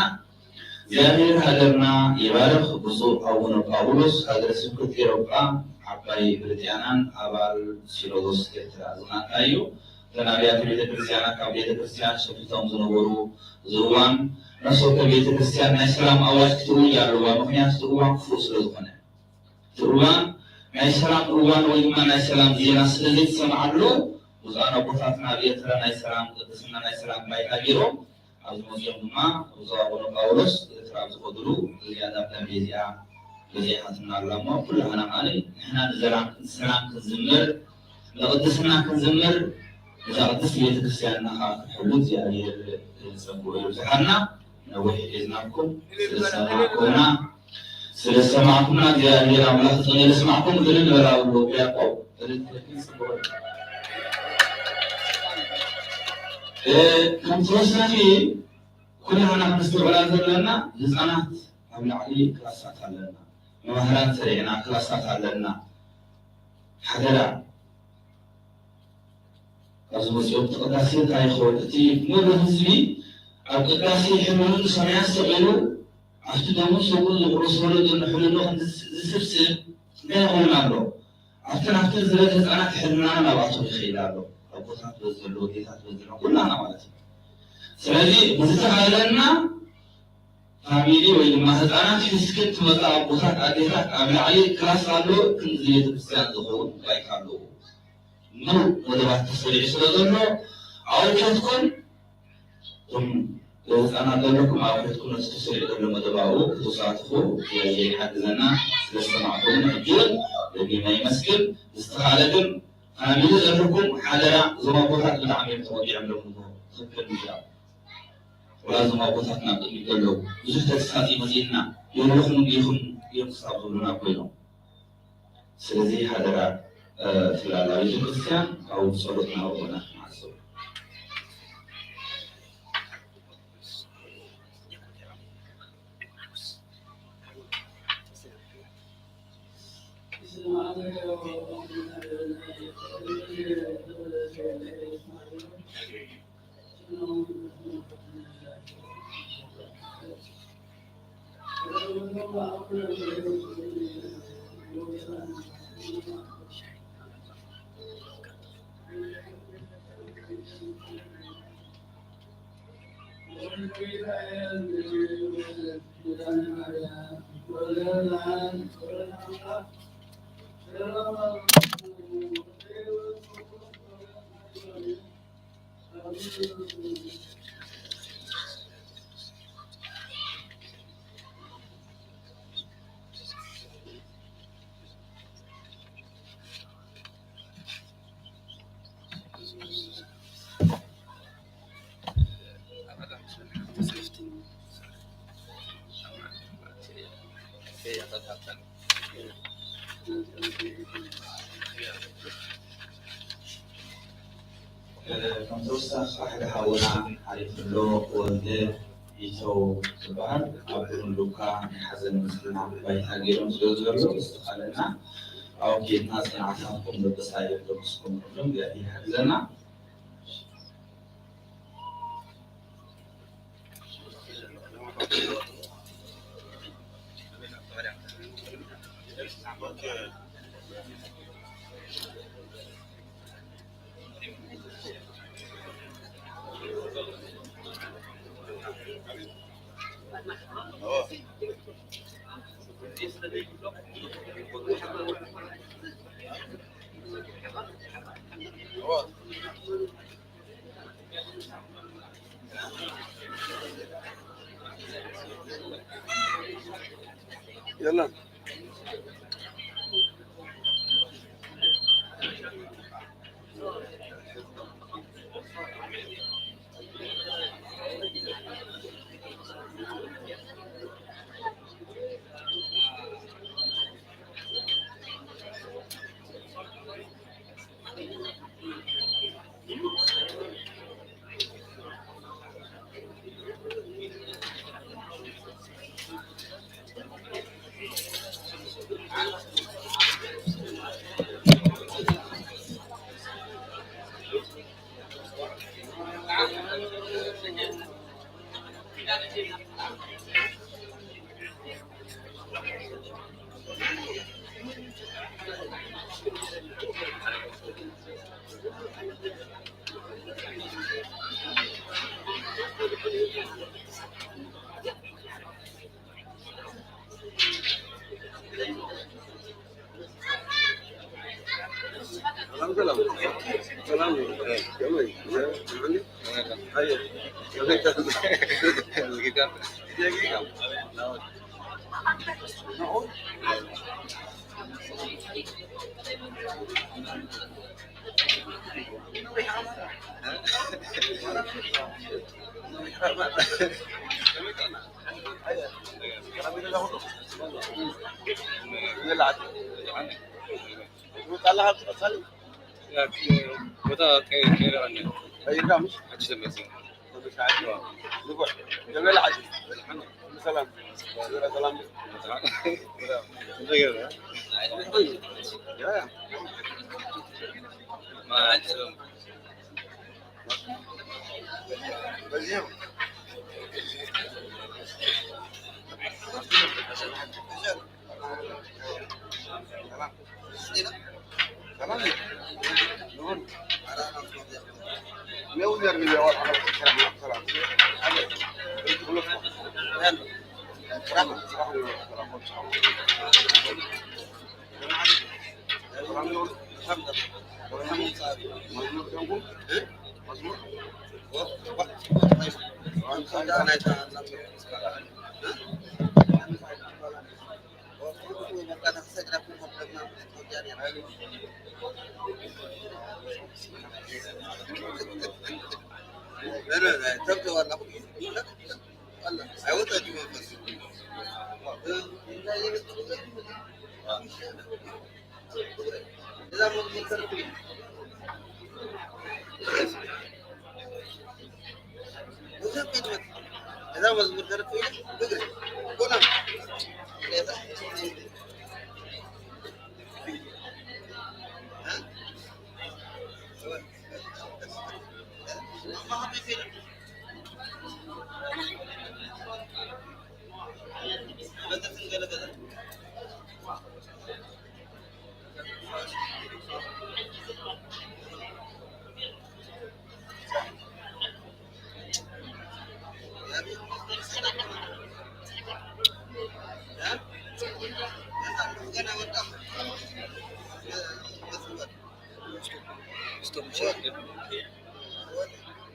እግዚኣብሔር ሃገርና ይባርኽ። ብፁዕ ኣቡነ ጳውሎስ ሃገረ ስብከት ኤሮጳ ዓባይ ብሪጣንያን ኣባል ሲኖዶስ ኤርትራ ዝናታ እዩ። እተን ኣብያተ ቤተ ክርስቲያናት ካብ ቤተ ክርስቲያን ሸፊቶም ዝነበሩ እዚ እዋን ነፍሲ ወከፍ ቤተ ክርስቲያን ናይ ሰላም ኣዋጅ ክትእውጅ ኣለዋ። ምኽንያቱ እቲ እዋን ክፉእ ስለ ዝኾነ፣ እቲ እዋን ናይ ሰላም እዋን ወይ ድማ ናይ ሰላም ዜና ስለ ዘይትሰምዓሉ፣ ብፁዓን ኣቦታትና ኣብ ኤርትራ ናይ ሰላም ቅድስና ናይ ሰላም ባይታ ገይሮም ኣብዚ መፂኦም ድማ ብፁዕ ኣቡነ ጳውሎስ ኤርትራ ኣብ ዝኸድሉ እዚኣ ዳብዳቤ እዚኣ በዚሓትና ኣላ እሞ ኩላህና ማለት ንሕና ንዘላም ሰላም ክንዝምር ንቅድስና ክንዝምር እዛ ቅድስቲ ቤተክርስትያንና ከዓ ክንሕሉ እግዚኣብሔር ጸግኡ ይብዝሓልና። ነዊሕ ሒዝናኩም ስለዝሰማዕኩምና ስለዝሰማዕኩምና እግዚኣብሔር ኣምላኽ ጸገ ለስማዕኩም እልል በላ ብሎ ያዕቆብ እልል ትልክን ጽቡቅ። እ፣ ከም ተወሳኺ ኩላህና ክንስተውዕላ ዘለና ህፃናት ኣብ ላዕሊ ክላሳት ኣለና፣ መማህራን ሰሪዕና ክላሳት ኣለና። ሓደራ ኣብዚ መፂኦም እቲ ቅዳሴ እንታይ ይኸውን? እቲ ሙሉ ህዝቢ ኣብ ቅዳሴ ሕብሩን ሰማያት ሰቒሉ ኣብቲ ደሙን ስጉን ዝቑረሰሉ ዘሎ ሕልኖ ከም ዝስ-፣ ዝስብስብ እንታይ ይኸውን ኣሎ? ኣብቲ ናብቲ ዝበለ ህፃናት ሕልናና ናብኣቶም ይኸይድ ኣሎ። ኣቦታት በዚ ዘሎ፣ ወዴታት በዚ ዘሎ፣ ኩላና ማለት እዩ። ስለዚ ብዝተኻእለና ፋሚሊ ወይ ድማ ህፃናት ሒዝክን ትመፃ ኣቦታት ኣዴታት ኣብ ላዕሊ ክላስ ኣሎ። ክንዚ ቤተክርስትያን ዝኸውን ባይታ ኣለዎ። ምሉእ መደባት ተሰሪዑ ስለ ዘሎ ኣብኡ ከትኩም እቶም ህፃናት ዘለኩም ኣብ ቤትኩም ነቲ ተሰሪዑ ዘሎ መደባኡ ክትሳትፉ ይሓግዘና። ስለዝሰማዕኩም ሕጂ ደጊመ ይመስግን። ዝተኻለ ግን ፋሚሊ ዘለኩም ሓደራ፣ እዞም ኣቦታት ብጣዕሚ እዮም ተወጊዖም ኣለዉ። ትኽክል ምሻ ዋላ እዞም ኣቦታትና ኣብ ቅድሚት ዘለዉ ብዙሕ ተስፋ እዩ መፂእና። የለኹም ኢኹም እዮም ክሳብ ዝብሉና ኮይኖም። ስለዚ ሓደራ እቲ ላላ ቤተክርስትያን ኣብ ጸሎትና ኣቦና ክነዓጽው። ከም ተወሳኺ ሓደ ሓውና ሓሊፉ ኣሎ፣ ወልደ ይተው ዝበሃል። ኣቦኡን ሉካ ናይ ሓዘን ምስልና ባይታ ገይሮም ስለ ዘሎ፣ ዝተኻለና ኣብኡ ኬድና ጸናሕታትኩም በበሳይር ደቅስኩም ኩሎም እግዚኣብሔር ይሓግዘና። يلا. ቦታ ቀይረና። ቀይርካ ምሽ? ሕጂ ተመልሰ። ሰላም። እዛ መዝሙር ደርፊ እግሪ ጎና